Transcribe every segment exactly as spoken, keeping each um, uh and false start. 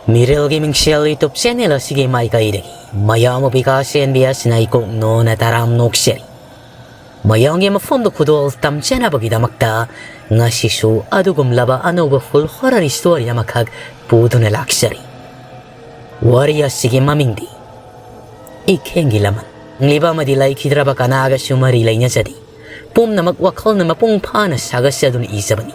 ꯃꯤꯔꯦꯜꯒꯤ ꯃꯤꯡꯁꯦꯜ YouTube channel ꯑꯁꯤꯒꯤ ꯃꯥꯏꯀꯩꯗꯒꯤ ꯃꯌꯥꯝꯕꯨ ꯕꯤꯀꯥꯁ ꯑꯦꯟ ꯕꯤ ꯑꯦꯁꯅ ꯏꯀꯣꯛ ꯅꯣꯟꯅ ꯇꯔꯥꯝ ꯅꯣꯛꯆꯔꯤ꯫ ꯃꯌꯥꯝꯒꯤ ꯃꯐꯝꯗ ꯈꯨꯗꯣꯜ ꯇꯝꯖꯅꯕꯒꯤꯗꯃꯛꯇ ꯉꯁꯤꯁꯨ ꯑꯗꯨꯒꯨꯝꯂꯕ ꯑꯅꯧꯕ full horror story ꯑꯃꯈꯛ ꯄꯨꯗꯨꯅ ꯂꯥꯛꯆꯔꯤ꯫ ꯋꯥꯔꯤ ꯑꯁꯤꯒꯤ ꯃꯃꯤꯡꯗꯤ ꯏꯈꯦꯡꯒꯤ ꯂꯃꯟ꯫ ꯍꯤꯡꯂꯤꯕ ꯑꯃꯗꯤ ꯂꯩꯈꯤꯗ꯭ꯔꯕ ꯀꯅꯥꯒꯁꯨ ꯃꯔꯤ ꯂꯩꯅꯖꯗꯦ꯫ ꯄꯨꯝꯅꯃꯛ ꯋꯥꯈꯜꯅ ꯃꯄꯨꯡ ꯐꯥꯅ ꯁꯥꯒꯠꯆꯗꯨꯅ ꯏꯖꯕꯅꯤ꯫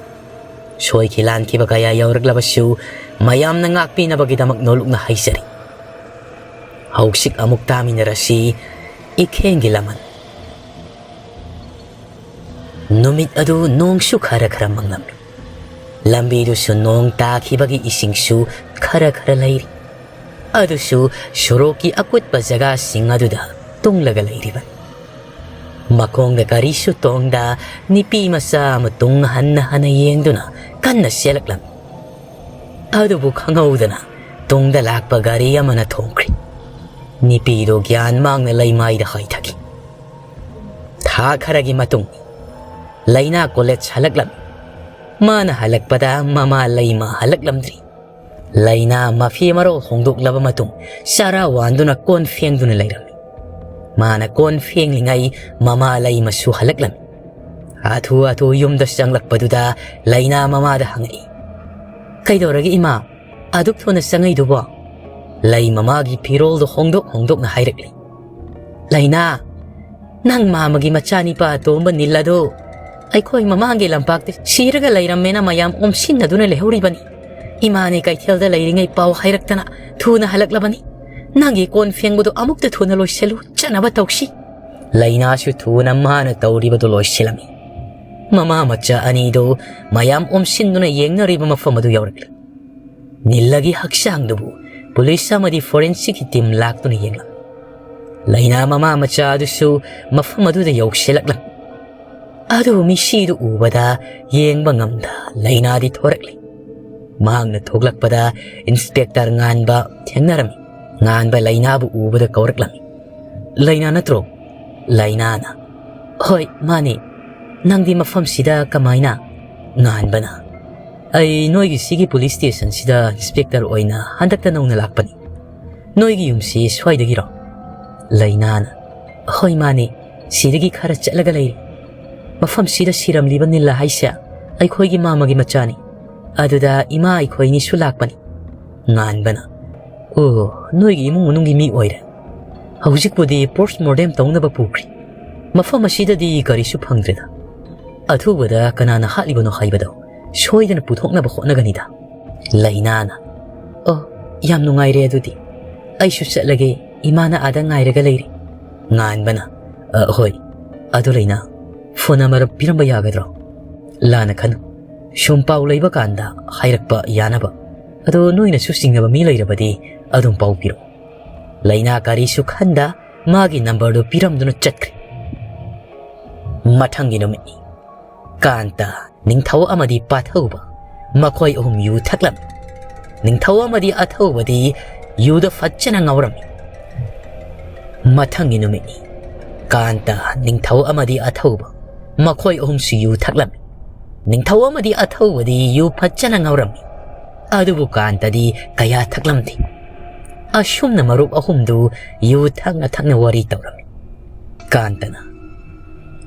ꯁꯣꯏꯈꯤ ꯂꯥꯟꯈꯤꯕ ꯀꯌꯥ ꯌꯥꯎꯔꯛꯂꯕꯁꯨ ꯃꯌꯥꯝꯅ ꯉꯥꯛꯄꯤꯅꯕꯒꯤꯗꯃꯛ ꯅꯣꯂꯨꯛꯅ ꯍꯥꯏꯖꯔꯤ꯫ ꯍꯧꯖꯤꯛ ꯑꯃꯨꯛ ꯇꯥꯃꯤꯟꯅꯔꯁꯤ ꯏꯈꯦꯡꯒꯤ ꯂꯃꯟ꯫ ꯅꯨꯃꯤꯠ ꯑꯗꯨ ꯅꯣꯡꯁꯨ ꯈꯔ ꯈꯔ ꯃꯪꯂꯝꯃꯤ꯫ ꯂꯝꯕꯤꯗꯨꯁꯨ ꯅꯣꯡ ꯇꯥꯈꯤꯕꯒꯤ ꯏꯁꯤꯡꯁꯨ ꯈꯔ ꯈꯔ ꯂꯩꯔꯤ꯫ ꯑꯗꯨꯁꯨ ꯁꯣꯔꯣꯛꯀꯤ ꯑꯀꯨꯠꯄ ꯖꯒꯥꯁꯤꯡ ꯑꯗꯨꯗ ꯇꯨꯡꯂꯒ ꯂꯩꯔꯤꯕꯅꯤ꯫ ꯃꯈꯣꯡꯗ ꯒꯥꯔꯤꯁꯨ ꯇꯣꯡꯗ ꯅꯨꯄꯤ ꯃꯆꯥ ꯑꯃ ꯇꯨꯡ ꯍꯟꯅ ꯍꯟꯅ ꯌꯦꯡꯗꯨꯅ ꯀꯟꯅ ꯆꯦꯜꯂꯛꯂꯝꯃꯤ꯫ ꯑꯗꯨꯕꯨ ꯈꯪꯍꯧꯗꯅ ꯇꯨꯡꯗ ꯂꯥꯛꯄ ꯒꯥꯔꯤ ꯑꯃꯅ ꯊꯣꯝꯈ꯭ꯔꯤ꯫ ꯅꯨꯄꯤꯗꯨ ꯒ꯭ꯌꯥꯟ ꯃꯥꯡꯅ ꯂꯩꯃꯥꯏꯗ ꯍꯥꯏꯊꯈꯤ꯫ ꯊꯥ ꯈꯔꯒꯤ ꯃꯇꯨꯡ ꯂꯩꯅꯥ college ꯍꯜꯂꯛꯂꯝꯃꯤ꯫ ꯃꯥꯅ ꯍꯜꯂꯛꯄꯗ ꯃꯃꯥ ꯂꯩꯃ ꯍꯜꯂꯛꯂꯝꯗ꯭ꯔꯤ꯫ ꯂꯩꯅꯥ ꯃꯐꯤ ꯃꯔꯣꯜ ꯍꯣꯡꯗꯣꯛꯂꯕ ꯃꯇꯨꯡ ꯆꯔꯥ ꯋꯥꯟꯗꯨꯅ ꯀꯣꯟ ꯐꯦꯡꯗꯨꯅ ꯂꯩꯔꯝꯃꯤ꯫ ꯃꯥꯅ ꯀꯣꯟ ꯐꯦꯡꯂꯤꯉꯩ ꯃꯃꯥ ꯂꯩꯃꯁꯨ ꯍꯜꯂꯛꯂꯝꯃꯤ꯫ ꯍꯥꯊꯨ ꯍꯥꯊꯨ ꯌꯨꯝꯗ ꯆꯪꯂꯛꯄꯗꯨꯗ ꯂꯩꯅꯥ ꯃꯃꯥꯗ ꯍꯪꯉꯛꯏ, "ꯀꯩꯗꯧꯔꯒꯦ ꯏꯃꯥ? ꯑꯗꯨꯛ ꯊꯨꯅ ꯆꯪꯉꯛꯏꯗꯨꯕꯣ?" ꯂꯩ ꯃꯃꯥꯒꯤ ꯐꯤꯔꯣꯜꯗꯣ ꯍꯣꯡꯗꯣꯛ ꯍꯣꯡꯗꯣꯛꯅ ꯍꯥꯏꯔꯛꯂꯤ꯫ "ꯂꯩꯅꯥ, ꯅꯪ ꯃꯥꯃꯒꯤ ꯃꯆꯥꯅꯤꯄꯥ ꯑꯇꯣꯝꯕ ꯅꯤꯜ ꯑꯗꯣ ꯑꯩꯈꯣꯏ ꯃꯃꯥꯡꯒꯤ ꯂꯝꯄꯥꯛꯇ ꯁꯤꯔꯒ ꯂꯩꯔꯝꯃꯦꯅ ꯃꯌꯥꯝ ꯑꯣꯝꯁꯤꯟꯅꯗꯨꯅ ꯂꯩꯍꯧꯔꯤꯕꯅꯤ꯫ ꯏꯃꯥꯅꯦ ꯀꯩꯊꯦꯜꯗ ꯂꯩꯔꯤꯉꯩ ꯄꯥꯎ ꯍꯥꯏꯔꯛꯇꯅ ꯊꯨꯅ ꯍꯜꯂꯛꯂꯕꯅꯤ꯫ ꯅꯪꯒꯤ ꯀꯣꯟ ꯐꯦꯡꯕꯗꯣ ꯑꯃꯨꯛꯇ ꯊꯨꯅ ꯂꯣꯏꯁꯤꯜꯂꯨ, ꯆꯠꯅꯕ ꯇꯧꯁꯤ꯫" ꯂꯩꯅꯥꯁꯨ ꯊꯨꯅ ꯃꯥꯅ ꯇꯧꯔꯤꯕꯗꯨ ꯂꯣꯏꯁꯤꯜꯂꯝꯃꯤ꯫ ꯃꯃꯥ ꯃꯆꯥ ꯑꯅꯤꯗꯨ ꯃꯌꯥꯝ ꯑꯣꯝꯁꯤꯟꯗꯨꯅ ꯌꯦꯡꯅꯔꯤꯕ ꯃꯐꯝ ꯑꯗꯨ ꯌꯧꯔꯛꯂꯤ꯫ ꯅꯤꯜꯂꯒꯤ ꯍꯛꯆꯥꯡꯗꯨꯕꯨ ꯄꯨꯂꯤꯁ ꯑꯃꯗꯤ forensic team ꯂꯥꯛꯇꯨꯅ ꯌꯦꯡꯂꯝꯃꯤ꯫ ꯂꯩꯅꯥ ꯃꯃꯥ ꯃꯆꯥ ꯑꯗꯨꯁꯨ ꯃꯐꯝ ꯑꯗꯨꯗ ꯌꯧꯁꯤꯜꯂꯛꯂꯝꯃꯤ꯫ ꯑꯗꯨꯕꯨ ꯃꯤꯁꯤꯗꯨ ꯎꯕꯗ ꯌꯦꯡꯕ ꯉꯝꯗ ꯂꯩꯅꯥꯗꯤ ꯊꯣꯔꯛꯂꯤ꯫ ꯃꯍꯥꯛꯅ ꯊꯣꯛꯂꯛꯄꯗ ꯏꯟꯁꯄꯦꯛꯇꯔ ꯉꯥꯟꯕ ꯊꯦꯡꯅꯔꯝꯃꯤ꯫ ꯉꯥꯟꯕ ꯂꯩꯅꯥꯕꯨ ꯎꯕꯗ ꯀꯧꯔꯛꯂꯝꯃꯤ, "ꯂꯩꯅꯥ ꯅꯠꯇ꯭ꯔꯣ?" ꯂꯩꯅꯥꯅ, "ꯍꯣꯏ, ꯃꯥꯅꯤ꯫ ꯅꯪꯗꯤ ꯃꯐꯝꯁꯤꯗ ꯀꯃꯥꯏꯅ?" ꯉꯥꯟꯕꯅ, "ꯑꯩ ꯅꯣꯏꯒꯤ ꯁꯤꯒꯤ ꯄꯨꯂꯤꯁ ꯁ꯭ꯇꯦꯁꯟꯁꯤꯗ ꯏꯟꯁꯄꯦꯛꯇꯔ ꯑꯣꯏꯅ ꯍꯟꯗꯛꯇ ꯅꯧꯅ ꯂꯥꯛꯄꯅꯤ꯫ ꯅꯣꯏꯒꯤ ꯌꯨꯝꯁꯤ ꯁ꯭ꯋꯥꯏꯗꯒꯤꯔꯣ?" ꯂꯩꯅꯥꯅ, "ꯍꯣꯏ, ꯃꯥꯅꯤ꯫ ꯁꯤꯗꯒꯤ ꯈꯔ ꯆꯠꯂꯒ ꯂꯩꯔꯦ꯫ ꯃꯐꯝꯁꯤꯗ ꯁꯤꯔꯝꯂꯤꯕ ꯅꯤꯜꯂ ꯍꯥꯏꯁꯦ ꯑꯩꯈꯣꯏꯒꯤ ꯃꯥꯃꯒꯤ ꯃꯆꯥꯅꯤ꯫ ꯑꯗꯨꯗ ꯏꯃꯥ ꯑꯩꯈꯣꯏꯅꯤꯁꯨ ꯂꯥꯛꯄꯅꯤ꯫" ꯉꯥꯟꯕꯅ, "ꯑꯣ, ꯅꯣꯏꯒꯤ ꯏꯃꯨꯡ ꯃꯅꯨꯡꯒꯤ ꯃꯤ ꯑꯣꯏꯔꯦ꯫ ꯍꯧꯖꯤꯛꯄꯨꯗꯤ ꯄꯣꯁꯃꯣꯔꯇꯦꯝ ꯇꯧꯅꯕ ꯄꯨꯈ꯭ꯔꯤ꯫ ꯃꯐꯝ ꯑꯁꯤꯗꯗꯤ ꯀꯔꯤꯁꯨ ꯐꯪꯗ꯭ꯔꯦꯗ꯫ ꯑꯊꯨꯕꯗ ꯀꯅꯥꯅ ꯍꯥꯠꯂꯤꯕꯅꯣ ꯍꯥꯏꯕꯗꯣ ꯁꯣꯏꯗꯅ ꯄꯨꯊꯣꯛꯅꯕ ꯍꯣꯠꯅꯒꯅꯤꯗ꯫" ꯂꯩꯅꯥꯅ, "ꯑꯣ, ꯌꯥꯝ ꯅꯨꯡꯉꯥꯏꯔꯦ ꯑꯗꯨꯗꯤ꯫ ꯑꯩꯁꯨ ꯆꯠꯂꯒꯦ, ꯏꯃꯥꯅ ꯑꯥꯗ ꯉꯥꯏꯔꯒ ꯂꯩꯔꯦ꯫" ꯉꯥꯟꯕꯅ, "ꯑ, ꯍꯣꯏ, ꯑꯗꯨ ꯂꯩꯅꯥ, ꯐꯣꯟ ꯅꯝꯕꯔ ꯄꯤꯔꯝꯕ ꯌꯥꯒꯗ꯭ꯔꯣ?" "ꯂꯥꯟꯅ ꯈꯟꯅꯨ, ꯁꯨꯝ ꯄꯥꯎ ꯂꯩꯕ ꯀꯥꯟꯗ ꯍꯥꯏꯔꯛꯄ ꯌꯥꯅꯕ꯫ ꯑꯗꯣ ꯅꯣꯏꯅꯁꯨ ꯆꯤꯡꯅꯕ ꯃꯤ ꯂꯩꯔꯕꯗꯤ ꯑꯗꯨꯝ ꯄꯥꯎ ꯄꯤꯔꯛꯑꯣ꯫" ꯂꯩꯅꯥ ꯀꯔꯤꯁꯨ ꯈꯟꯗ ꯃꯥꯒꯤ ꯅꯝꯕꯔꯗꯨ ꯄꯤꯔꯝꯗꯨꯅ ꯆꯠꯈ꯭ꯔꯦ꯫ ꯃꯊꯪꯒꯤ ꯅꯨꯃꯤꯠꯅꯤ꯫ ꯀꯥꯟꯇ, ꯅꯤꯡꯊꯧ ꯑꯃꯗꯤ ꯄꯥꯊꯧꯕ, ꯃꯈꯣꯏ ꯑꯍꯨꯝ ꯌꯨ ꯊꯛꯂꯝꯃꯤ꯫ ꯅꯤꯡꯊꯧ ꯑꯃꯗꯤ ꯑꯊꯧꯕꯗꯤ ꯌꯨꯗ ꯐꯖꯅ ꯉꯥꯎꯔꯝꯃꯤ꯫ ꯃꯊꯪꯒꯤ ꯅꯨꯃꯤꯠꯅꯤ꯫ ꯀꯥꯟꯇ, ꯅꯤꯡꯊꯧ ꯑꯃꯗꯤ ꯑꯊꯧꯕ, ꯃꯈꯣꯏ ꯑꯍꯨꯝꯁꯨ ꯌꯨ ꯊꯛꯂꯝꯃꯤ꯫ ꯅꯤꯡꯊꯧ ꯑꯃꯗꯤ ꯑꯊꯧꯕꯗꯤ ꯌꯨ ꯐꯖꯅ ꯉꯥꯎꯔꯝꯃꯤ꯫ ꯑꯗꯨꯕꯨ ꯀꯥꯟꯇꯗꯤ ꯀꯌꯥ ꯊꯛꯂꯝꯗꯦ꯫ ꯑꯁꯨꯝꯅ ꯃꯔꯨꯞ ꯑꯍꯨꯝꯗꯨ ꯌꯨ ꯊꯛꯅ ꯊꯛꯅ ꯋꯥꯔꯤ ꯇꯧꯔꯝꯃꯤ꯫ ꯀꯥꯟꯇꯅ,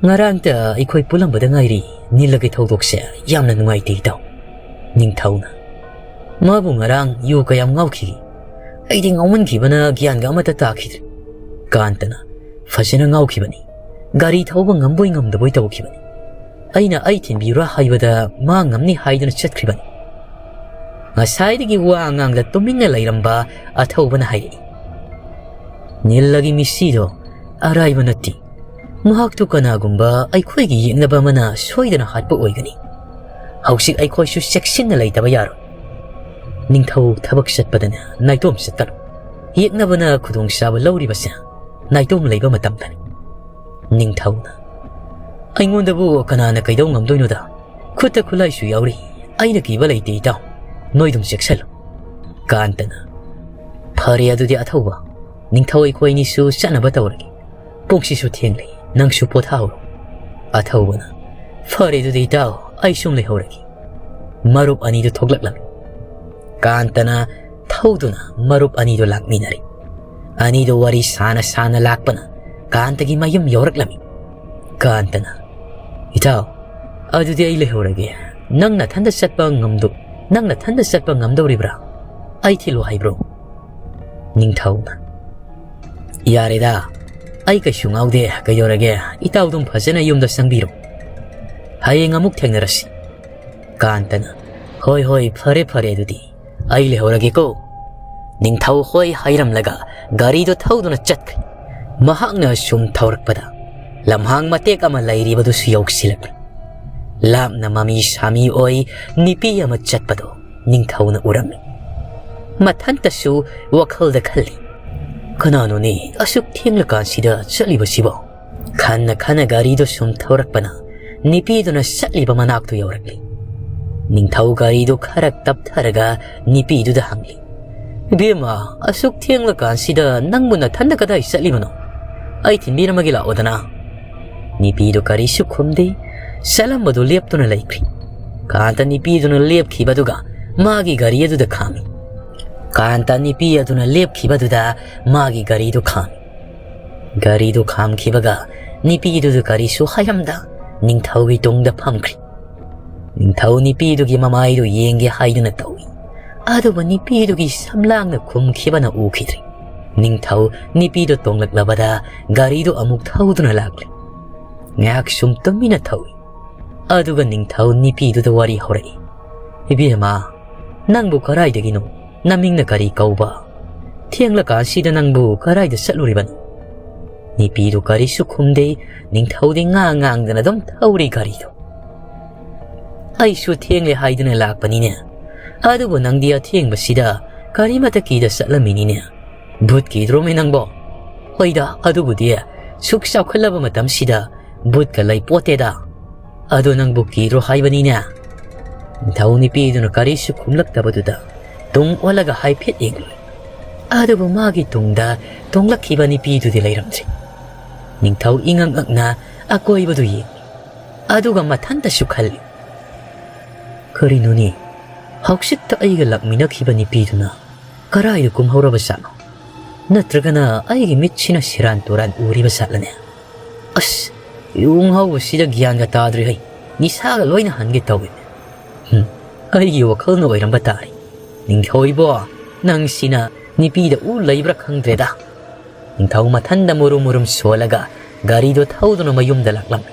"ꯉꯔꯥꯡꯇ ꯑꯩꯈꯣꯏ ꯄꯨꯜꯂꯝꯕꯗ ꯉꯥꯏꯔꯤ꯫ ꯅꯤꯜꯂꯒꯤ ꯊꯧꯗꯣꯛꯁꯦ ꯌꯥꯝꯅ ꯅꯨꯡꯉꯥꯏꯇꯦ, ꯏꯇꯥꯎ꯫" ꯅꯤꯡꯊꯧꯅ, "ꯃꯥꯕꯨ ꯉꯔꯥꯡ ꯌꯨ ꯀꯌꯥꯝ ꯉꯥꯎꯈꯤꯒꯦ? ꯑꯩꯗꯤ ꯉꯥꯎꯃꯟꯈꯤꯕꯅ ꯒ꯭ꯌꯥꯟꯒ ꯑꯃꯠꯇ ꯇꯥꯈꯤꯗ꯭ꯔꯦ꯫" ꯀꯥꯟꯇꯅ, "ꯐꯖꯅ ꯉꯥꯎꯈꯤꯕꯅꯤ꯫ ꯒꯥꯔꯤ ꯊꯧꯕ ꯉꯝꯕꯣꯏ ꯉꯝꯗꯕꯣꯏ ꯇꯧꯈꯤꯕꯅꯤ꯫ ꯑꯩꯅ ꯑꯩ ꯊꯤꯟꯕꯤꯌꯨꯔꯥ ꯍꯥꯏꯕꯗ ꯃꯥ ꯉꯝꯅꯤ ꯍꯥꯏꯗꯨꯅ ꯆꯠꯈ꯭ꯔꯤꯕꯅꯤ꯫" ꯉꯁꯥꯏꯗꯒꯤ ꯋꯥ ꯉꯥꯡꯗ ꯇꯨꯃꯤꯟꯅ ꯂꯩꯔꯝꯕ ꯑꯊꯧꯕꯅ ꯍꯥꯏꯔꯛꯏ, "ꯅꯤꯜꯂꯒꯤ ꯃꯤꯁꯤꯗꯣ ꯑꯔꯥꯏꯕ ꯅꯠꯇꯦ꯫ ꯃꯍꯥꯛꯇꯨ ꯀꯅꯥꯒꯨꯝꯕ ꯑꯩꯈꯣꯏꯒꯤ ꯌꯦꯛꯅꯕ ꯑꯃꯅ ꯁꯣꯏꯗꯅ ꯍꯥꯠꯄ ꯑꯣꯏꯒꯅꯤ꯫ ꯍꯧꯖꯤꯛ ꯑꯩꯈꯣꯏꯁꯨ ꯆꯦꯛꯁꯤꯟꯅ ꯂꯩꯇꯕ ꯌꯥꯔꯣꯏ꯫ ꯅꯤꯡꯊꯧ ꯊꯕꯛ ꯆꯠꯄꯗꯅ ꯅꯥꯏꯇꯣꯝ ꯆꯠꯀꯅꯨ꯫ ꯌꯦꯛꯅꯕꯅ ꯈꯨꯗꯣꯡꯆꯥꯕ ꯂꯧꯔꯤꯕꯁꯦ ꯅꯥꯏꯇꯣꯝ ꯂꯩꯕ ꯃꯇꯝꯗꯅꯤ꯫" ꯅꯤꯡꯊꯧꯅ, "ꯑꯩꯉꯣꯟꯗꯕꯨ ꯀꯅꯥꯅ ꯀꯩꯗꯧ ꯉꯝꯗꯣꯏꯅꯣꯗ? ꯈꯨꯠꯇ ꯈꯨꯠꯂꯥꯏꯁꯨ ꯌꯥꯎꯔꯤ꯫ ꯑꯩꯅ ꯀꯤꯕ ꯂꯩꯇꯦ, ꯏꯇꯥꯎ꯫ ꯅꯣꯏꯗꯨꯝ ꯆꯦꯛꯁꯜꯂꯨ꯫" ꯀꯥꯟꯇꯅ, "ꯐꯔꯦ ꯑꯗꯨꯗꯤ ꯑꯊꯧꯕ, ꯅꯤꯡꯊꯧ ꯑꯩꯈꯣꯏꯅꯤꯁꯨ ꯆꯠꯅꯕ ꯇꯧꯔꯒꯦ꯫ ꯄꯨꯡꯁꯤꯁꯨ ꯊꯦꯡꯂꯦ, ꯅꯪꯁꯨ ꯄꯣꯊꯥꯍꯧꯔꯣ꯫" ꯑꯊꯧꯕꯅ, "ꯐꯔꯦ ꯑꯗꯨꯗꯤ ꯏꯇꯥꯎ, ꯑꯩ ꯁꯨꯝ ꯂꯩꯍꯧꯔꯒꯦ꯫" ꯃꯔꯨꯞ ꯑꯅꯤꯗꯨ ꯊꯣꯛꯂꯛꯂꯝꯃꯤ꯫ ꯀꯥꯟꯇꯅ ꯊꯧꯗꯨꯅ ꯃꯔꯨꯞ ꯑꯅꯤꯗꯨ ꯂꯥꯛꯃꯤꯟꯅꯔꯦ꯫ ꯑꯅꯤꯗꯨ ꯋꯥꯔꯤ ꯁꯥꯅ ꯁꯥꯅ ꯂꯥꯛꯄꯅ ꯀꯥꯟꯇꯒꯤ ꯃꯌꯨꯝ ꯌꯧꯔꯛꯂꯝꯃꯤ꯫ ꯀꯥꯟꯇꯅ, "ꯏꯇꯥꯎ, ꯑꯗꯨꯗꯤ ꯑꯩ ꯂꯩꯍꯧꯔꯒꯦ꯫ ꯅꯪ ꯅꯊꯟꯗ ꯆꯠꯄ ꯉꯝꯗꯧ-, ꯅꯪ ꯅꯊꯟꯗ ꯆꯠꯄ ꯉꯝꯗꯧꯔꯤꯕ꯭ꯔꯥ? ꯑꯩ ꯊꯤꯜꯂꯨ ꯍꯥꯏꯕ꯭ꯔꯣ?" ꯅꯤꯡꯊꯧꯅ, "ꯌꯥꯔꯦꯗ, ꯑꯩ ꯀꯩꯁꯨ ꯉꯥꯎꯗꯦ, ꯀꯩꯗꯧꯔꯒꯦ? ꯏꯇꯥꯎꯗꯨꯝ ꯐꯖꯅ ꯌꯨꯝꯗ ꯆꯪꯕꯤꯔꯣ꯫ ꯍꯌꯦꯡ ꯑꯃꯨꯛ ꯊꯦꯡꯅꯔꯁꯤ꯫" ꯀꯥꯟꯇꯅ, "ꯍꯣꯏ, ꯍꯣꯏ, ꯐꯔꯦ, ꯐꯔꯦ, ꯑꯗꯨꯗꯤ ꯑꯩ ꯂꯩꯍꯧꯔꯒꯦꯀꯣ꯫" ꯅꯤꯡꯊꯧ ꯍꯣꯏ ꯍꯥꯏꯔꯝꯂꯒ ꯒꯥꯔꯤꯗꯨ ꯊꯧꯗꯨꯅ ꯆꯠꯈ꯭ꯔꯦ꯫ ꯃꯍꯥꯛꯅ ꯁꯨꯝ ꯊꯧꯔꯛꯄꯗ ꯂꯝꯍꯥꯡ ꯃꯇꯦꯛ ꯑꯃ ꯂꯩꯔꯤꯕꯗꯨꯁꯨ ꯌꯧꯁꯤꯜꯂꯛꯂꯦ꯫ ꯂꯥꯞꯅ ꯃꯃꯤ ꯁꯥꯃꯤ ꯑꯣꯏ ꯅꯤꯄꯤ ꯑꯃ ꯆꯠꯄꯗꯣ ꯅꯤꯡꯊꯧꯅ ꯎꯔꯝꯃꯤ꯫ ꯃꯊꯟꯇꯁꯨ ꯋꯥꯈꯜꯗ ꯈꯜꯂꯤ, "ꯀꯅꯥꯅꯣꯅꯦ ꯑꯁꯨꯛ ꯊꯦꯡꯂꯀꯥꯟꯁꯤꯗ ꯆꯠꯂꯤꯕꯁꯤꯕꯣ?" ꯈꯟꯅ ꯈꯟꯅ ꯒꯥꯔꯤꯗꯨ ꯁꯨꯝ ꯊꯧꯔꯛꯄꯅ ꯅꯤꯄꯤꯗꯨꯅ ꯆꯠꯂꯤꯕ ꯃꯅꯥꯛꯇꯨ ꯌꯧꯔꯛꯂꯤ꯫ ꯅꯤꯡꯊꯧ ꯒꯥꯔꯤꯗꯨ ꯈꯔ ꯇꯞꯊꯔꯒ ꯅꯤꯄꯤꯗꯨꯗ ꯍꯪꯂꯤ, "ꯏꯕꯦꯝꯃ, ꯑꯁꯨꯛ ꯊꯦꯡꯂꯀꯥꯟꯁꯤꯗ ꯅꯪꯕꯨ ꯅꯊꯟꯗ ꯀꯗꯥꯏ ꯆꯠꯂꯤꯕꯅꯣ? ꯑꯩ ꯊꯤꯟꯕꯤꯔꯝꯃꯒꯦ, ꯂꯥꯛꯑꯣꯗꯅ꯫" ꯅꯤꯄꯤꯗꯨ ꯀꯔꯤꯁꯨ ꯈꯨꯝꯗꯦ꯫ ꯆꯠꯂꯝꯕꯗꯨ ꯂꯦꯞꯇꯨꯅ ꯂꯩꯈ꯭ꯔꯤ꯫ ꯀꯥꯟꯇ ꯅꯤꯄꯤꯗꯨꯅ ꯂꯦꯞꯈꯤꯕꯗꯨꯒ ꯃꯥꯒꯤ ꯒꯥꯔꯤ ꯑꯗꯨꯗ ꯈꯥꯝꯃꯤ꯫ ꯀꯥꯟꯇ ꯅꯤꯄꯤ ꯑꯗꯨꯅ ꯂꯦꯞꯈꯤꯕꯗꯨꯗ ꯃꯥꯒꯤ ꯒꯥꯔꯤꯗꯨ ꯈꯥꯝꯃꯤ꯫ ꯒꯥꯔꯤꯗꯨ ꯈꯥꯝꯈꯤꯕꯒ ꯅꯤꯄꯤꯗꯨꯗ ꯀꯔꯤꯁꯨ ꯍꯥꯏꯔꯝꯗ ꯅꯤꯡꯊꯧꯒꯤ ꯇꯨꯡꯗ ꯐꯝꯈ꯭ꯔꯤ꯫ ꯅꯤꯡꯊꯧ ꯅꯤꯄꯤꯗꯨꯒꯤ ꯃꯃꯥꯏꯗꯨ ꯌꯦꯡꯒꯦ ꯍꯥꯏꯗꯨꯅ ꯇꯧꯏ꯫ ꯑꯗꯨꯕꯨ ꯅꯤꯄꯤꯗꯨꯒꯤ ꯁꯝꯂꯥꯡꯅ ꯈꯨꯝꯈꯤꯕꯅ ꯎꯈꯤꯗ꯭ꯔꯤ꯫ ꯅꯤꯡꯊꯧ ꯅꯤꯄꯤꯗꯨ ꯇꯣꯡꯂꯛꯂꯕꯗ ꯒꯥꯔꯤꯗꯨ ꯑꯃꯨꯛ ꯊꯧꯗꯨꯅ ꯂꯥꯛꯂꯤ꯫ ꯉꯥꯏꯍꯥꯛ ꯁꯨꯝ ꯇꯨꯃꯤꯟꯅ ꯊꯧꯏ꯫ ꯑꯗꯨꯒ ꯅꯤꯡꯊꯧ ꯅꯤꯄꯤꯗꯨꯗ ꯋꯥꯔꯤ ꯍꯧꯔꯛꯏ꯫ "ꯏꯕꯦꯝꯃ, ꯅꯪꯕꯨ ꯀꯔꯥꯏꯗꯒꯤꯅꯣ? ꯅꯃꯤꯡꯅ ꯀꯔꯤ ꯀꯧꯕ? ꯊꯦꯡꯂꯀꯥꯟꯁꯤꯗ ꯅꯪꯕꯨ ꯀꯔꯥꯏꯗ ꯆꯠꯂꯨꯔꯤꯕꯅꯣ?" ꯅꯤꯄꯤꯗꯨ ꯀꯔꯤꯁꯨ ꯈꯨꯝꯗꯦ꯫ ꯅꯤꯡꯊꯧꯗꯤ ꯉꯥꯡ ꯉꯥꯡꯗꯅ ꯑꯗꯨꯝ ꯊꯧꯔꯤ ꯒꯥꯔꯤꯗꯨ꯫ "ꯑꯩꯁꯨ ꯊꯦꯡꯂꯦ ꯍꯥꯏꯗꯨꯅ ꯂꯥꯛꯄꯅꯤꯅꯦ꯫ ꯑꯗꯨꯕꯨ ꯅꯪꯗꯤ ꯑꯊꯦꯡꯕꯁꯤꯗ ꯀꯔꯤꯃꯇ ꯀꯤꯗ ꯆꯠꯂꯝꯃꯤꯅꯤꯅꯦ꯫ ꯚꯨꯠ ꯀꯤꯗ꯭ꯔꯣꯃꯦ ꯅꯪꯕꯣ?" "ꯍꯣꯏꯗ, ꯑꯗꯨꯕꯨꯗꯤ ꯁꯨꯛ ꯆꯥꯎꯈꯠꯂꯕ ꯃꯇꯝꯁꯤꯗ ꯚꯨꯠꯀ ꯂꯩ ꯄꯣꯠꯇꯦꯗ꯫ ꯑꯗꯣ ꯅꯪꯕꯨ ꯀꯤꯗ꯭ꯔꯣ ꯍꯥꯏꯕꯅꯤꯅꯦ?" ꯅꯤꯡꯊꯧ ꯅꯤꯄꯤꯗꯨꯅ ꯀꯔꯤꯁꯨ ꯈꯨꯝꯂꯛꯇꯕꯗꯨꯗ ꯇꯨꯡ ꯑꯣꯜꯂꯒ ꯍꯥꯏꯐꯦꯠ ꯌꯦꯡꯂꯨꯏ꯫ ꯑꯗꯨꯕꯨ ꯃꯥꯒꯤ ꯇꯨꯡꯗ ꯇꯣꯡꯂꯛꯈꯤꯕ ꯅꯤꯄꯤꯗꯨꯗꯤ ꯂꯩꯔꯝꯗ꯭ꯔꯦ꯫ ꯅꯤꯡꯊꯧ ꯏꯉꯛ ꯉꯛꯅ ꯑꯀꯣꯏꯕꯗꯨ ꯌꯦꯡꯂꯤ꯫ ꯑꯗꯨꯒ ꯃꯊꯟꯇꯁꯨ ꯈꯜꯂꯤ, ꯀꯔꯤꯅꯣꯅꯦ? ꯍꯧꯖꯤꯛꯇ ꯑꯩꯒ ꯂꯥꯛꯃꯤꯟꯅꯈꯤꯕ ꯅꯨꯄꯤꯗꯨꯅ ꯀꯔꯥꯏꯗ ꯀꯨꯝꯍꯧꯔꯕ ꯖꯥꯠꯅꯣ? ꯅꯠꯇ꯭ꯔꯒꯅ ꯑꯩꯒꯤ ꯃꯤꯠꯁꯤꯅ ꯁꯦꯔꯥꯟ ꯇꯨꯔꯥꯟ ꯎꯔꯤꯕ ꯖꯥꯠꯂꯅꯦ? ꯑꯁ, ꯌꯨ ꯉꯥꯎꯕꯁꯤꯗ ꯒ꯭ꯌꯥꯟꯒ ꯇꯥꯗ꯭ꯔꯦ ꯍꯩ꯫ ꯅꯤꯁꯥꯒ ꯂꯣꯏꯅ ꯍꯟꯒꯦ ꯇꯧꯏ꯫ ꯍꯨꯝ, ꯑꯩꯒꯤ ꯋꯥꯈꯜꯅ ꯑꯣꯏꯔꯝꯕ ꯇꯥꯔꯦ꯫ ꯅꯤꯡꯊꯧ ꯏꯕꯣ, ꯅꯪꯁꯤꯅ ꯅꯨꯄꯤꯗ ꯎ ꯂꯩꯕ꯭ꯔꯥ ꯈꯪꯗ꯭ꯔꯦꯗ꯫ ꯅꯤꯡꯊꯧ ꯃꯊꯟꯗ ꯃꯨꯔꯨꯝ ꯃꯨꯔꯨꯝ ꯁꯣꯜꯂꯒ ꯒꯥꯔꯤꯗꯣ ꯊꯧꯗꯨꯅ ꯃꯌꯨꯝꯗ ꯂꯥꯛꯂꯝꯃꯤ꯫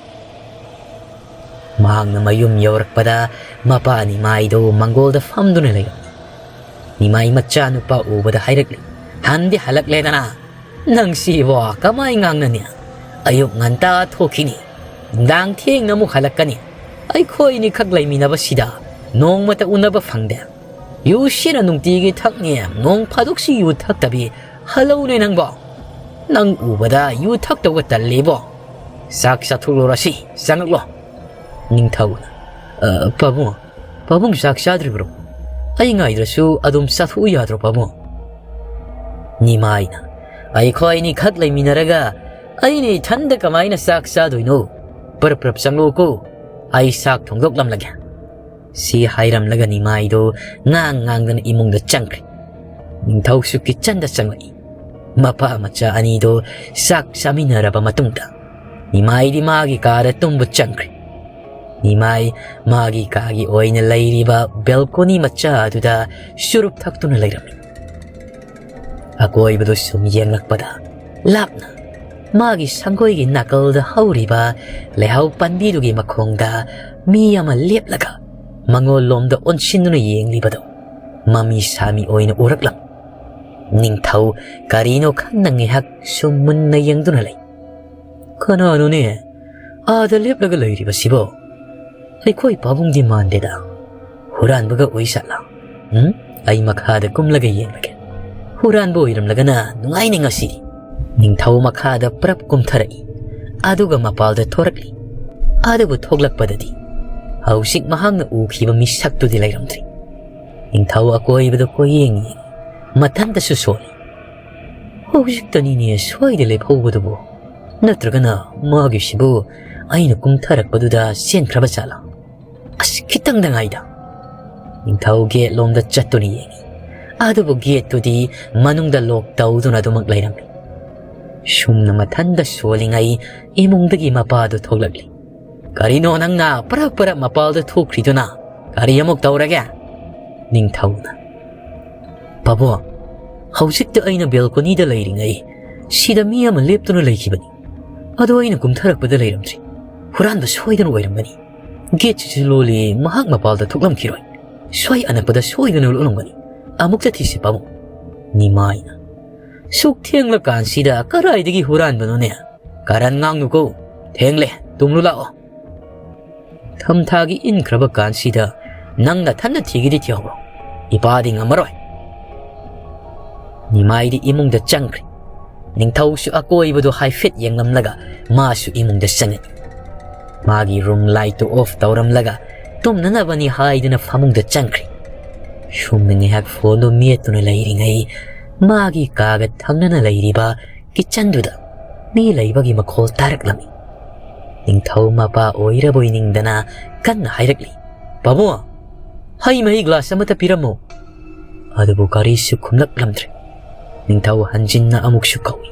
ꯃꯍꯥꯛꯅ ꯃꯌꯨꯝ ꯌꯧꯔꯛꯄꯗ ꯃꯄꯥ ꯅꯤꯃꯥꯏꯗꯨ ꯃꯪꯒꯣꯜꯗ ꯐꯝꯗꯨꯅ ꯂꯩꯔꯝꯃꯤ꯫ ꯅꯤꯃꯥꯏ ꯃꯆꯥꯅꯨꯄꯥ ꯎꯕꯗ ꯍꯥꯏꯔꯛꯂꯤ, "ꯍꯟꯗꯤ ꯍꯜꯂꯛꯂꯦꯗꯅ? ꯅꯪꯁꯤꯕꯣ ꯀꯃꯥꯏ ꯉꯥꯡꯅꯅꯤ? ꯑꯌꯨꯛ ꯉꯟꯇꯥ ꯊꯣꯛꯈꯤꯅꯤ, ꯅꯨꯡꯗꯥꯡ ꯊꯦꯡꯅ ꯑꯃꯨꯛ ꯍꯜꯂꯛꯀꯅꯤ꯫ ꯑꯩꯈꯣꯏꯅꯤꯈꯛ ꯂꯩꯃꯤꯟꯅꯕꯁꯤꯗ ꯅꯣꯡꯃꯇ ꯎꯅꯕ ꯐꯪꯗꯦ꯫ ꯌꯨꯁꯤꯅ ꯅꯨꯡꯇꯤꯒꯤ ꯊꯛꯅꯤ, ꯅꯣꯡ ꯐꯥꯗꯣꯛꯁꯤ ꯌꯨ ꯊꯛꯇꯕꯤ ꯍꯜꯂꯧꯅꯦ ꯅꯪꯕꯣ꯫ ꯅꯪ ꯎꯕꯗ ꯌꯨ ꯊꯛꯇꯧꯒ ꯇꯜꯂꯤꯕꯣ꯫ ꯆꯥꯛ ꯆꯥꯊꯣꯛꯂꯨꯔꯁꯤ, ꯆꯪꯉꯛꯂꯣ꯫" ꯅꯤꯡꯊꯧꯅ, "ꯑ, ꯄꯥꯕꯨꯡ, ꯄꯥꯕꯨꯡ ꯆꯥꯛ ꯆꯥꯗ꯭ꯔꯤꯕ꯭ꯔꯣ? ꯑꯩ ꯉꯥꯏꯗ꯭ꯔꯁꯨ ꯑꯗꯨꯝ ꯆꯥꯊꯣꯛꯎ ꯌꯥꯗ꯭ꯔꯣ ꯄꯥꯕꯨꯡ?" ꯅꯤꯃꯥꯏꯅ, "ꯑꯩꯈꯣꯏꯅꯤꯈꯛ ꯂꯩꯃꯤꯟꯅꯔꯒ ꯑꯩꯅ ꯏꯊꯟꯗ ꯀꯃꯥꯏꯅ ꯆꯥꯛ ꯆꯥꯗꯣꯏꯅꯣ? ꯄꯔꯞ ꯄꯔꯞ ꯆꯪꯂꯛꯎꯀꯣ, ꯑꯩ ꯆꯥꯛ ꯊꯣꯡꯗꯣꯛꯂꯝꯂꯒꯦ꯫" ꯁꯤ ꯍꯥꯏꯔꯝꯂꯒ ꯅꯤꯃꯥꯏꯗꯣ ꯉꯥꯡ ꯉꯥꯡꯗꯅ ꯏꯃꯨꯡꯗ ꯆꯪꯈ꯭ꯔꯦ꯫ ꯅꯤꯡꯊꯧꯁꯨ ꯀꯤꯠꯆꯟꯗ ꯆꯪꯂꯛꯏ꯫ ꯃꯄꯥ ꯃꯆꯥ ꯑꯅꯤꯗꯣ ꯆꯥꯛ ꯆꯥꯃꯤꯟꯅꯔꯕ ꯃꯇꯨꯡꯗ ꯅꯤꯃꯥꯏꯗꯤ ꯃꯥꯒꯤ ꯀꯥꯗ ꯇꯨꯝꯕ ꯆꯪꯈ꯭ꯔꯦ꯫ ꯅꯤꯃꯥꯏ ꯃꯥꯒꯤ ꯀꯥꯒꯤ ꯑꯣꯏꯅ ꯂꯩꯔꯤꯕ ꯕꯦꯜꯀꯣꯅꯤ ꯃꯆꯥ ꯑꯗꯨꯗ ꯆꯨꯔꯨꯞ ꯊꯛꯇꯨꯅ ꯂꯩꯔꯝꯃꯤ꯫ ꯑꯀꯣꯏꯕꯗꯨ ꯁꯨꯝ ꯌꯦꯡꯂꯛꯄꯗ ꯂꯥꯞꯅ ꯃꯥꯒꯤ ꯁꯪꯒꯣꯏꯒꯤ ꯅꯥꯀꯜꯗ ꯍꯧꯔꯤꯕ ꯂꯩꯍꯥꯎ ꯄꯥꯟꯕꯤꯗꯨꯒꯤ ꯃꯈꯣꯡꯗ ꯃꯤ ꯑꯃ ꯂꯦꯞꯂꯒ ꯃꯉꯣꯟꯂꯣꯝꯗ ꯑꯣꯟꯁꯤꯟꯗꯨꯅ ꯌꯦꯡꯂꯤꯕꯗꯨ ꯃꯃꯤ ꯁꯥꯃꯤ ꯑꯣꯏꯅ ꯎꯔꯛꯂꯝꯃꯤ꯫ ꯅꯤꯡꯊꯧ ꯀꯔꯤꯅꯣ ꯈꯪꯅ ꯉꯥꯏꯍꯥꯛ ꯁꯨꯝ ꯃꯨꯟꯅ ꯌꯦꯡꯗꯨꯅ ꯂꯩ꯫ "ꯀꯅꯥꯅꯣꯅꯦ ꯑꯥꯗ ꯂꯦꯞꯂꯒ ꯂꯩꯔꯤꯕꯁꯤꯕꯣ? ꯑꯩꯈꯣꯏ ꯄꯥꯕꯨꯡꯗꯤ ꯃꯥꯟꯗꯦꯗ꯫ ꯍꯨꯔꯥꯟꯕꯒ ꯑꯣꯏ ꯖꯥꯠꯂꯥ? ꯎꯝ, ꯑꯩ ꯃꯈꯥꯗ ꯀꯨꯝꯂꯒ ꯌꯦꯡꯂꯒꯦ꯫ ꯍꯨꯔꯥꯟꯕ ꯑꯣꯏꯔꯝꯂꯒꯅ ꯅꯨꯡꯉꯥꯏꯅꯤ ꯉꯁꯤꯗꯤ꯫" ꯅꯤꯡꯊꯧ ꯃꯈꯥꯗ ꯄ꯭ꯔꯞ ꯀꯨꯝꯊꯔꯛꯏ꯫ ꯑꯗꯨꯒ ꯃꯄꯥꯜꯗ ꯊꯣꯔꯛꯂꯤ꯫ ꯑꯗꯨꯕꯨ ꯊꯣꯛꯂꯛꯄꯗꯗꯤ ꯍꯧꯖꯤꯛ ꯃꯍꯥꯛꯅ ꯎꯈꯤꯕ ꯃꯤꯁꯛꯇꯨꯗꯤ ꯂꯩꯔꯝꯗ꯭ꯔꯦ꯫ ꯅꯤꯡꯊꯧ ꯑꯀꯣꯏꯕꯗ ꯀꯣꯏꯌꯦꯡ ꯌꯦꯡ ꯃꯊꯟꯇꯁꯨ ꯁꯣꯜꯂꯤ꯫ "ꯍꯧꯖꯤꯛꯇꯅꯤꯅꯦ ꯁ꯭ꯋꯥꯏꯗ ꯂꯦꯞꯍꯧꯕꯗꯨꯕꯨ꯫ ꯅꯠꯇ꯭ꯔꯒꯅ ꯃꯥꯒꯤꯁꯤꯕꯨ ꯑꯩꯅ ꯀꯨꯝꯊꯔꯛꯄꯗꯨꯗ ꯆꯦꯟꯈ꯭ꯔꯕ ꯖꯥꯠꯂꯥ? ꯑꯁ, ꯈꯤꯇꯪꯗ ꯉꯥꯏꯗ꯫ ꯅꯤꯡꯊꯧ ꯒꯦꯠ ꯂꯣꯝꯗ ꯆꯠꯇꯨꯅ ꯌꯦꯡꯏ꯫ ꯑꯗꯨꯕꯨ ꯒꯦꯠꯇꯨꯗꯤ ꯃꯅꯨꯡꯗ ꯂꯣꯛ ꯇꯧꯗꯨꯅ ꯑꯗꯨꯃꯛ ꯂꯩꯔꯝꯃꯤ꯫ ꯁꯨꯝꯅ ꯃꯊꯟꯗ ꯁꯣꯜꯂꯤꯉꯩ ꯏꯃꯨꯡꯗꯒꯤ ꯃꯄꯥꯗꯨ ꯊꯣꯛꯂꯛꯂꯤ꯫ "ꯀꯔꯤꯅꯣ ꯅꯪꯅ ꯄꯔꯞ ꯄꯔꯞ ꯃꯄꯥꯜꯗ ꯊꯣꯛꯈ꯭ꯔꯤꯗꯨꯅ? ꯀꯔꯤ ꯑꯃꯨꯛ ꯇꯧꯔꯒꯦ?" ꯅꯤꯡꯊꯧꯅ, "ꯄꯥꯕꯨꯡ, ꯍꯧꯖꯤꯛꯇ ꯑꯩꯅ ꯕꯦꯜꯀꯣꯅꯤꯗ ꯂꯩꯔꯤꯉꯩ ꯁꯤꯗ ꯃꯤ ꯑꯃ ꯂꯦꯞꯇꯨꯅ ꯂꯩꯈꯤꯕꯅꯤ꯫ ꯑꯗꯣ ꯑꯩꯅ ꯀꯨꯝꯊꯔꯛꯄꯗ ꯂꯩꯔꯝꯗ꯭ꯔꯤ꯫ ꯍꯨꯔꯥꯟꯕ ꯁꯣꯏꯗꯅ ꯑꯣꯏꯔꯝꯒꯅꯤ꯫ ꯒꯦꯠꯁꯤꯁꯨ ꯂꯣꯜꯂꯤ, ꯃꯍꯥꯛ ꯃꯄꯥꯜꯗ ꯊꯣꯛꯂꯝꯈꯤꯔꯣꯏ꯫ ꯁ꯭ꯋꯥꯏ ꯑꯅꯛꯄꯗ ꯁꯣꯏꯗꯅ ꯂꯣꯠꯂꯝꯒꯅꯤ꯫ ꯑꯃꯨꯛ ꯆꯠꯈꯤꯁꯤ ꯄꯥꯕꯨꯡ꯫" ꯅꯤꯃꯥꯏꯅ, "ꯁꯨꯛ ꯊꯦꯡꯂꯀꯥꯟꯁꯤꯗ ꯀꯗꯥꯏꯗꯒꯤ ꯍꯨꯔꯥꯟꯕꯅꯣꯅꯦ? ꯀꯔꯟ ꯉꯥꯡꯅꯨꯀꯣ꯫ ꯊꯦꯡꯂꯦ, ꯇꯨꯝꯂꯨ ꯂꯥꯛꯑꯣ꯫ ꯊꯝꯊꯥꯒꯤ ꯏꯟꯈ꯭ꯔꯕ ꯀꯥꯟꯁꯤꯗ ꯅꯪ ꯅꯊꯟꯅ ꯊꯤꯒꯦꯗꯤ ꯊꯤꯍꯧꯔꯣ꯫ ꯏꯄꯥꯗꯤ ꯉꯝꯃꯔꯣꯏ꯫" ꯅꯤꯃꯥꯏꯗꯤ ꯏꯃꯨꯡꯗ ꯆꯪꯈ꯭ꯔꯦ꯫ ꯅꯤꯡꯊꯧꯁꯨ ꯑꯀꯣꯏꯕꯗꯨ ꯍꯥꯏꯐꯦꯠ ꯌꯦꯡꯂꯝꯂꯒ ꯃꯥꯁꯨ ꯏꯃꯨꯡꯗ ꯆꯪꯉꯛꯏ꯫ ꯃꯥꯒꯤ ꯔꯨꯝ ꯂꯥꯏꯠꯇꯨ ꯑꯣꯐ ꯇꯧꯔꯝꯂꯒ ꯇꯨꯝꯅꯅꯕꯅꯤ ꯍꯥꯏꯗꯨꯅ ꯐꯃꯨꯡꯗ ꯆꯪꯈ꯭ꯔꯦ꯫ ꯁꯨꯝꯅ ꯉꯥꯏꯍꯥꯛ ꯐꯣꯟꯗꯨ ꯃꯦꯠꯇꯨꯅ ꯂꯩꯔꯤꯉꯩ ꯃꯥꯒꯤ ꯀꯥꯒ ꯊꯪꯅꯅ ꯂꯩꯔꯤꯕ ꯀꯤꯠꯆꯟꯗꯨꯗ ꯃꯤ ꯂꯩꯕꯒꯤ ꯃꯈꯣꯜ ꯇꯥꯔꯛꯂꯝꯃꯤ꯫ ꯅꯤꯡꯊꯧ ꯃꯄꯥ ꯑꯣꯏꯔꯕꯣꯏ ꯅꯤꯡꯗꯅ ꯀꯟꯅ ꯍꯥꯏꯔꯛꯂꯤ, "ꯄꯥꯕꯨꯡ, ꯍꯩ ꯃꯍꯤ ꯒ꯭ꯂꯥꯁ ꯑꯃꯠꯇ ꯄꯤꯔꯝꯃꯨ꯫" ꯑꯗꯨꯕꯨ ꯀꯔꯤꯁꯨ ꯈꯨꯝꯂꯛꯂꯝꯗ꯭ꯔꯦ꯫ ꯅꯤꯡꯊꯧ ꯍꯟꯖꯤꯟꯅ ꯑꯃꯨꯛꯁꯨ ꯀꯧꯏ꯫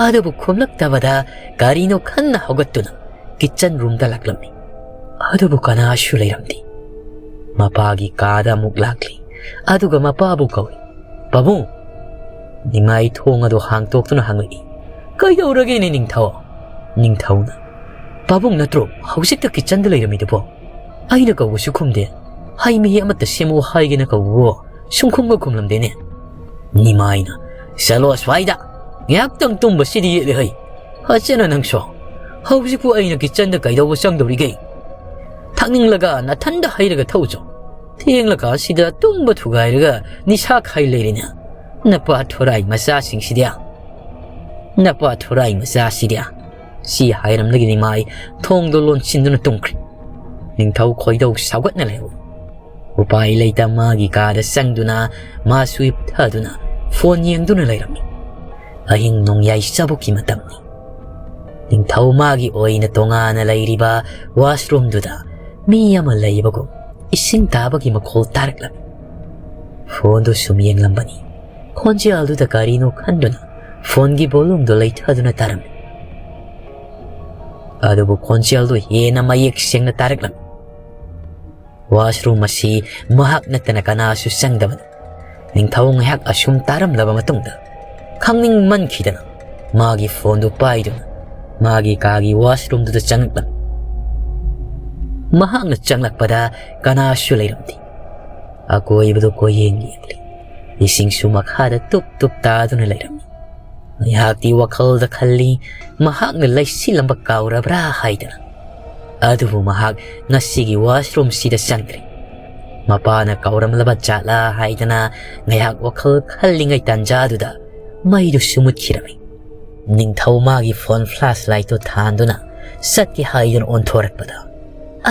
ꯑꯗꯨꯕꯨ ꯈꯨꯝꯂꯛꯇꯕꯗ ꯀꯔꯤꯅꯣ ꯈꯟꯅ ꯍꯧꯒꯠꯇꯨꯅ ꯀꯤꯠꯆꯟ ꯔꯨꯝꯗ ꯂꯥꯛꯂꯝꯃꯤ꯫ ꯑꯗꯨꯕꯨ ꯀꯅꯥꯁꯨ ꯂꯩꯔꯝꯗꯦ꯫ ꯃꯄꯥꯒꯤ ꯀꯥꯗ ꯑꯃꯨꯛ ꯂꯥꯛꯂꯤ꯫ ꯑꯗꯨꯒ ꯃꯄꯥꯕꯨ ꯀꯧꯏ, "ꯄꯥꯕꯨꯡ!" ꯅꯤꯃꯥꯏ ꯊꯣꯡ ꯑꯗꯨ ꯍꯥꯡꯇꯣꯛꯇꯨꯅ ꯍꯪꯂꯛꯏ, "ꯀꯩꯗꯧꯔꯒꯦꯅꯦ ꯅꯤꯡꯊꯧ?" ꯅꯤꯡꯊꯧꯅ, "ꯄꯥꯕꯨꯡ ꯅꯠꯇ꯭ꯔꯣ ꯍꯧꯖꯤꯛꯇ ꯀꯤꯠꯆꯟꯗ ꯂꯩꯔꯝꯃꯤꯗꯨꯕꯣ? ꯑꯩꯅ ꯀꯧꯕꯁꯨ ꯈꯨꯝꯗꯦ꯫ ꯍꯩ ꯃꯍꯤ ꯑꯃꯠꯇ ꯁꯦꯝꯃꯨ ꯍꯥꯏꯒꯦꯅ ꯀꯧꯕꯕꯨ ꯁꯨꯝꯈꯨꯝꯒ ꯈꯨꯝꯂꯝꯗꯦꯅꯦ꯫" ꯅꯤꯃꯥꯏꯅ, "ꯆꯠꯂꯣ ꯑꯁ꯭ꯋꯥꯏꯗ꯫ ꯉꯥꯏꯍꯥꯛꯇꯪ ꯇꯨꯝꯕꯁꯤꯗꯤ ꯌꯦꯠꯂꯦ ꯍꯩ꯫ ꯐꯖꯅ ꯅꯪꯁꯨ꯫ ꯍꯧꯖꯤꯛꯄꯨ ꯑꯩꯅ ꯀꯤꯠꯆꯟꯗ ꯀꯩꯗꯧꯕ ꯆꯪꯗꯧꯔꯤꯒꯦ? ꯊꯛꯅꯤꯡꯂꯒ ꯅꯊꯟꯗ ꯍꯩꯔꯒ ꯊꯛꯎꯆꯣ꯫ ꯊꯦꯡꯂꯀꯥꯟꯁꯤꯗ ꯇꯨꯝꯕ ꯊꯨꯒꯥꯏꯔꯒ ꯅꯤꯁꯥ ꯈꯥꯏ ꯂꯩꯔꯦꯅꯦ꯫ ꯅꯄꯥ ꯊꯣꯔꯥꯏ ꯃꯆꯥꯁꯤꯡꯁꯤꯗꯤ꯫ ꯅꯄꯥ ꯊꯣꯔꯥꯏ ꯃꯆꯥꯁꯤꯗꯤ꯫" ꯁꯤ ꯍꯥꯏꯔꯝꯂꯒ ꯅꯤꯃꯥꯏ ꯊꯣꯡꯗꯣ ꯂꯣꯟꯁꯤꯟꯗꯨꯅ ꯇꯨꯝꯈ꯭ꯔꯦ꯫ ꯅꯤꯡꯊꯧ ꯈꯣꯏꯗꯧ ꯁꯥꯎꯒꯠꯅ ꯂꯩꯍꯧꯏ꯫ ꯎꯄꯥꯏ ꯂꯩꯇ ꯃꯥꯒꯤ ꯀꯥꯗ ꯆꯪꯗꯨꯅ ꯃꯥꯁꯨ ꯍꯤꯞꯊꯗꯨꯅ ꯐꯣꯟ ꯌꯦꯡꯗꯨꯅ ꯂꯩꯔꯝꯃꯤ꯫ ꯑꯍꯤꯡ ꯅꯣꯡꯌꯥꯏ ꯆꯕꯨꯛꯀꯤ ꯃꯇꯝꯅꯤ꯫ ꯅꯤꯡꯊꯧ ꯃꯥꯒꯤ ꯑꯣꯏꯅ ꯇꯣꯉꯥꯟꯅ ꯂꯩꯔꯤꯕ ꯋꯥꯁꯔꯨꯝꯗꯨꯗ ꯃꯤ ꯑꯃ ꯂꯩꯕꯒꯨꯝ ꯏꯁꯤꯡ ꯇꯥꯕꯒꯤ ꯃꯈꯣꯜ ꯇꯥꯔꯛꯂꯝꯃꯤ꯫ ꯐꯣꯟꯗꯨ ꯁꯨꯝ ꯌꯦꯡꯂꯝꯕꯅꯤ꯫ ꯈꯣꯟꯖꯦꯜꯗꯨꯗ ꯀꯔꯤꯅꯣ ꯈꯟꯗꯨꯅ ꯐꯣꯟꯒꯤ volumeꯗꯨ ꯂꯩꯊꯗꯨꯅ ꯇꯥꯔꯝꯃꯤ꯫ ꯑꯗꯨꯕꯨ ꯈꯣꯟꯖꯦꯜꯗꯨ ꯍꯦꯟꯅ ꯃꯌꯦꯛ ꯁꯦꯡꯅ ꯇꯥꯔꯛꯂꯝꯃꯤ꯫ Washroom ꯑꯁꯤ ꯃꯍꯥꯛ ꯅꯠꯇꯅ ꯀꯅꯥꯁꯨ ꯆꯪꯗꯕꯅꯤ꯫ ꯅꯤꯡꯊꯧ ꯉꯥꯏꯍꯥꯛ ꯑꯁꯨꯝ ꯇꯥꯔꯝꯂꯕ ꯃꯇꯨꯡꯗ, ꯈꯪꯅꯤꯡꯃꯟꯈꯤꯗꯅ ꯃꯥꯒꯤ ꯐꯣꯟꯗꯨ ꯄꯥꯏꯗꯨꯅ ꯃꯥꯒꯤ ꯀꯥꯒꯤ washroomꯗꯨꯗ ꯆꯪꯂꯛꯂꯝꯃꯤ꯫ ꯃꯍꯥꯛꯅ ꯆꯪꯂꯛꯄꯗ ꯀꯅꯥꯁꯨ ꯂꯩꯔꯝꯗꯦ꯫ ꯑꯀꯣꯏꯕꯗꯨ ꯀꯣꯏꯌꯦꯡ ꯌꯦꯡꯂꯤ꯫ ꯏꯁꯤꯡꯁꯨ ꯃꯈꯥꯗ ꯇꯨꯞ ꯇꯨꯞ ꯇꯥꯗꯨꯅ ꯂꯩꯔꯝꯃꯤ꯫ ꯉꯥꯏꯍꯥꯛꯇꯤ ꯋꯥꯈꯜꯗ ꯈꯜꯂꯤ, ꯃꯍꯥꯛꯅ ꯂꯩꯁꯤꯜꯂꯝꯕ ꯀꯥꯎꯔꯕ꯭ꯔꯥ ꯍꯥꯏꯗꯅ꯫ ꯑꯗꯨꯕꯨ ꯃꯍꯥꯛ ꯉꯁꯤꯒꯤ washroomꯁꯤꯗ ꯆꯪꯗ꯭ꯔꯦ꯫ ꯃꯄꯥꯅ ꯀꯥꯎꯔꯝꯂꯕ ꯖꯥꯠꯂꯥ ꯍꯥꯏꯗꯅ ꯉꯥꯏꯍꯥꯛ ꯋꯥꯈꯜ ꯈꯜꯂꯤꯉꯩ ꯇꯥꯟꯖꯥꯗꯨꯗ ꯃꯩꯗꯨꯁꯨ ꯃꯨꯠꯈꯤꯔꯝꯃꯤ꯫ ꯅꯤꯡꯊꯧ ꯃꯥꯒꯤ phone flashlightꯇꯨ ꯊꯥꯟꯗꯨꯅ ꯆꯠꯀꯦ ꯍꯥꯏꯗꯨꯅ ꯑꯣꯟꯊꯣꯔꯛꯄꯗ,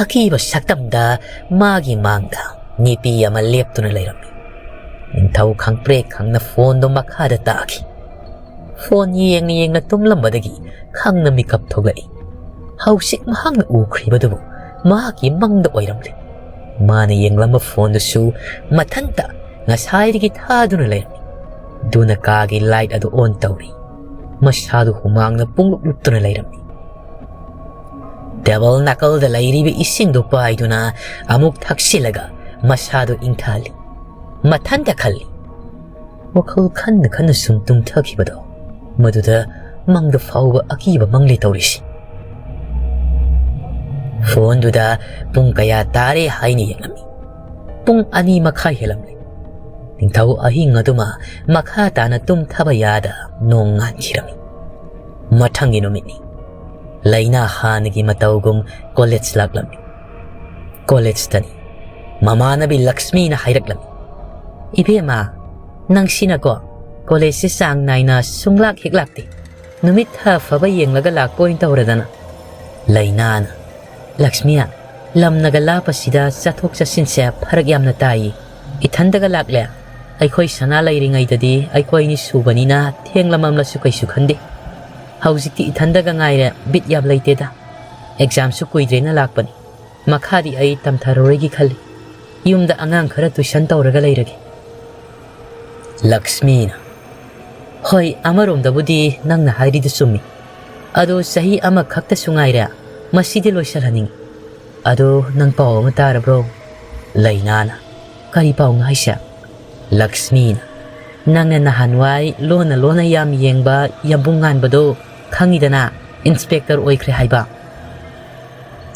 ꯑꯀꯤꯕ ꯁꯛꯇꯝꯗ ꯃꯥꯒꯤ ꯃꯥꯡꯗ ꯅꯨꯄꯤ ꯑꯃ ꯂꯦꯞꯇꯨꯅ ꯂꯩꯔꯝꯃꯤ꯫ ꯅꯤꯡꯊꯧ ꯈꯪꯄ꯭ꯔꯦꯛ ꯈꯪꯅ ꯐꯣꯟꯗꯨ ꯃꯈꯥꯗ ꯇꯥꯈꯤ꯫ ꯐꯣꯟ ꯌꯦꯡꯅ ꯌꯦꯡꯅ ꯇꯨꯝꯂꯝꯕꯗꯒꯤ ꯈꯪꯅ ꯃꯤꯀꯞ ꯊꯣꯛꯂꯛꯏ꯫ ꯍꯧꯖꯤꯛ ꯃꯍꯥꯛꯅ ꯎꯈ꯭ꯔꯤꯕꯗꯨꯕꯨ ꯃꯍꯥꯛꯀꯤ ꯃꯪꯗ ꯑꯣꯏꯔꯝꯂꯦ꯫ ꯃꯥꯅ ꯌꯦꯡꯂꯝꯕ ꯐꯣꯟꯗꯨꯁꯨ ꯃꯊꯟꯇ ꯉꯁꯥꯏꯗꯒꯤ ꯊꯥꯗꯨꯅ ꯂꯩꯔꯝꯃꯤ꯫ ꯑꯗꯨꯅ ꯀꯥꯒꯤ light ꯑꯗꯨ on ꯇꯧꯔꯤ꯫ ꯃꯁꯥꯗꯨ ꯍꯨꯃꯥꯡꯅ ꯄꯨꯡꯂꯨꯞ ꯂꯨꯞꯇꯨꯅ ꯂꯩꯔꯝꯃꯤ꯫ Table ꯅꯥꯀꯜꯗ ꯂꯩꯔꯤꯕ ꯏꯁꯤꯡꯗꯨ ꯄꯥꯏꯗꯨꯅ ꯑꯃꯨꯛ ꯊꯛꯆꯤꯜꯂꯒ ꯃꯁꯥꯗꯨ ꯏꯪꯊꯍꯜꯂꯤ꯫ ꯃꯊꯟꯇ ꯈꯜꯂꯤ꯫ ꯋꯥꯈꯜ ꯈꯟꯅ ꯈꯟꯅ ꯁꯨꯝ ꯇꯨꯝꯊꯈꯤꯕꯗꯣ, ꯃꯗꯨꯗ ꯃꯪꯗ ꯐꯥꯎꯕ ꯑꯀꯤꯕ ꯃꯪꯂꯦ ꯇꯧꯔꯤꯁꯤ꯫ ꯐꯣꯟꯗꯨꯗ ꯄꯨꯡ ꯀꯌꯥ ꯇꯥꯔꯦ ꯍꯥꯏꯅ ꯌꯦꯡꯂꯝꯃꯤ꯫ ꯄꯨꯡ ꯑꯅꯤ ꯃꯈꯥꯏ ꯍꯦꯜꯂꯝꯂꯦ꯫ ꯅꯤꯡꯊꯧ ꯑꯍꯤꯡ ꯑꯗꯨꯃ ꯃꯈꯥ ꯇꯥꯅ ꯇꯨꯝꯊꯕ ꯌꯥꯗ ꯅꯣꯡ ꯉꯥꯟꯈꯤꯔꯝꯃꯤ꯫ ꯃꯊꯪꯒꯤ ꯅꯨꯃꯤꯠꯅꯤ꯫ ꯂꯩꯅꯥ ꯍꯥꯟꯅꯒꯤ ꯃꯇꯧꯒꯨꯝ college ꯂꯥꯛꯂꯝꯃꯤ꯫ Collegeꯇꯅꯤ꯫ ꯃꯃꯥꯟꯅꯕꯤ ꯂꯛꯁꯃꯤꯅ ꯍꯥꯏꯔꯛꯂꯝꯃꯤ, "ꯏꯕꯦꯝꯃ, ꯅꯪꯁꯤꯅꯀꯣ collegeꯁꯦ ꯆꯥꯡ ꯅꯥꯏꯅ ꯁꯨꯡꯂꯥꯛ ꯍꯦꯛ ꯂꯥꯛꯇꯦ꯫ ꯅꯨꯃꯤꯠ ꯊꯥ ꯐꯕ ꯌꯦꯡꯂꯒ ꯂꯥꯛꯄ ꯑꯣꯏꯅ ꯇꯧꯔꯗꯅ?" ꯂꯩꯅꯥꯅ, "ꯂꯛꯁꯃꯤ, ꯂꯝꯅꯒ ꯂꯥꯞꯄꯁꯤꯗ ꯆꯠꯊꯣꯛ ꯆꯠꯁꯤꯟꯁꯦ ꯐꯔꯛ ꯌꯥꯝꯅ ꯇꯥꯏꯌꯦ꯫ ꯏꯊꯟꯗꯒ ꯂꯥꯛꯂꯦ꯫ ꯑꯩꯈꯣꯏ ꯁꯅꯥ ꯂꯩꯔꯤꯉꯩꯗꯗꯤ ꯑꯩꯈꯣꯏ ꯑꯅꯤ ꯁꯨꯕꯅꯤꯅ ꯊꯦꯡꯂꯃꯝꯂꯁꯨ ꯀꯩꯁꯨ ꯈꯟꯗꯦ꯫ ꯍꯧꯖꯤꯛꯇꯤ ꯏꯊꯟꯗꯒ ꯉꯥꯏꯔꯦ, ꯕꯤꯠ ꯌꯥꯝ ꯂꯩꯇꯦꯗ꯫ Examꯁꯨ ꯀꯨꯏꯗ꯭ꯔꯦꯅ ꯂꯥꯛꯄꯅꯤ꯫ ꯃꯈꯥꯗꯤ ꯑꯩ ꯇꯝꯊꯔꯔꯣꯏꯒꯦ ꯈꯜꯂꯤ꯫ ꯌꯨꯝꯗ ꯑꯉꯥꯡ ꯈꯔ tuition ꯇꯧꯔꯒ ꯂꯩꯔꯒꯦ꯫ ꯂꯛꯁꯃꯤꯅ, "ꯍꯣꯏ, ꯑꯃꯔꯣꯝꯗꯕꯨꯗꯤ ꯅꯪꯅ ꯍꯥꯏꯔꯤꯗꯨ ꯆꯨꯝꯃꯤ꯫ ꯑꯗꯣ ꯆꯍꯤ ꯑꯃꯈꯛꯇꯁꯨ ꯉꯥꯏꯔꯦ, ꯃꯁꯤꯗꯤ ꯂꯣꯏꯁꯤꯜꯍꯟꯅꯤꯡꯉꯤ꯫ ꯑꯗꯣ ꯅꯪ ꯄꯥꯎ ꯑꯃ ꯇꯥꯔꯕ꯭ꯔꯣ?" ꯂꯩꯅꯥꯅ, "ꯀꯔꯤ ꯄꯥꯎꯅꯣ ꯍꯥꯏꯁꯦ?" ꯂꯛꯁꯃꯤꯅ, "ꯅꯪꯅ ꯅꯍꯥꯟꯋꯥꯏ ꯂꯣꯟꯅ ꯂꯣꯟꯅ ꯌꯥꯝ ꯌꯦꯡꯕ ꯌꯥꯝꯕꯨꯡ ꯉꯥꯟꯕꯗꯣ ꯈꯪꯉꯤꯗꯅ, inspector ꯑꯣꯏꯈ꯭ꯔꯦ ꯍꯥꯏꯕ?"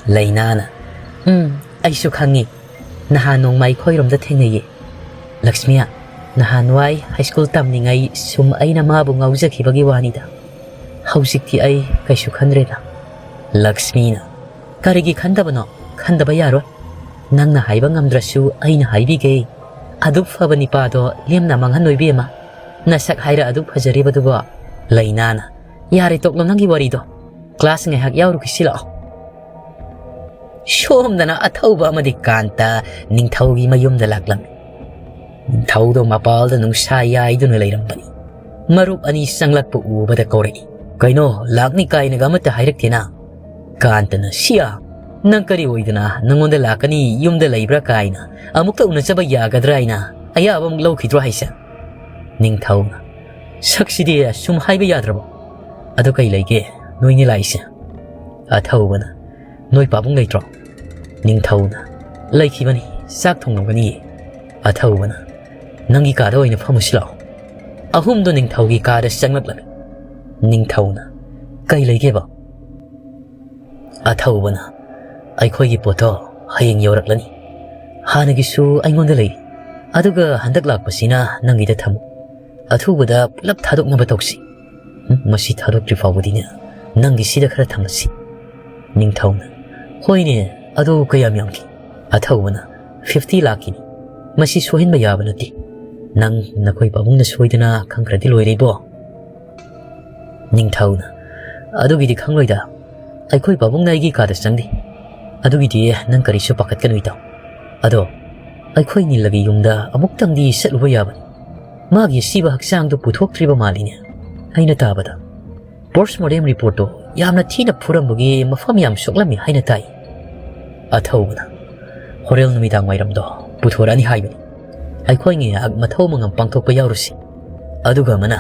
ꯂꯩꯅꯥꯅ, "ꯎꯝ, ꯑꯩꯁꯨ ꯈꯪꯉꯤ꯫ ꯅꯍꯥꯟ ꯅꯣꯡꯃ ꯑꯩꯈꯣꯏꯔꯣꯝꯗ ꯊꯦꯡꯅꯩꯌꯦ꯫ ꯂꯛꯁꯃꯤꯌꯥ, ꯅꯍꯥꯟꯋꯥꯏ high school ꯇꯝꯂꯤꯉꯩ ꯁꯨꯝ ꯑꯩꯅ ꯃꯥꯕꯨ ꯉꯥꯎꯖꯈꯤꯕꯒꯤ ꯋꯥꯅꯤꯗ꯫ ꯍꯧꯖꯤꯛꯇꯤ ꯑꯩ ꯀꯩꯁꯨ ꯈꯟꯗ꯭ꯔꯦꯗ꯫" ꯂꯛꯁꯃꯤꯅ, "ꯀꯔꯤꯒꯤ ꯈꯟꯗꯕꯅꯣ? ꯈꯟꯗꯕ ꯌꯥꯔꯣꯏ꯫ ꯅꯪꯅ ꯍꯥꯏꯕ ꯉꯝꯗ꯭ꯔꯁꯨ ꯑꯩꯅ ꯍꯥꯏꯕꯤꯒꯦ꯫ ꯑꯗꯨꯛ ꯐꯕ ꯅꯤꯄꯥꯗꯣ ꯂꯦꯝꯅ ꯃꯥꯡꯍꯟꯅꯣ ꯏꯕꯦꯝꯃ꯫ ꯅꯁꯛ ꯍꯥꯏꯔ ꯑꯗꯨꯛ ꯐꯖꯔꯤꯕꯗꯨꯕꯣ꯫" ꯂꯩꯅꯥꯅ, "ꯌꯥꯔꯦ, ꯇꯣꯛꯂꯣ ꯅꯪꯒꯤ ꯋꯥꯔꯤꯗꯣ꯫ Class ꯉꯥꯏꯍꯥꯛ ꯌꯥꯎꯔꯨꯈꯤꯁꯤ ꯂꯥꯛꯑꯣ꯫" ꯁꯣꯝꯗꯅ ꯑꯊꯧꯕ ꯑꯃꯗꯤ ꯀꯥꯟꯇ ꯅꯤꯡꯊꯧꯒꯤ ꯃꯌꯨꯝꯗ ꯂꯥꯛꯂꯝꯃꯤ꯫ ꯅꯤꯡꯊꯧꯗꯣ ꯃꯄꯥꯜꯗ ꯅꯨꯡꯁꯥ ꯌꯥꯏꯗꯨꯅ ꯂꯩꯔꯝꯕꯅꯤ꯫ ꯃꯔꯨꯞ ꯑꯅꯤ ꯆꯪꯂꯛꯄ ꯎꯕꯗ ꯀꯧꯔꯛꯏ, "ꯀꯩꯅꯣ, ꯂꯥꯛꯅꯤ ꯀꯥꯏꯅꯒ ꯑꯃꯠꯇ ꯍꯥꯏꯔꯛꯇꯦꯅ?" ꯀꯥꯟꯇꯅ, "ꯁꯤꯌꯥ, ꯅꯪ ꯀꯔꯤ ꯑꯣꯏꯗꯅ ꯅꯪꯉꯣꯟꯗ ꯂꯥꯛꯀꯅꯤ, ꯌꯨꯝꯗ ꯂꯩꯕ꯭ꯔꯥ ꯀꯥꯏꯅ ꯑꯃꯨꯛꯇ ꯎꯅꯖꯕ ꯌꯥꯒꯗ꯭ꯔꯥ ꯍꯥꯏꯅ ꯑꯌꯥꯕ ꯑꯃꯨꯛ ꯂꯧꯈꯤꯗ꯭ꯔꯣ ꯍꯥꯏꯁꯦ?" ꯅꯤꯡꯊꯧꯅ, "ꯁꯛꯁꯤꯗꯤ ꯁꯨꯝ ꯍꯥꯏꯕ ꯌꯥꯗ꯭ꯔꯕꯣ? ꯑꯗꯨ ꯀꯩ ꯂꯩꯒꯦ ꯅꯣꯏꯅꯤ ꯂꯥꯛꯏꯁꯦ?" ꯑꯊꯧꯕꯅ, "ꯅꯣꯏ ꯄꯥꯕꯨꯡ ꯂꯩꯇ꯭ꯔꯣ?" ꯅꯤꯡꯊꯧꯅ, "ꯂꯩꯈꯤꯕꯅꯤ, ꯆꯥꯛ ꯊꯣꯡꯂꯝꯒꯅꯤꯌꯦ꯫" ꯑꯊꯧꯕꯅ, "ꯅꯪꯒꯤ ꯀꯥꯗ ꯑꯣꯏꯅ ꯐꯝꯃꯨꯁꯤ ꯂꯥꯛꯑꯣ꯫" ꯑꯍꯨꯝꯗꯣ ꯅꯤꯡꯊꯧꯒꯤ ꯀꯥꯗ ꯆꯪꯂꯛꯂꯝꯃꯤ꯫ ꯅꯤꯡꯊꯧꯅ, "ꯀꯩ ꯂꯩꯒꯦꯕ?" ꯑꯊꯧꯕꯅ, "ꯑꯩꯈꯣꯏꯒꯤ ꯄꯣꯠꯇꯣ ꯍꯌꯦꯡ ꯌꯧꯔꯛꯂꯅꯤ꯫ ꯍꯥꯟꯅꯒꯤꯁꯨ ꯑꯩꯉꯣꯟꯗ ꯂꯩ, ꯑꯗꯨꯒ ꯍꯟꯗꯛ ꯂꯥꯛꯄꯁꯤꯅ ꯅꯪꯒꯤꯗ ꯊꯝꯃꯨ꯫ ꯑꯊꯨꯕꯗ ꯄꯨꯂꯞ ꯊꯥꯗꯣꯛꯅꯕ ꯇꯧꯁꯤ꯫ ꯎꯝ, ꯃꯁꯤ ꯊꯥꯗꯣꯛꯇ꯭ꯔꯤ ꯐꯥꯎꯕꯗꯤꯅꯦ, ꯅꯪꯒꯤ ꯁꯤꯗ ꯈꯔ ꯊꯝꯃꯁꯤ꯫" ꯅꯤꯡꯊꯧꯅ, "ꯍꯣꯏꯅꯦ, ꯑꯗꯨ ꯀꯌꯥꯝ ꯌꯥꯝꯒꯦ?" ꯑꯊꯧꯕꯅ, "Fifty ꯂꯥꯛꯀꯤꯅꯤ꯫ ꯃꯁꯤ ꯁꯣꯏꯍꯟꯕ ꯌꯥꯕ ꯅꯠꯇꯦ꯫ ꯅꯪ ꯅꯈꯣꯏ ꯄꯥꯕꯨꯡꯅ ꯁꯣꯏꯗꯅ ꯈꯪꯈ꯭ꯔꯗꯤ ꯂꯣꯏꯔꯦ ꯏꯕꯣ꯫" ꯅꯤꯡꯊꯧꯅ, "ꯑꯗꯨꯒꯤꯗꯤ ꯈꯪꯂꯣꯏꯗ꯫ ꯑꯩꯈꯣꯏ ꯄꯥꯕꯨꯡꯅ ꯑꯩꯒꯤ ꯀꯥꯗ ꯆꯪꯗꯦ꯫ ꯑꯗꯨꯒꯤꯗꯤ ꯅꯪ ꯀꯔꯤꯁꯨ ꯄꯥꯈꯠꯀꯅꯨ ꯏꯇꯥꯎ꯫ ꯑꯗꯣ ꯑꯩꯈꯣꯏ ꯅꯤꯜꯂꯒꯤ ꯌꯨꯝꯗ ꯑꯃꯨꯛꯇꯪꯗꯤ ꯆꯠꯂꯨꯕ ꯌꯥꯕꯅꯤ꯫ ꯃꯥꯒꯤ ꯑꯁꯤꯕ ꯍꯛꯆꯥꯡꯗꯨ ꯄꯨꯊꯣꯛꯇ꯭ꯔꯤꯕ ꯃꯥꯜꯂꯤꯅꯦ꯫ ꯑꯩꯅ ꯇꯥꯕꯗ post mortem reportꯇꯣ ꯌꯥꯝꯅ ꯊꯤꯅ ꯐꯨꯔꯝꯕꯒꯤ ꯃꯐꯝ ꯌꯥꯝ ꯁꯣꯛꯂꯝꯃꯤ ꯍꯥꯏꯅ ꯇꯥꯏ꯫" ꯑꯊꯧꯕꯅ, ꯍꯣꯔꯦꯟ ꯅꯨꯃꯤꯗꯥꯡ ꯋꯥꯏꯔꯝꯗꯣ ꯄꯨꯊꯣꯔꯛꯑꯅꯤ ꯍꯥꯏꯕꯅꯤ꯫ ꯑꯩꯈꯣꯏ ꯉꯥꯏꯍꯥꯛ ꯃꯊꯧ ꯃꯉꯝ ꯄꯥꯡꯊꯣꯛꯄ ꯌꯥꯎꯔꯨꯁꯤ꯫ ꯑꯗꯨꯒ ꯑꯃꯅ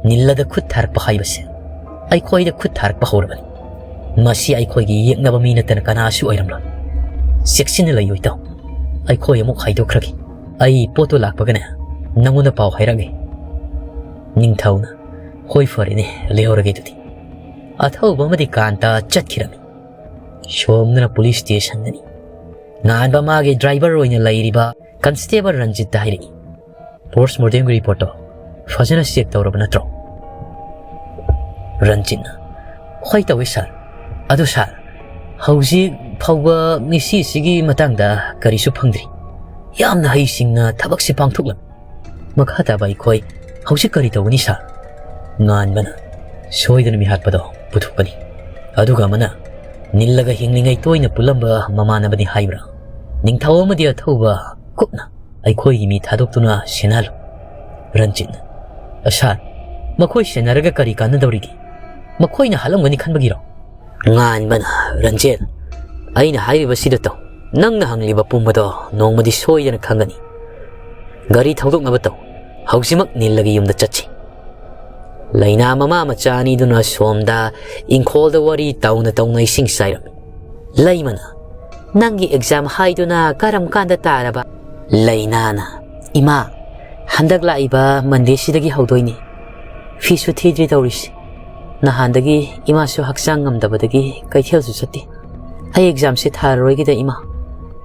ꯅꯤꯜꯂꯗ ꯈꯨꯠ ꯊꯥꯔꯛꯄ ꯍꯥꯏꯕꯁꯦ ꯑꯩꯈꯣꯏꯗ ꯈꯨꯠ ꯊꯥꯔꯛꯄ ꯍꯧꯔꯕꯅꯤ꯫ ꯃꯁꯤ ꯑꯩꯈꯣꯏꯒꯤ ꯌꯦꯛꯅꯕ ꯃꯤ ꯅꯠꯇꯅ ꯀꯅꯥꯁꯨ ꯑꯣꯏꯔꯝꯂꯣꯏ꯫ ꯆꯦꯛꯁꯤꯟꯅ ꯂꯩꯌꯨ ꯏꯇꯥꯎ꯫ ꯑꯩꯈꯣꯏ ꯑꯃꯨꯛ ꯍꯥꯏꯗꯣꯛꯈ꯭ꯔꯒꯦ꯫ ꯑꯩ ꯄꯣꯠꯇꯨ ꯂꯥꯛꯄꯒꯅꯦ ꯅꯪꯉꯣꯟꯗ ꯄꯥꯎ ꯍꯥꯏꯔꯛꯑꯒꯦ꯫ ꯅꯤꯡꯊꯧꯅ, "ꯍꯣꯏ, ꯐꯔꯦꯅꯦ, ꯂꯩꯍꯧꯔꯒꯦ ꯑꯗꯨꯗꯤ"꯫ ꯑꯊꯧꯕ ꯑꯃꯗꯤ ꯀꯥꯟꯇ ꯆꯠꯈꯤꯔꯝꯃꯤ꯫ ꯁꯣꯝꯗꯅ ꯄꯨꯂꯤꯁ ꯁ꯭ꯇꯦꯁꯟꯗꯅꯤ꯫ ꯉꯥꯟꯕ ꯃꯥꯒꯤ ꯗ꯭ꯔꯥꯏꯚꯔ ꯑꯣꯏꯅ ꯂꯩꯔꯤꯕ ꯀꯟꯁꯇꯦꯕꯜ ꯔꯟꯖꯤꯠꯇ ꯍꯥꯏꯔꯛꯏ, "ꯄꯣꯁꯃꯣꯔꯇꯦꯝꯒꯤ ꯔꯤꯄꯣꯔꯠꯇꯣ ꯐꯖꯅ ꯆꯦꯛ ꯇꯧꯔꯕ ꯅꯠꯇ꯭ꯔꯣ?" ꯔꯟꯖꯤꯠꯅ, "ꯍꯣꯏ ꯇꯧꯏ ꯁꯥꯔ꯫ ꯑꯗꯨ ꯁꯥꯔ, ꯍꯧꯖꯤꯛ ꯐꯥꯎꯕ ꯃꯤꯁꯤꯁꯤꯒꯤ ꯃꯇꯥꯡꯗ ꯀꯔꯤꯁꯨ ꯐꯪꯗ꯭ꯔꯤ꯫ ꯌꯥꯝꯅ ꯍꯩꯁꯤꯡꯅ ꯊꯕꯛꯁꯤ ꯄꯥꯡꯊꯣꯛꯂꯝꯃꯤ꯫ ꯃꯈꯥ ꯇꯥꯕ ꯑꯩꯈꯣꯏ ꯍꯧꯖꯤꯛ ꯀꯔꯤ ꯇꯧꯒꯅꯤ ꯁꯥꯔ?" ꯉꯥꯟꯕꯅ, "ꯁꯣꯏꯗꯅ ꯃꯤꯍꯥꯠꯄꯗꯣ ꯄꯨꯊꯣꯛꯀꯅꯤ꯫ ꯑꯗꯨꯒ ꯑꯃꯅ ꯅꯤꯜꯂꯒ ꯍꯤꯡꯂꯤꯉꯩ ꯇꯣꯏꯅ ꯄꯨꯜꯂꯝꯕ ꯃꯃꯥꯟꯅꯕꯅꯤ ꯍꯥꯏꯕ꯭ꯔꯥ? ꯅꯤꯡꯊꯧ ꯑꯃꯗꯤ ꯑꯊꯧꯕ ꯀꯨꯞꯅ ꯑꯩꯈꯣꯏꯒꯤ ꯃꯤ ꯊꯥꯗꯣꯛꯇꯨꯅ ꯁꯦꯟꯅꯍꯜꯂꯨ"꯫ ꯔꯟꯖꯤꯠꯅ, "ꯁꯥꯔ, ꯃꯈꯣꯏ ꯁꯦꯟꯅꯔꯒ ꯀꯔꯤ ꯀꯥꯟꯅꯗꯧꯔꯤꯒꯦ? ꯃꯈꯣꯏꯅ ꯍꯥꯠꯂꯝꯒꯅꯤ ꯈꯟꯕꯒꯤꯔꯣ?" ꯉꯥꯟꯕꯅ, "ꯔꯟꯖꯤꯠ, ꯑꯩꯅ ꯍꯥꯏꯔꯤꯕꯁꯤꯗ ꯇꯧ꯫ ꯅꯪꯅ ꯍꯪꯂꯤꯕ ꯄꯨꯝꯕꯗꯣ ꯅꯣꯡꯃꯗꯤ ꯁꯣꯏꯗꯅ ꯈꯪꯒꯅꯤ꯫ ꯒꯥꯔꯤ ꯊꯧꯗꯣꯛꯅꯕ ꯇꯧ꯫ ꯍꯧꯖꯤꯛꯃꯛ ꯅꯤꯜꯂꯒꯤ ꯌꯨꯝꯗ ꯆꯠꯁꯤ"꯫ ꯂꯩꯅꯥ ꯃꯃꯥ ꯃꯆꯥ ꯑꯅꯤꯗꯨꯅ ꯁꯣꯝꯗ ꯏꯪꯈꯣꯜꯗ ꯋꯥꯔꯤ ꯇꯧꯅ ꯇꯧꯅ ꯏꯁꯤꯡ ꯆꯥꯏꯔꯝꯃꯤ꯫ ꯂꯩꯃꯅ, "ꯅꯪꯒꯤ ꯑꯦꯛꯖꯥꯝ ꯍꯥꯏꯗꯨꯅ ꯀꯔꯝ ꯀꯥꯟꯗ ꯇꯥꯔꯕ?" ꯂꯩꯅꯥꯅ, "ꯏꯃꯥ, ꯍꯟꯗꯛ ꯂꯥꯛꯏꯕ ꯃꯟꯗꯦꯁꯤꯗꯒꯤ ꯍꯧꯗꯣꯏꯅꯤ꯫ ꯐꯤꯁꯨ ꯊꯤꯗ꯭ꯔꯤ ꯇꯧꯔꯤꯁꯤ꯫ ꯅꯍꯥꯟꯗꯒꯤ ꯏꯃꯥꯁꯨ ꯍꯛꯆꯥꯡ ꯉꯝꯗꯕꯗꯒꯤ ꯀꯩꯊꯦꯜꯁꯨ ꯆꯠꯇꯦ꯫ ꯑꯩ ꯑꯦꯛꯖꯥꯝꯁꯦ ꯊꯥꯔꯔꯣꯏꯒꯦꯗ ꯏꯃꯥ꯫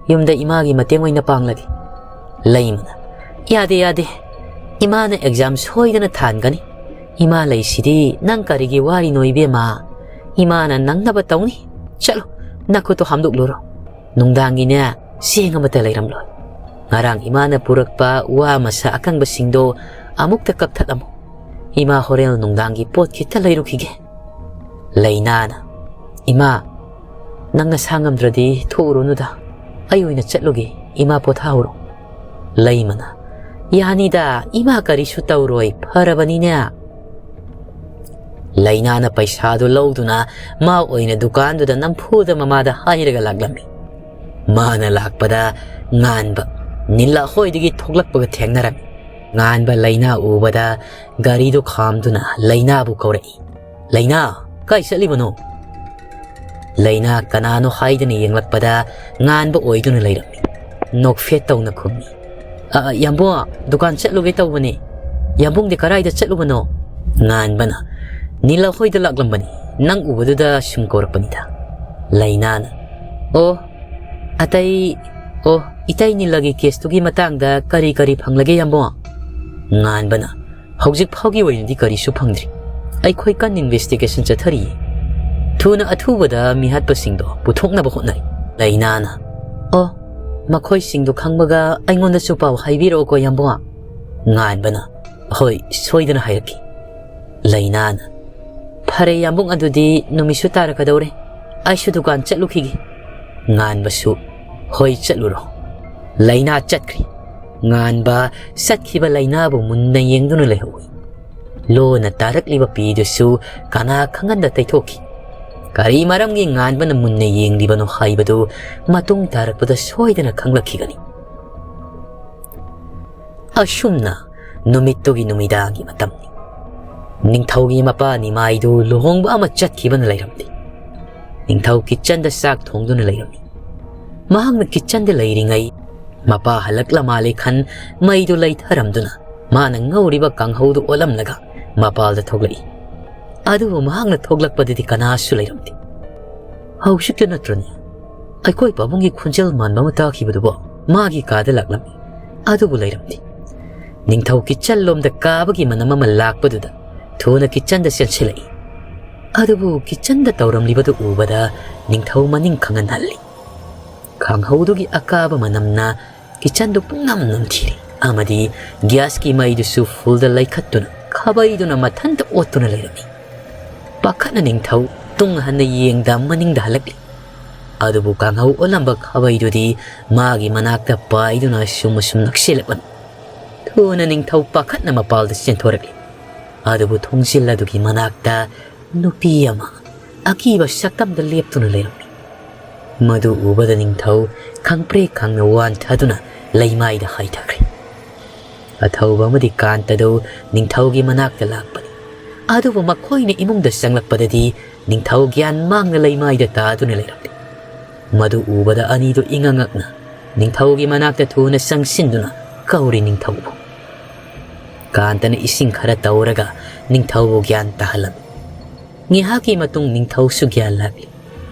ꯌꯨꯝꯗ ꯏꯃꯥꯒꯤ ꯃꯇꯦꯡ ꯑꯣꯏꯅ ꯄꯥꯡꯂꯒꯦ"꯫ ꯂꯩꯃꯅ, "ꯌꯥꯗꯦ, ꯌꯥꯗꯦ꯫ ꯏꯃꯥꯅ ꯑꯦꯛꯖꯥꯝ ꯁꯣꯏꯗꯅ ꯊꯥꯍꯟꯒꯅꯤ꯫ ꯏꯃꯥ ꯂꯩꯁꯤꯗꯤ ꯅꯪ ꯀꯔꯤꯒꯤ ꯋꯥꯔꯤꯅꯣ ꯏꯕꯦꯝꯃ? ꯏꯃꯥꯅ ꯅꯪꯅꯕ ꯇꯧꯅꯤ꯫ ꯆꯠꯂꯣ, ꯅꯈꯨꯠꯇꯣ ꯍꯥꯝꯗꯣꯛꯂꯨꯔꯣ꯫ ꯅꯨꯡꯗꯥꯡꯒꯤꯅꯦ, ꯆꯦꯡ ꯑꯃꯠꯇ ꯂꯩꯔꯝꯂꯣꯏ꯫ ꯉꯔꯥꯡ ꯏꯃꯥꯅ ꯄꯨꯔꯛꯄ ꯋꯥ ꯃꯁꯥ ꯑꯀꯪꯕꯁꯤꯡꯗꯣ ꯑꯃꯨꯛꯇ ꯀꯛꯊꯠꯂꯝꯃꯨ꯫ ꯏꯃꯥ ꯍꯣꯔꯦꯟ ꯅꯨꯡꯗꯥꯡꯒꯤ ꯄꯣꯠ ꯈꯤꯇ ꯂꯩꯔꯨꯈꯤꯒꯦ"꯫ ꯂꯩꯅꯥꯅ, "ꯏꯃꯥ, ꯅꯪ ꯅꯁꯥ ꯉꯝꯗ꯭ꯔꯗꯤ ꯊꯣꯛꯎꯔꯨꯅꯨꯗ꯫ ꯑꯩ ꯑꯣꯏꯅ ꯆꯠꯂꯨꯒꯦ, ꯏꯃꯥ ꯄꯣꯊꯥꯍꯧꯔꯣ"꯫ ꯂꯩꯃꯅ, "ꯌꯥꯅꯤꯗ, ꯏꯃꯥ ꯀꯔꯤꯁꯨ ꯇꯧꯔꯣꯏ, ꯐꯔꯕꯅꯤꯅꯦ"꯫ ꯂꯩꯅꯥꯅ ꯄꯩꯁꯥꯗꯨ ꯂꯧꯗꯨꯅ ꯃꯥ ꯑꯣꯏꯅ ꯗꯨꯀꯥꯟꯗꯨꯗ ꯅꯝꯐꯨꯗ ꯃꯃꯥꯗ ꯍꯥꯏꯔꯒ ꯂꯥꯛꯂꯝꯃꯤ꯫ ꯃꯥꯅ ꯂꯥꯛꯄꯗ ꯉꯥꯟꯕ ꯅꯤꯂꯥ ꯍꯣꯏꯗꯒꯤ ꯊꯣꯛꯂꯛꯄꯒ ꯊꯦꯡꯅꯔꯝꯃꯤ꯫ ꯉꯥꯟꯕ ꯂꯩꯅꯥ ꯎꯕꯗ ꯒꯥꯔꯤꯗꯨ ꯈꯥꯝꯗꯨꯅ ꯂꯩꯅꯥꯕꯨ ꯀꯧꯔꯛꯏ꯫ "ꯂꯩꯅꯥ, ꯀꯥꯏ ꯆꯠꯂꯤꯕꯅꯣ?" ꯂꯩꯅꯥ ꯀꯅꯥꯅꯣ ꯍꯥꯏꯗꯅ ꯌꯦꯡꯂꯛꯄꯗ ꯉꯥꯟꯕ ꯑꯣꯏꯗꯨꯅ ꯂꯩꯔꯝꯃꯤ꯫ ꯅꯣꯛꯐꯦꯠ ꯇꯧꯅ ꯈꯨꯝꯃꯤ꯫ "ꯑ, ꯌꯥꯝꯕꯨꯡ, ꯗꯨꯀꯥꯟ ꯆꯠꯂꯨꯒꯦ ꯇꯧꯕꯅꯤ꯫ ꯌꯥꯝꯕꯨꯡꯗꯤ ꯀꯔꯥꯏꯗ ꯆꯠꯂꯨꯕꯅꯣ?" ꯉꯥꯟꯕꯅ, "ꯅꯤꯂꯥ ꯍꯣꯏꯗ ꯂꯥꯛꯂꯝꯕꯅꯤ, ꯅꯪ ꯎꯕꯗꯨꯗ ꯁꯨꯝ ꯀꯧꯔꯛꯄꯅꯤꯗ"꯫ ꯂꯩꯅꯥꯅ, "ꯑꯣ, ꯑꯇꯩ, ꯑꯣ, ꯏꯇꯩ ꯅꯤꯂꯥꯒꯤ ꯀꯦꯁꯇꯨꯒꯤ ꯃꯇꯥꯡꯗ ꯀꯔꯤ ꯀꯔꯤ ꯐꯪꯂꯒꯦ ꯌꯥꯝꯕꯨꯡ?" ꯉꯥꯟꯕꯅ, "ꯍꯧꯖꯤꯛ ꯐꯥꯎꯒꯤ ꯑꯣꯏꯅꯗꯤ ꯀꯔꯤꯁꯨ ꯐꯪꯗ꯭ꯔꯤ꯫ ꯑꯩꯈꯣꯏ ꯀꯟꯅ ꯏꯟꯚꯦꯁꯇꯤꯒꯦꯁꯟ ꯆꯠꯊꯔꯤꯌꯦ꯫ ꯊꯨꯅ ꯑꯊꯨꯕꯗ ꯃꯤꯍꯥꯠꯄꯁꯤꯡꯗꯣ ꯄꯨꯊꯣꯛꯅꯕ ꯍꯣꯠꯅꯔꯤ"꯫ ꯂꯩꯅꯥꯅ, "ꯑꯣ, ꯃꯈꯣꯏꯁꯤꯡꯗꯣ ꯈꯪꯕꯒ ꯑꯩꯉꯣꯟꯗꯁꯨ ꯄꯥꯎ ꯍꯥꯏꯕꯤꯔꯛꯑꯣꯀꯣ ꯌꯥꯝꯕꯨꯡ"꯫ ꯉꯥꯟꯕꯅ, "ꯍꯣꯏ, ꯁꯣꯏꯗꯅ ꯍꯥꯏꯔꯛꯀꯦ"꯫ ꯂꯩꯅꯥꯅ, "ꯐꯔꯦ ꯌꯥꯝꯕꯨꯡ, ꯑꯗꯨꯗꯤ ꯅꯨꯃꯤꯠꯁꯨ ꯇꯥꯔꯛꯀꯗꯧꯔꯦ, ꯑꯩꯁꯨ ꯗꯨꯀꯥꯟ ꯆꯠꯂꯨꯈꯤꯒꯦ"꯫ ꯉꯥꯟꯕꯁꯨ, "ꯍꯣꯏ, ꯆꯠꯂꯨꯔꯣ"꯫ ꯂꯩꯅꯥ ꯆꯠꯈ꯭ꯔꯤ꯫ ꯉꯥꯟꯕ ꯆꯠꯈꯤꯕ ꯂꯩꯅꯥꯕꯨ ꯃꯨꯟꯅ ꯌꯦꯡꯗꯨꯅ ꯂꯩꯍꯧꯏ꯫ ꯂꯣꯟꯅ ꯇꯥꯔꯛꯂꯤꯕ ꯄꯤꯗꯨꯁꯨ ꯀꯅꯥ ꯈꯪꯍꯟꯗ ꯇꯩꯊꯣꯛꯈꯤ꯫ ꯀꯔꯤ ꯃꯔꯝꯒꯤ ꯉꯥꯟꯕꯅ ꯃꯨꯟꯅ ꯌꯦꯡꯂꯤꯕꯅꯣ ꯍꯥꯏꯕꯗꯨ ꯃꯇꯨꯡ ꯇꯥꯔꯛꯄꯗ ꯁꯣꯏꯗꯅ ꯈꯪꯂꯛꯈꯤꯒꯅꯤ꯫ ꯑꯁꯨꯝꯅ ꯅꯨꯃꯤꯠꯇꯨꯒꯤ ꯅꯨꯃꯤꯗꯥꯡꯒꯤ ꯃꯇꯝꯅꯤ꯫ ꯅꯤꯡꯊꯧꯒꯤ ꯃꯄꯥ ꯅꯤꯃꯥꯏꯗꯨ ꯂꯨꯍꯣꯡꯕ ꯑꯃ ꯆꯠꯈꯤꯕꯅ ꯂꯩꯔꯝꯂꯤ꯫ ꯅꯤꯡꯊꯧ ꯀꯤꯠꯆꯟꯗ ꯆꯥꯛ ꯊꯣꯡꯗꯨꯅ ꯂꯩꯔꯝꯃꯤ꯫ ꯃꯍꯥꯛꯅ ꯀꯤꯠꯆꯟꯗ ꯂꯩꯔꯤꯉꯩ ꯃꯄꯥ ꯍꯜꯂꯛꯂ ꯃꯥꯜꯂꯦ ꯈꯟ ꯃꯩꯗꯨ ꯂꯩꯊꯔꯝꯗꯨꯅ ꯃꯥꯅ ꯉꯧꯔꯤꯕ ꯀꯥꯡꯍꯧꯗꯨ ꯑꯣꯠꯂꯝꯂꯒ ꯃꯄꯥꯜꯗ ꯊꯣꯛꯂꯛꯏ꯫ ꯑꯗꯨꯕꯨ ꯃꯍꯥꯛꯅ ꯊꯣꯛꯂꯛꯄꯗꯗꯤ ꯀꯅꯥꯁꯨ ꯂꯩꯔꯝꯗꯦ꯫ "ꯍꯧꯖꯤꯛꯇ ꯅꯠꯇ꯭ꯔꯅꯦ ꯑꯩꯈꯣꯏ ꯄꯥꯕꯨꯡꯒꯤ ꯈꯣꯟꯖꯦꯜ ꯃꯥꯟꯕ ꯑꯃ ꯇꯥꯈꯤꯕꯗꯨꯕꯣ?" ꯃꯥꯒꯤ ꯀꯥꯗ ꯂꯥꯛꯂꯝꯃꯤ꯫ ꯑꯗꯨꯕꯨ ꯂꯩꯔꯝꯗꯦ꯫ ꯅꯤꯡꯊꯧ ꯀꯤꯠꯆꯟ ꯂꯣꯝꯗ ꯀꯥꯕꯒꯤ ꯃꯅꯝ ꯑꯃ ꯂꯥꯛꯄꯗꯨꯗ ꯊꯨꯅ ꯀꯤꯠꯆꯟꯗ ꯆꯦꯟꯁꯤꯜꯂꯛꯏ꯫ ꯑꯗꯨꯕꯨ ꯀꯤꯠꯆꯟꯗ ꯇꯧꯔꯝꯂꯤꯕꯗꯨ ꯎꯕꯗ ꯅꯤꯡꯊꯧ ꯃꯅꯤꯡ ꯈꯪꯍꯟꯍꯜꯂꯤ꯫ ꯀꯥꯡꯍꯧꯗꯨꯒꯤ ꯑꯀꯥꯕ ꯃꯅꯝꯅ ꯀꯤꯠꯆꯟꯗꯨ ꯄꯨꯡꯅꯝ ꯅꯝꯊꯤꯔꯦ ꯑꯃꯗꯤ ꯒ꯭ꯌꯥꯁꯀꯤ ꯃꯩꯗꯨꯁꯨ ꯐꯨꯜꯗ ꯂꯩꯈꯠꯇꯨꯅ ꯈꯥꯕꯩꯗꯨꯅ ꯃꯊꯟꯇ ꯑꯣꯠꯇꯨꯅ ꯂꯩꯔꯝꯃꯤ꯫ ꯄꯥꯈꯠꯅ ꯅꯤꯡꯊꯧ ꯇꯨꯡ ꯍꯟꯅ ꯌꯦꯡꯗ ꯃꯅꯤꯡꯗ ꯍꯜꯂꯛꯂꯤ꯫ ꯑꯗꯨꯕꯨ ꯀꯥꯡꯍꯧ ꯑꯣꯜꯂꯝꯕ ꯈꯥꯕꯩꯗꯨꯗꯤ ꯃꯥꯒꯤ ꯃꯅꯥꯛꯇ ꯄꯥꯏꯗꯨꯅ ꯑꯁꯨꯝ ꯑꯁꯨꯝ ꯅꯛꯁꯤꯜꯂꯛꯄꯅꯤ꯫ ꯊꯨꯅ ꯅꯤꯡꯊꯧ ꯄꯥꯈꯠꯅ ꯃꯄꯥꯜꯗ ꯆꯦꯟꯊꯣꯔꯛꯂꯤ꯫ ꯑꯗꯨꯕꯨ ꯊꯣꯡꯖꯤꯜ ꯑꯗꯨꯒꯤ ꯃꯅꯥꯛꯇ ꯅꯨꯄꯤ ꯑꯃ ꯑꯀꯤꯕ ꯁꯛꯇꯝꯗ ꯂꯦꯞꯇꯨꯅ ꯂꯩꯔꯝꯃꯤ꯫ ꯃꯗꯨ ꯎꯕꯗ ꯅꯤꯡꯊꯧ ꯈꯪꯄ꯭ꯔꯦꯛ ꯈꯪꯅ ꯋꯥꯟꯊꯗꯨꯅ ꯂꯩꯃꯥꯏꯗ ꯍꯥꯏꯊꯈ꯭ꯔꯦ꯫ ꯑꯊꯧꯕ ꯑꯃꯗꯤ ꯀꯥꯟꯇꯗꯨ ꯅꯤꯡꯊꯧꯒꯤ ꯃꯅꯥꯛꯇ ꯂꯥꯛꯄꯅꯤ꯫ ꯑꯗꯨꯕꯨ ꯃꯈꯣꯏꯅ ꯏꯃꯨꯡꯗ ꯆꯪꯂꯛꯄꯗꯗꯤ ꯅꯤꯡꯊꯧ ꯒ꯭ꯌꯥꯟ ꯃꯥꯡꯅ ꯂꯩꯃꯥꯏꯗ ꯇꯥꯗꯨꯅ ꯂꯩꯔꯝꯂꯦ꯫ ꯃꯗꯨ ꯎꯕꯗ ꯑꯅꯤꯗꯨ ꯏꯉꯛ ꯉꯛꯅ ꯅꯤꯡꯊꯧꯒꯤ ꯃꯅꯥꯛꯇ ꯊꯨꯅ ꯆꯪꯁꯤꯟꯗꯨꯅ ꯀꯧꯔꯤ ꯅꯤꯡꯊꯧꯕꯨ꯫ ꯀꯥꯟꯇꯅ ꯏꯁꯤꯡ ꯈꯔ ꯇꯧꯔꯒ ꯅꯤꯡꯊꯧꯕꯨ ꯒ꯭ꯌꯥꯟ ꯇꯥꯍꯜꯂꯝꯃꯤ꯫ ꯉꯥꯏꯍꯥꯛꯀꯤ ꯃꯇꯨꯡ ꯅꯤꯡꯊꯧꯁꯨ ꯒ꯭ꯌꯥꯟ ꯂꯥꯛꯂꯤ꯫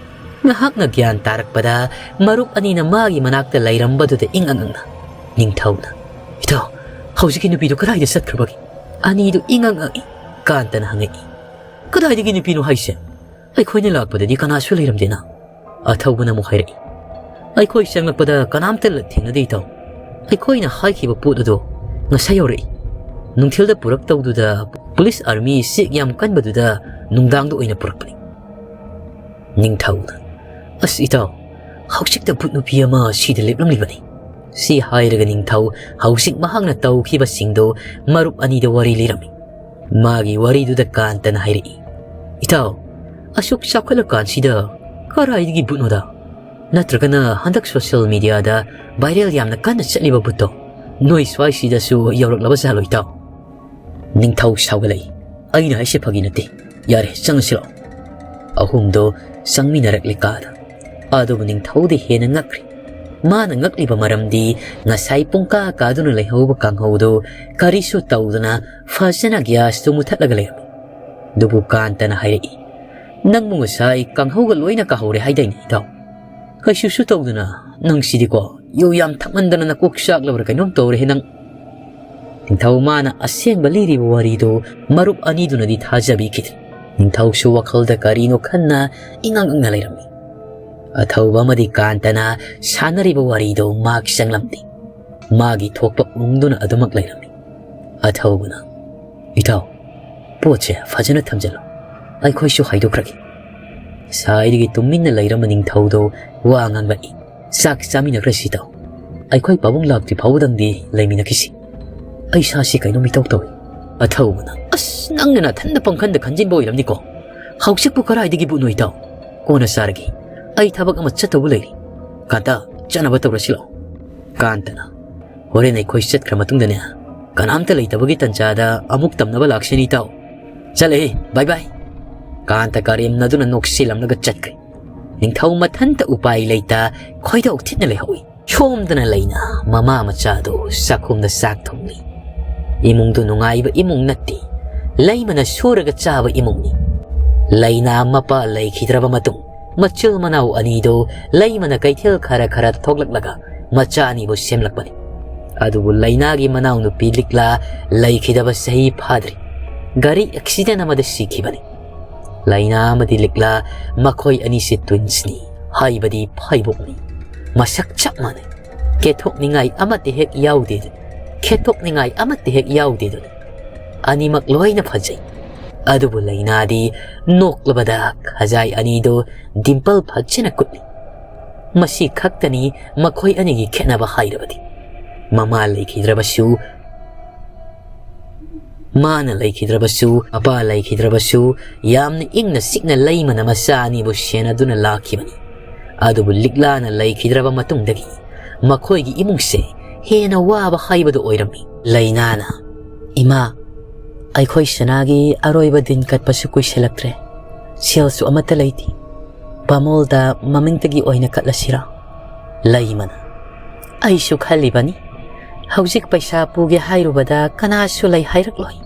ꯉꯥꯏꯍꯥꯛꯅ ꯒ꯭ꯌꯥꯟ ꯇꯥꯔꯛꯄꯗ ꯃꯔꯨꯞ ꯑꯅꯤꯅ ꯃꯥꯒꯤ ꯃꯅꯥꯛꯇ ꯂꯩꯔꯝꯕꯗꯨꯗ ꯏꯉꯛ ꯉꯛꯅ ꯅꯤꯡꯊꯧꯅ, "ꯏꯇꯥꯎ, ꯍꯧꯖꯤꯛꯀꯤ ꯅꯨꯄꯤꯗꯨ ꯀꯗꯥꯏꯗ ꯆꯠꯈ꯭ꯔꯕꯒꯦ?" ꯑꯅꯤꯗꯨ ꯏꯉꯛ ꯉꯛꯏ꯫ ꯀꯥꯟꯇꯅ ꯍꯪꯉꯛꯏ, "ꯀꯗꯥꯏꯗꯒꯤ ꯅꯨꯄꯤꯅꯣ ꯍꯥꯏꯁꯦ? ꯑꯩꯈꯣꯏꯅ ꯂꯥꯛꯄꯗꯗꯤ ꯀꯅꯥꯁꯨ ꯂꯩꯔꯝꯗꯦꯅ?" ꯑꯊꯧꯕꯅ ꯑꯃꯨꯛ ꯍꯥꯏꯔꯛꯏ, "ꯑꯩꯈꯣꯏ ꯆꯪꯂꯛꯄꯗ ꯀꯅꯥꯝꯇ ꯊꯦꯡꯅꯗꯦ ꯏꯇꯥꯎ꯫ ꯑꯩꯈꯣꯏꯅ ꯍꯥꯏꯈꯤꯕ ꯄꯣꯠ ꯑꯗꯣ ꯉꯁꯥꯏ ꯌꯧꯔꯛꯏ꯫ ꯅꯨꯡꯊꯤꯜꯗ ꯄꯨꯔꯛꯇꯧꯗꯨꯗ ꯄꯨꯂꯤꯁ ꯑꯥꯔꯃꯤ ꯆꯦꯛ ꯌꯥꯝ ꯀꯟꯕꯗꯨꯗ ꯅꯨꯡꯗꯥꯡꯗ ꯑꯣꯏꯅ ꯄꯨꯔꯛꯄꯅꯤ꯫" ꯅꯤꯡꯊꯧꯅ, "ꯑꯁ ꯏꯇꯥꯎ, ꯍꯧꯖꯤꯛꯇ ꯚꯨꯠ ꯅꯨꯄꯤ ꯑꯃ ꯁꯤꯗ ꯂꯦꯞꯂꯝꯂꯤꯕꯅꯤ꯫" ꯁꯤ ꯍꯥꯏꯔꯒ ꯅꯤꯡꯊꯧ ꯍꯧꯖꯤꯛ ꯃꯍꯥꯛꯅ ꯇꯧꯈꯤꯕꯁꯤꯡꯗꯨ ꯃꯔꯨꯞ ꯑꯅꯤꯗ ꯋꯥꯔꯤ ꯂꯤꯔꯝꯃꯤ꯫ ꯃꯥꯒꯤ ꯋꯥꯔꯤꯗꯨꯗ ꯀꯥꯟꯇꯅ ꯍꯥꯏꯔꯛꯏ, "ꯏꯇꯥꯎ, ꯑꯁꯨꯛ ꯆꯥꯎꯈꯠꯂꯀꯥꯟꯁꯤꯗ ꯀꯔꯥꯏꯗꯒꯤ ꯚꯨꯠꯅꯣꯗ? ꯅꯠꯇ꯭ꯔꯒꯅ ꯍꯟꯗꯛ ꯁꯣꯁꯤꯌꯦꯜ ꯃꯤꯗꯤꯌꯥꯗ ꯚꯥꯏꯔꯦꯜ ꯌꯥꯝꯅ ꯀꯟꯅ ꯆꯠꯂꯤꯕ ꯚꯨꯠꯇꯣ ꯅꯣꯏ ꯁ꯭ꯋꯥꯏꯁꯤꯗꯁꯨ ꯌꯧꯔꯛꯂꯕ ꯖꯥꯠꯂꯣ ꯏꯇꯥꯎ?" ꯅꯤꯡꯊꯧ ꯁꯥꯎꯒꯠꯂꯛꯏ, "ꯑꯩꯅ ꯍꯥꯏꯁꯦ ꯐꯥꯒꯤ ꯅꯠꯇꯦ꯫ ꯌꯥꯔꯦ, ꯆꯪꯉꯁꯤ ꯂꯥꯛꯑꯣ꯫" ꯑꯍꯨꯝꯗꯣ ꯆꯪꯃꯤꯟꯅꯔꯛꯂꯤ ꯀꯥꯗ꯫ ꯑꯗꯨꯕꯨ ꯅꯤꯡꯊꯧꯗꯤ ꯍꯦꯟꯅ ꯉꯛꯈ꯭ꯔꯦ꯫ ꯃꯥꯅ ꯉꯛꯂꯤꯕ ꯃꯔꯝꯗꯤ ꯉꯁꯥꯏ ꯄꯨꯡꯀꯥ ꯀꯥꯗꯨꯅ ꯂꯩꯍꯧꯕ ꯀꯥꯡꯍꯧꯗꯨ ꯀꯔꯤꯁꯨ ꯇꯧꯗꯅ ꯐꯖꯅ ꯒ꯭ꯌꯥꯁꯇꯨ ꯃꯨꯊꯠꯂꯒ ꯂꯩꯔꯝꯃꯤ꯫ ꯑꯗꯨꯕꯨ ꯀꯥꯟꯇꯅ ꯍꯥꯏꯔꯛꯏ, "ꯅꯪꯕꯨ ꯉꯁꯥꯏ ꯀꯥꯡꯍꯧꯒ ꯂꯣꯏꯅ ꯀꯥꯍꯧꯔꯦ ꯍꯥꯏꯗꯥꯏꯅꯦ ꯏꯇꯥꯎ? ꯀꯩꯁꯨꯁꯨ ꯇꯧꯗꯅ ꯅꯪꯁꯤꯗꯤꯀꯣ ꯌꯨ ꯌꯥꯝ ꯊꯛꯃꯟꯗꯅ ꯅꯀꯣꯛ ꯆꯥꯛꯂꯕ꯭ꯔꯥ ꯀꯩꯅꯣꯝ ꯇꯧꯔꯦꯍꯦ ꯅꯪ꯫" ꯅꯤꯡꯊꯧ ꯃꯥꯅ ꯑꯁꯦꯡꯕ ꯂꯤꯔꯤꯕ ꯋꯥꯔꯤꯗꯨ ꯃꯔꯨꯞ ꯑꯅꯤꯗꯨꯅꯗꯤ ꯊꯥꯖꯕꯤꯈꯤꯗ꯭ꯔꯦ꯫ ꯅꯤꯡꯊꯧꯁꯨ ꯋꯥꯈꯜꯗ ꯀꯔꯤꯅꯣ ꯈꯟꯅ ꯏꯉꯛ ꯉꯛꯅ ꯂꯩꯔꯝꯃꯤ꯫ ꯑꯊꯧꯕ ꯑꯃꯗꯤ ꯀꯥꯟꯇꯅ ꯁꯥꯟꯅꯔꯤꯕ ꯋꯥꯔꯤꯗꯨ ꯃꯍꯥꯛ ꯆꯪꯂꯝꯗꯦ꯫ ꯃꯥꯒꯤ ꯊꯣꯛꯄ ꯎꯪꯗꯨꯅ ꯑꯗꯨꯃꯛ ꯂꯩꯔꯝꯃꯤ꯫ ꯑꯊꯧꯕꯅ, "ꯏꯇꯥꯎ, ꯄꯣꯠꯁꯦ ꯐꯖꯅ ꯊꯝꯖꯜꯂꯨ, ꯑꯩꯈꯣꯏꯁꯨ ꯍꯥꯏꯗꯣꯛꯈ꯭ꯔꯒꯦ꯫" ꯁꯥꯏꯗꯒꯤ ꯇꯨꯃꯤꯟꯅ ꯂꯩꯔꯝꯕ ꯅꯤꯡꯊꯧꯗꯣ ꯋꯥ ꯉꯥꯡꯂꯛꯏ, "ꯆꯥꯛ ꯆꯥꯃꯤꯟꯅꯈ꯭ꯔꯁꯤ ꯏꯇꯥꯎ꯫ ꯑꯩꯈꯣꯏ ꯄꯥꯕꯨꯡ ꯂꯥꯛꯇ꯭ꯔꯤ ꯐꯥꯎꯕꯗꯪꯗꯤ ꯂꯩꯃꯤꯟꯅꯈꯤꯁꯤ꯫ ꯑꯩ ꯏꯁꯥꯁꯤ ꯀꯩꯅꯣꯝ ꯏꯇꯧ ꯇꯧꯏ꯫" ꯑꯊꯧꯕꯅ, "ꯑꯁ, ꯅꯪꯅ ꯅꯊꯟꯗ ꯄꯪꯈꯟꯗ ꯈꯟꯖꯤꯟꯕ ꯑꯣꯏꯔꯝꯅꯤꯀꯣ꯫ ꯍꯧꯖꯤꯛꯄꯨ ꯀꯔꯥꯏꯗꯒꯤ ꯚꯨꯠꯅꯣ ꯏꯇꯥꯎ? ꯀꯣꯟꯅ ꯆꯥꯔꯒꯦ꯫ ꯑꯩ ꯊꯕꯛ ꯑꯃ ꯆꯠꯇꯧꯕ ꯂꯩꯔꯤ꯫ ꯀꯥꯟꯇ, ꯆꯠꯅꯕ ꯇꯧꯔꯁꯤ ꯂꯥꯛꯑꯣ꯫ ꯀꯥꯟꯇꯅ, ꯍꯣꯔꯦꯟ ꯑꯩꯈꯣꯏ ꯆꯠꯈ꯭ꯔ ꯃꯇꯨꯡꯗꯅꯦ, ꯀꯅꯥꯝꯇ ꯂꯩꯇꯕꯒꯤ ꯇꯟꯖꯥꯗ ꯑꯃꯨꯛ ꯇꯝꯅꯕ ꯂꯥꯛꯁꯤꯅꯤ ꯏꯇꯥꯎ꯫ ꯆꯠꯂꯦ, ꯕꯥꯏ ꯕꯥꯏ꯫ ꯀꯥꯟꯇ ꯀꯔꯦꯝꯅꯗꯨꯅ ꯅꯣꯛꯁꯤꯜꯂꯝꯂꯒ ꯆꯠꯈ꯭ꯔꯦ꯫ ꯅꯤꯡꯊꯧ ꯃꯊꯟꯇ ꯎꯄꯥꯏ ꯂꯩꯇ ꯈꯣꯏꯗꯧ ꯊꯤꯠꯅ ꯂꯩꯍꯧꯏ꯫ ꯁꯣꯝꯗꯅ ꯂꯩꯅ ꯃꯃꯥ ꯃꯆꯥꯗꯨ ꯆꯥꯛꯈꯨꯝꯗ ꯆꯥꯛ ꯊꯣꯡꯂꯤ꯫ ꯏꯃꯨꯡꯗꯨ ꯅꯨꯡꯉꯥꯏꯕ ꯏꯃꯨꯡ ꯅꯠꯇꯦ꯫ ꯂꯩꯃꯅ ꯁꯨꯔꯒ ꯆꯥꯕ ꯏꯃꯨꯡꯅꯤ꯫ ꯂꯩꯅꯥ ꯃꯄꯥ ꯂꯩꯈꯤꯗ꯭ꯔꯕ ꯃꯇꯨꯡ ꯃꯆꯤꯜ ꯃꯅꯥꯎ ꯑꯅꯤꯗꯨ ꯂꯩꯃꯅ ꯀꯩꯊꯦꯜ ꯈꯔ ꯈꯔ ꯊꯣꯛꯂꯛꯂꯒ ꯃꯆꯥ ꯑꯅꯤꯕꯨ ꯁꯦꯝꯂꯛꯄꯅꯤ꯫ ꯑꯗꯨꯕꯨ ꯂꯩꯅꯥꯒꯤ ꯃꯅꯥꯎꯅꯨꯄꯤ ꯂꯤꯛꯂꯥ ꯂꯩꯈꯤꯗꯕ ꯆꯍꯤ ꯐꯥꯗ꯭ꯔꯤ꯫ ꯒꯥꯔꯤ ꯑꯦꯛꯁꯤꯗꯦꯟ ꯑꯃꯗ ꯁꯤꯈꯤꯕꯅꯤ꯫ ꯂꯩꯅꯥ ꯑꯃꯗꯤ ꯂꯤꯛꯂꯥ ꯃꯈꯣꯏ ꯑꯅꯤꯁꯤ ꯇ꯭ꯋꯤꯟꯁꯅꯤ, ꯍꯥꯏꯕꯗꯤ ꯐꯩꯕꯣꯛꯅꯤ꯫ ꯃꯁꯛ ꯆꯞ ꯃꯥꯟꯅꯩ꯫ ꯀꯦꯊꯣꯛꯅꯤꯡꯉꯥꯏ ꯑꯃꯠꯇ ꯍꯦꯛ ꯌꯥꯎꯗꯦ꯫ ꯈꯦꯠꯇꯣꯛꯅꯤꯡꯉꯥꯏ ꯑꯃꯠꯇ ꯍꯦꯛ ꯌꯥꯎꯗꯦꯗꯨꯅꯤ꯫ ꯑꯅꯤꯃꯛ ꯂꯣꯏꯅ ꯐꯖꯩ꯫ ꯑꯗꯨꯕꯨ ꯂꯩꯅꯥꯗꯤ ꯅꯣꯛꯂꯕꯗ ꯈꯖꯥꯏ ꯑꯅꯤꯗꯨ ꯗꯤꯝꯄꯜ ꯐꯖꯅ ꯀꯨꯠꯂꯤ꯫ ꯃꯁꯤ ꯈꯛꯇꯅꯤ ꯃꯈꯣꯏ ꯑꯅꯤꯒꯤ ꯈꯦꯠꯅꯕ ꯍꯥꯏꯔꯕꯗꯤ꯫ ꯃꯃꯥ ꯂꯩꯈꯤꯗ꯭ꯔꯕꯁꯨ, ꯃꯥꯅ ꯂꯩꯈꯤꯗ꯭ꯔꯕꯁꯨ, ꯃꯄꯥ ꯂꯩꯈꯤꯗ꯭ꯔꯕꯁꯨ, ꯌꯥꯝꯅ ꯏꯪꯅ ꯆꯤꯛꯅ ꯂꯩꯃꯅ ꯃꯆꯥ ꯑꯅꯤꯕꯨ ꯁꯦꯟꯅꯗꯨꯅ ꯂꯥꯛꯈꯤꯕꯅꯤ꯫ ꯑꯗꯨꯕꯨ ꯂꯤꯛꯂꯥꯅ ꯂꯩꯈꯤꯗ꯭ꯔꯕ ꯃꯇꯨꯡꯗꯒꯤ ꯃꯈꯣꯏꯒꯤ ꯏꯃꯨꯡꯁꯦ ꯍꯦꯟꯅ ꯋꯥꯕ ꯍꯥꯏꯕꯗꯨ ꯑꯣꯏꯔꯝꯃꯤ꯫ ꯂꯩꯅꯥꯅ, "ꯏꯃꯥ, ꯑꯩꯈꯣꯏ ꯁꯅꯥꯒꯤ ꯑꯔꯣꯏꯕ ꯗꯤꯟ ꯀꯠꯄꯁꯨ ꯀꯨꯏꯁꯤꯜꯂꯛꯇ꯭ꯔꯦ꯫ ꯁꯦꯜꯁꯨ ꯑꯃꯠꯇ ꯂꯩꯇꯦ꯫ ꯕꯥꯃꯣꯜꯗ ꯃꯃꯤꯡꯇꯒꯤ ꯑꯣꯏꯅ ꯀꯠꯂꯁꯤꯔꯥ?" ꯂꯩꯃꯅ, "ꯑꯩꯁꯨ ꯈꯜꯂꯤꯕꯅꯤ꯫ ꯍꯧꯖꯤꯛ ꯄꯩꯁꯥ ꯄꯨꯒꯦ ꯍꯥꯏꯔꯨꯕꯗ ꯀꯅꯥꯁꯨ ꯂꯩ ꯍꯥꯏꯔꯛꯂꯣꯏ꯫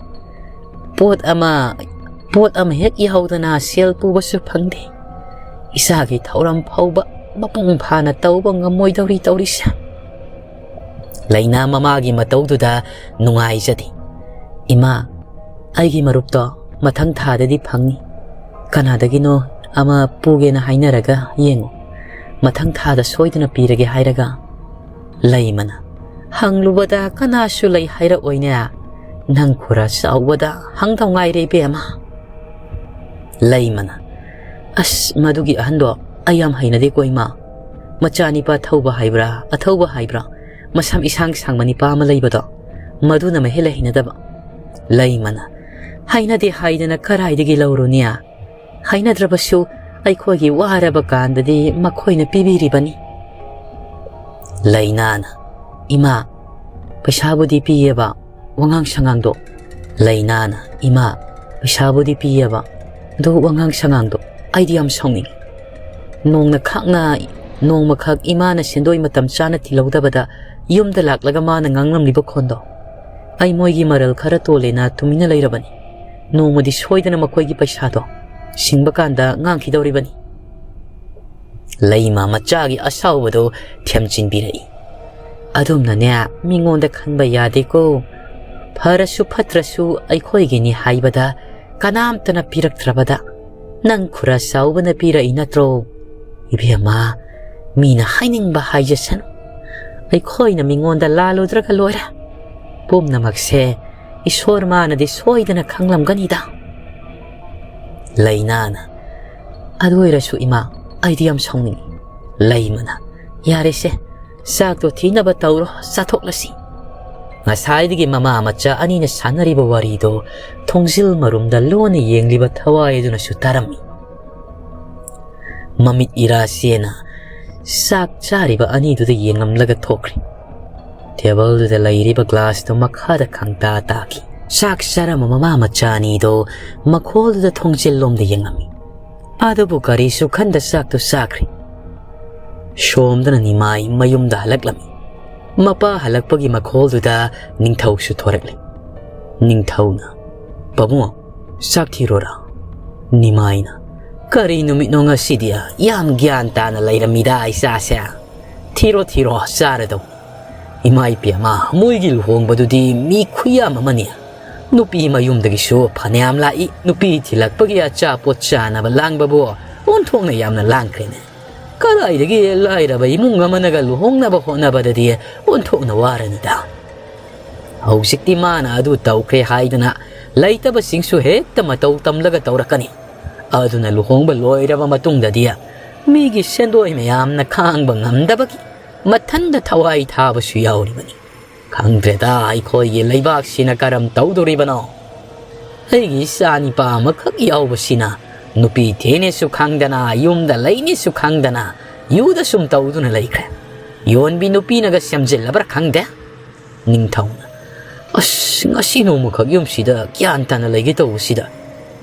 ꯄꯣꯠ ꯑꯃ, ꯄꯣꯠ ꯑꯃ ꯍꯦꯛ ꯌꯥꯍꯧꯗꯅ ꯁꯦꯜ ꯄꯨꯕꯁꯨ ꯐꯪꯗꯦ꯫ ꯏꯆꯥꯒꯤ ꯊꯧꯔꯝ ꯐꯥꯎꯕ ꯃꯄꯨꯡ ꯐꯥꯅ ꯇꯧꯕ ꯉꯝꯃꯣꯏꯗꯧꯔꯤ ꯇꯧꯔꯤꯁꯦ꯫" ꯂꯩꯅꯥ ꯃꯃꯥꯒꯤ ꯃꯇꯧꯗꯨꯗ ꯅꯨꯡꯉꯥꯏꯖꯗꯦ꯫ "ꯏꯃꯥ, ꯑꯩꯒꯤ ꯃꯔꯨꯞꯇꯣ ꯃꯊꯪ ꯊꯥꯗꯗꯤ ꯐꯪꯅꯤ꯫ ꯀꯅꯥꯗꯒꯤꯅꯣ ꯑꯃ ꯄꯨꯒꯦꯅ ꯍꯥꯏꯅꯔꯒ ꯌꯦꯡꯉꯨ꯫ ꯃꯊꯪ ꯊꯥꯗ ꯁꯣꯏꯗꯅ ꯄꯤꯔꯒꯦ ꯍꯥꯏꯔꯒ꯫" ꯂꯩꯃꯅ, "ꯍꯪꯂꯨꯕꯗ ꯀꯅꯥꯁꯨ ꯂꯩ ꯍꯥꯏꯔꯛꯑꯣꯏꯅꯦ꯫ ꯅꯪ ꯈꯨꯔꯥ ꯆꯥꯎꯕꯗ ꯍꯪꯗꯧ ꯉꯥꯏꯔꯦ ꯏꯕꯦꯝꯃ꯫" ꯂꯩꯃꯅ, "ꯑꯁ, ꯃꯗꯨꯒꯤ ꯑꯍꯟꯗꯣ ꯑꯩ ꯌꯥꯝ ꯍꯩꯅꯗꯦꯀꯣ ꯏꯃꯥ꯫ ꯃꯆꯥꯅꯤꯄꯥ ꯊꯧꯕ ꯍꯥꯏꯕ꯭ꯔꯥ, ꯑꯊꯧꯕ ꯍꯥꯏꯕ꯭ꯔꯥ, ꯃꯁꯝ ꯏꯁꯥꯡ ꯁꯥꯡꯕ ꯅꯤꯄꯥ ꯑꯃ ꯂꯩꯕꯗꯣ, ꯃꯗꯨꯅ ꯃꯍꯦꯜꯂ ꯍꯩꯅꯗꯕ꯫" ꯂꯩꯃꯅ, "ꯍꯩꯅꯗꯦ ꯍꯥꯏꯗꯅ ꯀꯔꯥꯏꯗꯒꯤ ꯂꯧꯔꯨꯅꯤ? ꯍꯩꯅꯗ꯭ꯔꯕꯁꯨ ꯑꯩꯈꯣꯏꯒꯤ ꯋꯥꯔꯕ ꯀꯥꯟꯗꯗꯤ ꯃꯈꯣꯏꯅ ꯄꯤꯕꯤꯔꯤꯕꯅꯤ꯫ ꯂꯩꯅꯥꯅ, "ꯏꯃꯥ, ꯄꯩꯁꯥꯕꯨꯗꯤ ꯄꯤꯌꯦꯕ, ꯋꯥꯉꯥꯡ ꯁꯉꯥꯡꯗꯣ"꯫ ꯂꯩꯅꯥꯅ, "ꯏꯃꯥ, ꯄꯩꯁꯥꯕꯨꯗꯤ ꯄꯤꯌꯦꯕ, ꯑꯗꯨ ꯋꯥꯉꯥꯡ ꯁꯉꯥꯡꯗꯣ ꯑꯩꯗꯤ ꯌꯥꯝ ꯁꯥꯎꯅꯤꯡꯉꯤ꯫ ꯅꯣꯡꯅ ꯈꯥꯛꯅ, ꯅꯣꯡꯃꯈꯛ ꯏꯃꯥꯅ ꯁꯦꯟꯗꯣꯏ ꯃꯇꯝ ꯆꯥꯅ ꯊꯤꯜꯍꯧꯗꯕꯗ ꯌꯨꯝꯗ ꯂꯥꯛꯂꯒ ꯃꯥꯅ ꯉꯥꯡꯂꯝꯂꯤꯕ ꯈꯣꯟꯗꯣ꯫ ꯑꯩ ꯃꯣꯏꯒꯤ ꯃꯔꯜ ꯈꯔ ꯇꯣꯜꯂꯦꯅ ꯇꯨꯃꯤꯟꯅ ꯂꯩꯔꯕꯅꯤ꯫ ꯅꯣꯡꯃꯗꯤ ꯁꯣꯏꯗꯅ ꯃꯈꯣꯏꯒꯤ ꯄꯩꯁꯥꯗꯣ ꯁꯤꯡꯕ ꯀꯥꯟꯗ ꯉꯥꯡꯈꯤꯗꯧꯔꯤꯕꯅꯤ"꯫ ꯂꯩꯃ ꯃꯆꯥꯒꯤ ꯑꯁꯥꯎꯕꯗꯨ ꯊꯦꯝꯖꯤꯟꯕꯤꯔꯛꯏ꯫ "ꯑꯗꯨꯝꯅꯅꯦ ꯃꯤꯉꯣꯟꯗ ꯈꯟꯕ ꯌꯥꯗꯦꯀꯣ꯫ ꯐꯔꯁꯨ ꯐꯠꯇ꯭ꯔꯁꯨ ꯑꯩꯈꯣꯏꯒꯤꯅꯤ ꯍꯥꯏꯕꯗ ꯀꯅꯥꯝꯇꯅ ꯄꯤꯔꯛꯇ꯭ꯔꯕꯗ ꯅꯪ ꯈꯨꯔ ꯆꯥꯎꯕꯅ ꯄꯤꯔꯛꯏ ꯅꯠꯇ꯭ꯔꯣ? ꯏꯕꯦꯝꯃ, ꯃꯤꯅ ꯍꯥꯏꯅꯤꯡꯕ ꯍꯥꯏꯖꯁꯅꯨ꯫ ꯑꯩꯈꯣꯏꯅ ꯃꯤꯉꯣꯟꯗ ꯂꯥꯜꯂꯨꯗ꯭ꯔꯒ ꯂꯣꯏꯔꯦ꯫ ꯄꯨꯝꯅꯃꯛꯁꯦ ꯏꯁꯣꯔ ꯃꯥꯅꯗꯤ ꯁꯣꯏꯗꯅ ꯈꯪꯂꯝꯒꯅꯤꯗ"꯫ ꯂꯩꯅꯥꯅ, "ꯑꯗꯨ ꯑꯣꯏꯔꯁꯨ ꯏꯃꯥ, ꯑꯩꯗꯤ ꯌꯥꯝ ꯁꯥꯎꯅꯤꯡꯉꯤ"꯫ ꯂꯩꯃꯅ, "ꯌꯥꯔꯦꯁꯦ, ꯆꯥꯛꯇꯣ ꯊꯤꯅꯕ ꯇꯧꯔꯣ, ꯆꯥꯊꯣꯛꯂꯁꯤ"꯫ ꯉꯁꯥꯏꯗꯒꯤ ꯃꯃꯥ ꯃꯆꯥ ꯑꯅꯤꯅ ꯁꯥꯟꯅꯔꯤꯕ ꯋꯥꯔꯤꯗꯣ ꯊꯣꯡꯖꯤꯜ ꯃꯔꯨꯝꯗ ꯂꯣꯟꯅ ꯌꯦꯡꯂꯤꯕ ꯊꯋꯥꯏ ꯑꯗꯨꯅꯁꯨ ꯇꯥꯔꯝꯃꯤ꯫ ꯃꯃꯤꯠ ꯏꯔꯥ ꯆꯦꯅ ꯆꯥꯛ ꯆꯥꯔꯤꯕ ꯑꯅꯤꯗꯨꯗ ꯌꯦꯡꯂꯝꯂꯒ ꯊꯣꯛꯈ꯭ꯔꯦ꯫ ꯇꯦꯕꯜꯗꯨꯗ ꯂꯩꯔꯤꯕ ꯒ꯭ꯂꯥꯁꯇꯨ ꯃꯈꯥꯗ ꯈꯪꯇꯥ ꯇꯥꯈꯤ꯫ ꯆꯥꯛ ꯆꯥꯔꯝꯕ ꯃꯃꯥ ꯃꯆꯥ ꯑꯅꯤꯗꯣ ꯃꯈꯣꯜꯗꯨꯗ ꯊꯣꯡꯖꯤꯜꯂꯣꯝꯗ ꯌꯦꯡꯉꯝꯃꯤ꯫ ꯑꯗꯨꯕꯨ ꯀꯔꯤꯁꯨ ꯈꯟꯗ ꯆꯥꯛꯇꯨ ꯆꯥꯈ꯭ꯔꯦ꯫ ꯁꯣꯝꯗꯅ ꯅꯤꯃꯥꯏ ꯃꯌꯨꯝꯗ ꯍꯜꯂꯛꯂꯝꯃꯤ꯫ ꯃꯄꯥ ꯍꯜꯂꯛꯄꯒꯤ ꯃꯈꯣꯜꯗꯨꯗ ꯅꯤꯡꯊꯧꯁꯨ ꯊꯣꯔꯛꯂꯦ꯫ ꯅꯤꯡꯊꯧꯅ, "ꯄꯥꯕꯨꯡ, ꯆꯥꯛ ꯊꯤꯔꯣꯔꯥ?" ꯅꯤꯃꯥꯏꯅ, "ꯀꯔꯤ ꯅꯨꯃꯤꯠꯅꯣ ꯉꯁꯤꯗꯤ? ꯌꯥꯝ ꯒ꯭ꯌꯥꯟ ꯇꯥꯅ ꯂꯩꯔꯝꯃꯤꯗ ꯏꯆꯥꯁꯦ꯫ ꯊꯤꯔꯣ, ꯊꯤꯔꯣ, ꯆꯥꯔꯗꯧ꯫ ꯏꯃꯥ ꯏꯄꯦꯝꯃ, ꯃꯣꯏꯒꯤ ꯂꯨꯍꯣꯡꯕꯗꯨꯗꯤ ꯃꯤ ꯈꯨꯌꯥꯝ ꯑꯃꯅꯤ꯫ ꯅꯨꯄꯤ ꯃꯌꯨꯝꯗꯒꯤꯁꯨ ꯐꯅꯌꯥꯝ ꯂꯥꯛꯏ꯫ ꯅꯨꯄꯤ ꯊꯤꯜꯂꯛꯄꯒꯤ ꯑꯆꯥꯄꯣꯠ ꯆꯥꯅꯕ ꯂꯥꯡꯕꯕꯨ ꯑꯣꯟꯊꯣꯛꯅ ꯌꯥꯝꯅ ꯂꯥꯡꯈ꯭ꯔꯦꯅꯦ꯫ ꯀꯗꯥꯏꯗꯒꯤ ꯂꯥꯏꯔꯕ ꯏꯃꯨꯡ ꯑꯃꯅꯒ ꯂꯨꯍꯣꯡꯅꯕ ꯍꯣꯠꯅꯕꯗꯗꯤ ꯑꯣꯟꯊꯣꯛꯅ ꯋꯥꯔꯅꯤꯗ꯫ ꯍꯧꯖꯤꯛꯇꯤ ꯃꯥꯅ ꯑꯗꯨ ꯇꯧꯈ꯭ꯔꯦ ꯍꯥꯏꯗꯨꯅ ꯂꯩꯇꯕꯁꯤꯡꯁꯨ ꯍꯦꯛꯇ ꯃꯇꯧ ꯇꯝꯂꯒ ꯇꯧꯔꯛꯀꯅꯤ꯫ ꯑꯗꯨꯅ ꯂꯨꯍꯣꯡꯕ ꯂꯣꯏꯔꯕ ꯃꯇꯨꯡꯗꯗꯤ ꯃꯤꯒꯤ ꯁꯦꯟꯗꯣꯏ ꯃꯌꯥꯝꯅ ꯈꯥꯡꯕ ꯉꯝꯗꯕꯒꯤ ꯃꯊꯟꯗ ꯊꯋꯥꯏ ꯊꯥꯕꯁꯨ ꯌꯥꯎꯔꯤꯕꯅꯤ꯫ ꯈꯪꯗ꯭ꯔꯦꯗ, ꯑꯩꯈꯣꯏꯒꯤ ꯂꯩꯕꯥꯛꯁꯤꯅ ꯀꯔꯝ ꯇꯧꯗꯣꯔꯤꯕꯅꯣ? ꯑꯩꯒꯤ ꯏꯆꯥ ꯅꯤꯄꯥ ꯑꯃꯈꯛ ꯌꯥꯎꯕꯁꯤꯅ ꯅꯨꯄꯤ ꯊꯤꯅꯤꯁꯨ ꯈꯪꯗꯅ, ꯌꯨꯝꯗ ꯂꯩꯅꯤꯁꯨ ꯈꯪꯗꯅ, ꯌꯨꯗ ꯁꯨꯝ ꯇꯧꯗꯨꯅ ꯂꯩꯈ꯭ꯔꯦ꯫ ꯌꯣꯟꯕꯤ ꯅꯨꯄꯤꯅꯒ ꯁꯦꯝꯖꯤꯜꯂꯕ꯭ꯔꯥ ꯈꯪꯗꯦ꯫ ꯅꯤꯡꯊꯧꯅ, "ꯑꯁ, ꯉꯁꯤ ꯅꯣꯡꯃꯈꯛ ꯌꯨꯝꯁꯤꯗ ꯒ꯭ꯌꯥꯟ ꯇꯥꯅ ꯂꯩꯒꯦ ꯇꯧꯕꯁꯤꯗ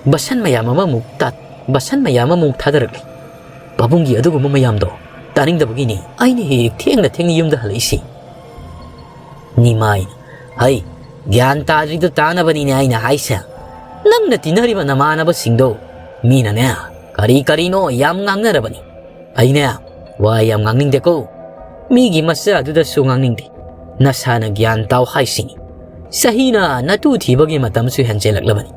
ꯕꯁꯟ ꯃꯌꯥꯝ ꯑꯃꯃꯨꯛ ꯇꯥ-, ꯕꯁꯟ ꯃꯌꯥꯝ ꯑꯃꯃꯨꯛ ꯊꯥꯗꯔꯛꯂꯤ꯫ ꯄꯥꯕꯨꯡꯒꯤ ꯑꯗꯨꯒꯨꯝꯕ ꯃꯌꯥꯝꯗꯣ ꯇꯥꯅꯤꯡꯗꯕꯒꯤꯅꯤ ꯑꯩꯅ ꯍꯦꯛ ꯍꯦꯛ ꯊꯦꯡꯅ ꯊꯦꯡꯅ ꯌꯨꯝꯗ ꯍꯜꯂꯛꯏꯁꯤ꯫" ꯅꯤꯃꯥꯏꯅ, "ꯍꯩ, ꯒ꯭ꯌꯥꯟ ꯇꯥꯗ꯭ꯔꯤꯗꯣ ꯇꯥꯅꯕꯅꯤꯅꯦ ꯑꯩꯅ ꯍꯥꯏꯁꯦ꯫ ꯅꯪꯅ ꯇꯤꯟꯅꯔꯤꯕ ꯅꯃꯥꯟꯅꯕꯁꯤꯡꯗꯣ ꯃꯤꯅꯅꯦ ꯀꯔꯤ ꯀꯔꯤꯅꯣ ꯌꯥꯝ ꯉꯥꯡꯅꯔꯕꯅꯤ꯫ ꯑꯩꯅꯦ ꯋꯥ ꯌꯥꯝ ꯉꯥꯡꯅꯤꯡꯗꯦꯀꯣ꯫ ꯃꯤꯒꯤ ꯃꯆꯥꯗꯨꯗꯁꯨ ꯉꯥꯡꯅꯤꯡꯗꯦ꯫ ꯅꯁꯥꯅ ꯒ꯭ꯌꯥꯟ ꯇꯥꯎ ꯍꯥꯏꯁꯤꯅꯤ꯫ ꯆꯍꯤꯅ ꯅꯇꯨ ꯊꯤꯕꯒꯤ ꯃꯇꯝꯁꯨ ꯍꯦꯟꯖꯦꯜꯂꯛꯂꯕꯅꯤ꯫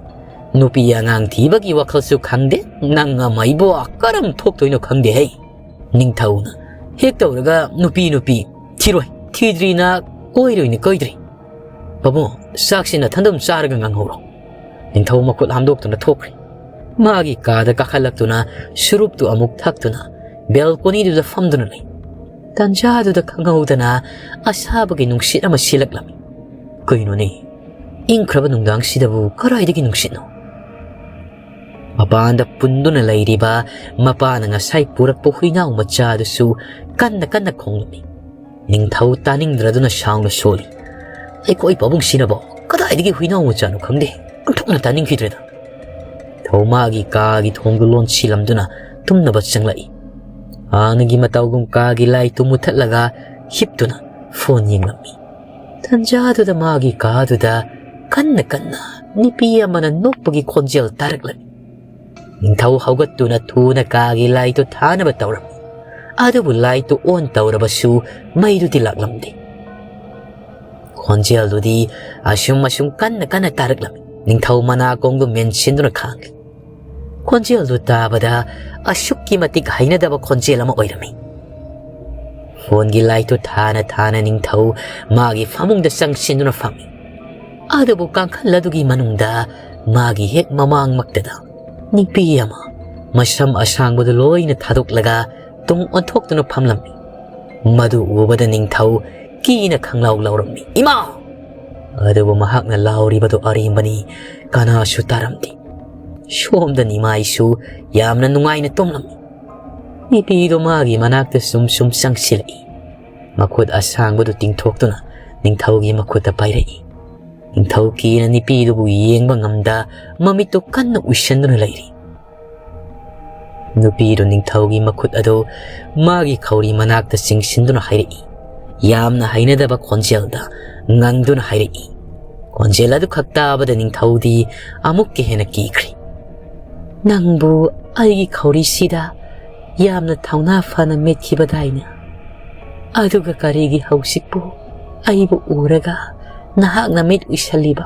ꯅꯨꯄꯤ ꯑꯉꯥꯡ ꯊꯤꯕꯒꯤ ꯋꯥꯈꯜꯁꯨ ꯈꯪꯗꯦ꯫ ꯅꯪ ꯑꯃ ꯏꯕꯣ ꯀꯔꯝ ꯊꯣꯛꯇꯣꯏꯅꯣ ꯈꯪꯗꯦ ꯍꯩ꯫" ꯅꯤꯡꯊꯧꯅ, "ꯍꯦꯛ ꯇꯧꯔꯒ ꯅꯨꯄꯤ ꯅꯨꯄꯤ ꯊꯤꯔꯣꯏ, ꯊꯤꯗ꯭ꯔꯤꯅ ꯀꯣꯏꯔꯣꯏꯅꯦ ꯀꯣꯏꯗ꯭ꯔꯤ꯫ ꯄꯥꯕꯨꯡ, ꯆꯥꯛꯁꯤ ꯅꯊꯟꯗ ꯑꯗꯨꯝ ꯆꯥꯔꯒ ꯉꯥꯡꯍꯧꯔꯣ꯫" ꯅꯤꯡꯊꯧ ꯃꯈꯨꯠ ꯍꯥꯝꯗꯣꯛꯇꯨꯅ ꯊꯣꯛꯈ꯭ꯔꯦ꯫ ꯃꯥꯒꯤ ꯀꯥꯗ ꯀꯥꯈꯠꯂꯛꯇꯨꯅ ꯁꯨꯔꯨꯞꯇꯨ ꯑꯃꯨꯛ ꯊꯛꯇꯨꯅ ꯕꯦꯜꯀꯣꯅꯤꯗꯨꯗ ꯐꯝꯗꯨꯅ ꯂꯩ꯫ ꯇꯟꯖꯥꯗꯨꯗ ꯈꯪꯍꯧꯗꯅ ꯑꯁꯥꯕꯒꯤ ꯅꯨꯡꯁꯤꯠ ꯑꯃ ꯁꯤꯜꯂꯛꯂꯝꯃꯤ꯫ ꯀꯩꯅꯣꯅꯦ, ꯏꯪꯈ꯭ꯔꯕ ꯅꯨꯡꯗꯥꯡꯁꯤꯗꯕꯨ ꯀꯔꯥꯏꯗꯒꯤ ꯅꯨꯡꯁꯤꯠꯅꯣ? ꯃꯄꯥꯟꯗ ꯄꯨꯟꯗꯨꯅ ꯂꯩꯔꯤꯕ ꯃꯄꯥꯅ ꯉꯁꯥꯏ ꯄꯨꯔꯛꯄ ꯍꯨꯏꯅꯥꯎ ꯃꯆꯥꯗꯨꯁꯨ ꯀꯟꯅ ꯀꯟꯅ ꯈꯣꯡꯂꯝꯃꯤ꯫ ꯅꯤꯡꯊꯧ ꯇꯥꯅꯤꯡꯗ꯭ꯔꯗꯨꯅ ꯁꯥꯎꯅ ꯁꯣꯜꯂꯤ꯫ "ꯑꯩꯈꯣꯏ ꯄꯥꯕꯨꯡꯁꯤꯅꯕꯣ ꯀꯗꯥꯏꯗꯒꯤ ꯍꯨꯏꯅꯥꯎ ꯃꯆꯥꯅꯣ ꯈꯪꯗꯦ, ꯑꯣꯟꯊꯣꯛꯅ ꯇꯥꯅꯤꯡꯈꯤꯗ꯭ꯔꯦꯗ꯫" ꯅꯤꯡꯊꯧ ꯃꯥꯒꯤ ꯀꯥꯒꯤ ꯊꯣꯡꯗꯨ ꯂꯣꯟꯁꯤꯜꯂꯝꯗꯨꯅ ꯇꯨꯝꯅꯕ ꯆꯪꯂꯛꯏ꯫ ꯍꯥꯟꯅꯒꯤ ꯃꯇꯧꯒꯨꯝ ꯀꯥꯒꯤ ꯂꯥꯏꯠꯇꯨ ꯃꯨꯊꯠꯂꯒ ꯍꯤꯞꯇꯨꯅ ꯐꯣꯟ ꯌꯦꯡꯂꯝꯃꯤ꯫ ꯇꯟꯖꯥꯗꯨꯗ ꯃꯥꯒꯤ ꯀꯥꯗꯨꯗ ꯀꯟꯅ ꯀꯟꯅ ꯅꯨꯄꯤ ꯑꯃꯅ ꯅꯣꯛꯄꯒꯤ ꯈꯣꯟꯖꯦꯜ ꯇꯥꯔꯛꯂꯝꯃꯤ꯫ ꯅꯤꯡꯊꯧ ꯍꯧꯒꯠꯇꯨꯅ ꯊꯨꯅ ꯀꯥꯒꯤ ꯂꯥꯏꯠꯇꯨ ꯊꯥꯅꯕ ꯇꯧꯔꯝꯃꯤ꯫ ꯑꯗꯨꯕꯨ ꯂꯥꯏꯠꯇꯨ ꯑꯣꯟ ꯇꯧꯔꯕꯁꯨ ꯃꯩꯗꯨꯗꯤ ꯂꯥꯛꯂꯝꯗꯦ꯫ ꯈꯣꯟꯖꯦꯜꯗꯨꯗꯤ ꯑꯁꯨꯝ ꯑꯁꯨꯝ ꯀꯟꯅ ꯀꯟꯅ ꯇꯥꯔꯛꯂꯝꯃꯤ꯫ ꯅꯤꯡꯊꯧ ꯃꯅꯥꯀꯣꯡꯗꯨ ꯃꯦꯟꯁꯤꯟꯗꯨꯅ ꯈꯥꯡꯂꯤ꯫ ꯈꯣꯟꯖꯦꯜꯗꯨ ꯇꯥꯕꯗ ꯑꯁꯨꯛꯀꯤ ꯃꯇꯤꯛ ꯍꯩꯅꯗꯕ ꯈꯣꯟꯖꯦꯜ ꯑꯃ ꯑꯣꯏꯔꯝꯃꯤ꯫ ꯐꯣꯟꯒꯤ ꯂꯥꯏꯠꯇꯨ ꯊꯥꯅ ꯊꯥꯅ ꯅꯤꯡꯊꯧ ꯃꯥꯒꯤ ꯐꯃꯨꯡꯗ ꯆꯪꯁꯤꯟꯗꯨꯅ ꯐꯝꯃꯤ꯫ ꯑꯗꯨꯕꯨ ꯀꯥꯡꯈꯜ ꯑꯗꯨꯒꯤ ꯃꯅꯨꯡꯗ ꯃꯥꯒꯤ ꯍꯦꯛ ꯃꯃꯥꯡꯃꯛꯇꯗ ꯅꯨꯄꯤ ꯑꯃ ꯃꯁꯝ ꯑꯁꯥꯡꯕꯗꯨ ꯂꯣꯏꯅ ꯊꯥꯗꯣꯛꯂꯒ ꯇꯨꯡ ꯑꯣꯟꯊꯣꯛꯇꯨꯅ ꯐꯝꯂꯝꯃꯤ꯫ ꯃꯗꯨ ꯎꯕꯗ ꯅꯤꯡꯊꯧ ꯀꯤꯅ ꯈꯪꯂꯥꯎ ꯂꯥꯎꯔꯝꯃꯤ, "ꯏꯃꯥ!" ꯑꯗꯨꯕꯨ ꯃꯍꯥꯛꯅ ꯂꯥꯎꯔꯤꯕꯗꯨ ꯑꯔꯦꯝꯕꯅꯤ, ꯀꯅꯥꯁꯨ ꯇꯥꯔꯝꯗꯦ꯫ ꯁꯣꯝꯗ ꯅꯤꯃꯥꯏꯁꯨ ꯌꯥꯝꯅ ꯅꯨꯡꯉꯥꯏꯅ ꯇꯨꯝꯂꯝꯃꯤ꯫ ꯅꯨꯄꯤꯗꯣ ꯃꯥꯒꯤ ꯃꯅꯥꯛꯇ ꯁꯨꯝ ꯁꯨꯝ ꯆꯪꯁꯤꯜꯂꯛꯏ꯫ ꯃꯈꯨꯠ ꯑꯁꯥꯡꯕꯗꯨ ꯇꯤꯡꯊꯣꯛꯇꯨꯅ ꯅꯤꯡꯊꯧꯒꯤ ꯃꯈꯨꯠꯇ ꯄꯥꯏꯔꯛꯏ꯫ ꯅꯤꯡꯊꯧ ꯀꯤꯅ ꯅꯨꯄꯤꯗꯨꯕꯨ ꯌꯦꯡꯕ ꯉꯝꯗ ꯃꯃꯤꯠꯇꯨ ꯀꯟꯅ ꯎꯏꯁꯟꯗꯨꯅ ꯂꯩꯔꯤ꯫ ꯅꯨꯄꯤꯗꯨ ꯅꯤꯡꯊꯧꯒꯤ ꯃꯈꯨꯠ ꯑꯗꯨ ꯃꯥꯒꯤ ꯈꯧꯔꯤ ꯃꯅꯥꯛꯇ ꯆꯤꯡꯁꯤꯟꯗꯨꯅ ꯍꯥꯏꯔꯛꯏ꯫ ꯌꯥꯝꯅ ꯍꯩꯅꯗꯕ ꯈꯣꯟꯖꯦꯜꯗ ꯉꯪꯗꯨꯅ ꯍꯥꯏꯔꯛꯏ꯫ ꯈꯣꯟꯖꯦꯜ ꯑꯗꯨꯈꯛ ꯇꯥꯕꯗ ꯅꯤꯡꯊꯧꯗꯤ ꯑꯃꯨꯛꯀ ꯍꯦꯟꯅ ꯀꯤꯈ꯭ꯔꯦ꯫ "ꯅꯪꯕꯨ ꯑꯩꯒꯤ ꯈꯧꯔꯤꯁꯤꯗ ꯌꯥꯝꯅ ꯊꯧꯅꯥ ꯐꯅ ꯃꯦꯠꯈꯤꯕꯗꯥꯏꯅꯦ? ꯑꯗꯨꯒ ꯀꯔꯤꯒꯤ ꯍꯧꯖꯤꯛꯄꯨ ꯑꯩꯕꯨ ꯎꯔꯒ ꯅꯍꯥꯛꯅ ꯃꯤꯠ ꯎꯏꯁꯜꯂꯤꯕ?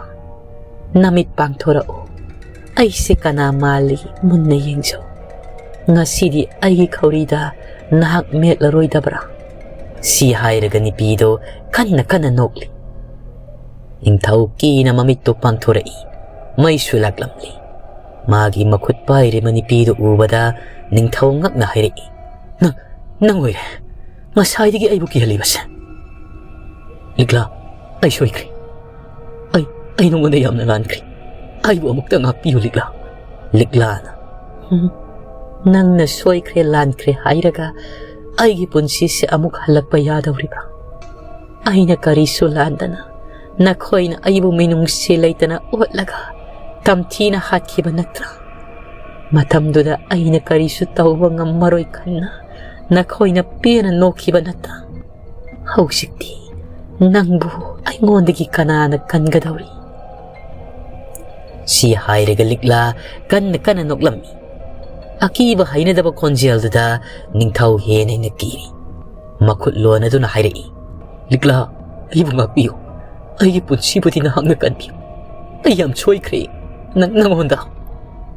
ꯅꯃꯤꯠ ꯄꯥꯡꯊꯣꯔꯛꯎ꯫ ꯑꯩꯁꯦ ꯀꯅꯥ ꯃꯥꯜꯂꯤ ꯃꯨꯟꯅ ꯌꯦꯡꯖꯧ꯫ ꯉꯁꯤꯗꯤ ꯑꯩꯒꯤ ꯈꯧꯔꯤꯗ ꯅꯍꯥꯛ ꯃꯦꯠꯂꯔꯣꯏꯗꯕ꯭ꯔꯥ?" ꯁꯤ ꯍꯥꯏꯔꯒ ꯅꯨꯄꯤꯗꯣ ꯀꯟꯅ ꯀꯟꯅ ꯅꯣꯛꯂꯤ꯫ ꯅꯤꯡꯊꯧ ꯀꯤꯅ ꯃꯃꯤꯠꯇꯨ ꯄꯥꯡꯊꯣꯔꯛꯏ꯫ ꯃꯩꯁꯨ ꯂꯥꯛꯂꯝꯂꯤ꯫ ꯃꯥꯒꯤ ꯃꯈꯨꯠ ꯄꯥꯏꯔꯤꯕ ꯅꯨꯄꯤꯗꯨ ꯎꯕꯗ ꯅꯤꯡꯊꯧ ꯉꯛꯅ ꯍꯥꯏꯔꯛꯏ, "ꯅꯪ, ꯅꯪ ꯑꯣꯏꯔꯦ ꯉꯁꯥꯏꯗꯒꯤ ꯑꯩꯕꯨ ꯀꯤꯍꯜꯂꯤꯕꯁꯦ꯫ ꯂꯤꯛꯂꯥ, ꯑꯩ ꯁꯣꯏꯈ꯭ꯔꯦ꯫ ꯑꯩ, ꯑꯩ ꯅꯉꯣꯟꯗ ꯌꯥꯝꯅ ꯂꯥꯟꯈ꯭ꯔꯦ꯫ ꯑꯩꯕꯨ ꯑꯃꯨꯛꯇ ꯉꯥꯛꯄꯤꯌꯨ, ꯂꯤꯛꯂꯥ꯫" ꯂꯤꯛꯂꯥꯅ, "ꯎꯝ, ꯅꯪꯅ ꯁꯣꯏꯈ꯭ꯔꯦ ꯂꯥꯟꯈ꯭ꯔꯦ ꯍꯥꯏꯔꯒ ꯑꯩꯒꯤ ꯄꯨꯟꯁꯤꯁꯦ ꯑꯃꯨꯛ ꯍꯜꯂꯛꯄ ꯌꯥꯗꯧꯔꯤꯕ꯭ꯔꯥ? ꯑꯩꯅ ꯀꯔꯤꯁꯨ ꯂꯥꯟꯗꯅ ꯅꯈꯣꯏꯅ ꯑꯩꯕꯨ ꯃꯤꯅꯨꯡꯁꯤ ꯂꯩꯇꯅ ꯑꯣꯠꯂꯒ ꯇꯝꯊꯤꯅ ꯍꯥꯠꯈꯤꯕ ꯅꯠꯇ꯭ꯔꯥ? ꯃꯇꯝꯗꯨꯗ ꯑꯩꯅ ꯀꯔꯤꯁꯨ ꯇꯧꯕ ꯉꯝꯃꯔꯣꯏ ꯈꯟꯅ ꯅꯈꯣꯏꯅ ꯄꯦꯟꯅ ꯅꯣꯛꯈꯤꯕ ꯅꯠꯇ꯭ꯔꯥ? ꯍꯧꯖꯤꯛꯇꯤ ꯅꯪꯕꯨ ꯑꯩꯉꯣꯟꯗꯒꯤ ꯀꯅꯥꯅ ꯀꯟꯒꯗꯧꯔꯤ?" ꯁꯤ ꯍꯥꯏꯔꯒ ꯂꯤꯛꯂꯥ ꯀꯟꯅ ꯀꯟꯅ ꯅꯣꯛꯂꯝꯃꯤ꯫ ꯑꯀꯤꯕ ꯍꯩꯅꯗꯕ ꯈꯣꯟꯖꯦꯜꯗꯨꯗ ꯅꯤꯡꯊꯧ ꯍꯦꯟꯅ ꯍꯦꯟꯅ ꯀꯤꯔꯤ꯫ ꯃꯈꯨꯠ ꯂꯣꯟꯅꯗꯨꯅ ꯍꯥꯏꯔꯛꯏ, "ꯂꯤꯛꯂꯥ, ꯑꯩꯕꯨ ꯉꯥꯛꯄꯤꯌꯨ꯫ ꯑꯩꯒꯤ ꯄꯨꯟꯁꯤꯕꯨꯗꯤ ꯅꯍꯥꯛꯅ ꯀꯟꯕꯤꯌꯨ꯫ ꯑꯩ ꯌꯥꯝ ꯁꯣꯏꯈ꯭ꯔꯦ ꯅꯪ-, ꯅꯉꯣꯟꯗ꯫"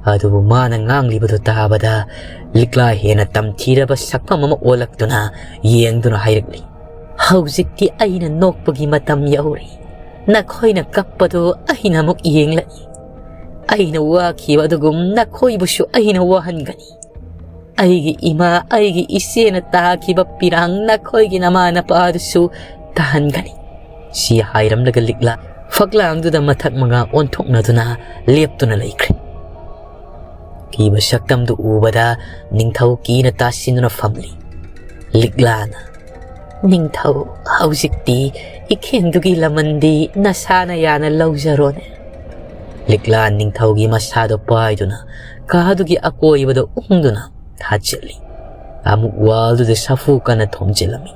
ꯑꯗꯨꯕꯨ ꯃꯥꯅ ꯉꯥꯡꯂꯤꯕꯗꯨ ꯇꯥꯕꯗ ꯂꯤꯛꯂꯥ ꯍꯦꯟꯅ ꯇꯝꯊꯤꯔꯕ ꯁꯛꯐꯝ ꯑꯃ ꯑꯣꯜꯂꯛꯇꯨꯅ ꯌꯦꯡꯗꯨꯅ ꯍꯥꯏꯔꯛꯂꯤ, "ꯍꯧꯖꯤꯛꯇꯤ ꯑꯩꯅ ꯅꯣꯛꯄꯒꯤ ꯃꯇꯝ ꯌꯧꯔꯦ꯫ ꯅꯈꯣꯏꯅ ꯀꯞꯄꯗꯨ ꯑꯩꯅ ꯑꯃꯨꯛ ꯌꯦꯡꯂꯛꯏ꯫ ꯑꯩꯅ ꯋꯥꯈꯤꯕ ꯑꯗꯨꯒꯨꯝ ꯅꯈꯣꯏꯕꯨꯁꯨ ꯑꯩꯅ ꯋꯥꯍꯟꯒꯅꯤ꯫ ꯑꯩꯒꯤ ꯏꯃꯥ, ꯑꯩꯒꯤ ꯏꯆꯦꯅ ꯇꯥꯈꯤꯕ ꯄꯤꯔꯥꯡ ꯅꯈꯣꯏꯒꯤ ꯅꯃꯥ ꯅꯄꯥꯗꯨꯁꯨ ꯇꯥꯍꯟꯒꯅꯤ꯫" ꯁꯤ ꯍꯥꯏꯔꯝꯂꯒ ꯂꯤꯛꯂꯥ ꯐꯛꯂꯥꯡꯗꯨꯗ ꯃꯊꯛ ꯃꯉꯥ ꯑꯣꯟꯊꯣꯛꯅꯗꯨꯅ ꯂꯦꯞꯇꯨꯅ ꯂꯩꯈ꯭ꯔꯦ꯫ ꯀꯤꯕ ꯁꯛꯇꯝꯗꯨ ꯎꯕꯗ ꯅꯤꯡꯊꯧ ꯀꯤꯅ ꯇꯥꯁꯤꯟꯗꯨꯅ ꯐꯝꯂꯤ꯫ ꯂꯤꯛꯂꯥꯅ, "ꯅꯤꯡꯊꯧ, ꯍꯧꯖꯤꯛꯇꯤ ꯏꯈꯦꯟꯗꯨꯒꯤ ꯂꯃꯟꯗꯤ ꯅꯁꯥꯅ ꯌꯥꯅ ꯂꯧꯖꯔꯣꯅꯦ꯫" ꯂꯤꯛꯂꯥ ꯅꯤꯡꯊꯧꯒꯤ ꯃꯁꯥꯗꯣ ꯄꯥꯏꯗꯨꯅ ꯀꯥꯗꯨꯒꯤ ꯑꯀꯣꯏꯕꯗ ꯎꯪꯗꯨꯅ ꯊꯥꯖꯤꯜꯂꯤ꯫ ꯑꯃꯨꯛ ꯋꯥꯜꯗꯨꯗ ꯁꯥꯐꯨ ꯀꯟꯅ ꯊꯣꯝꯖꯤꯜꯂꯝꯃꯤ꯫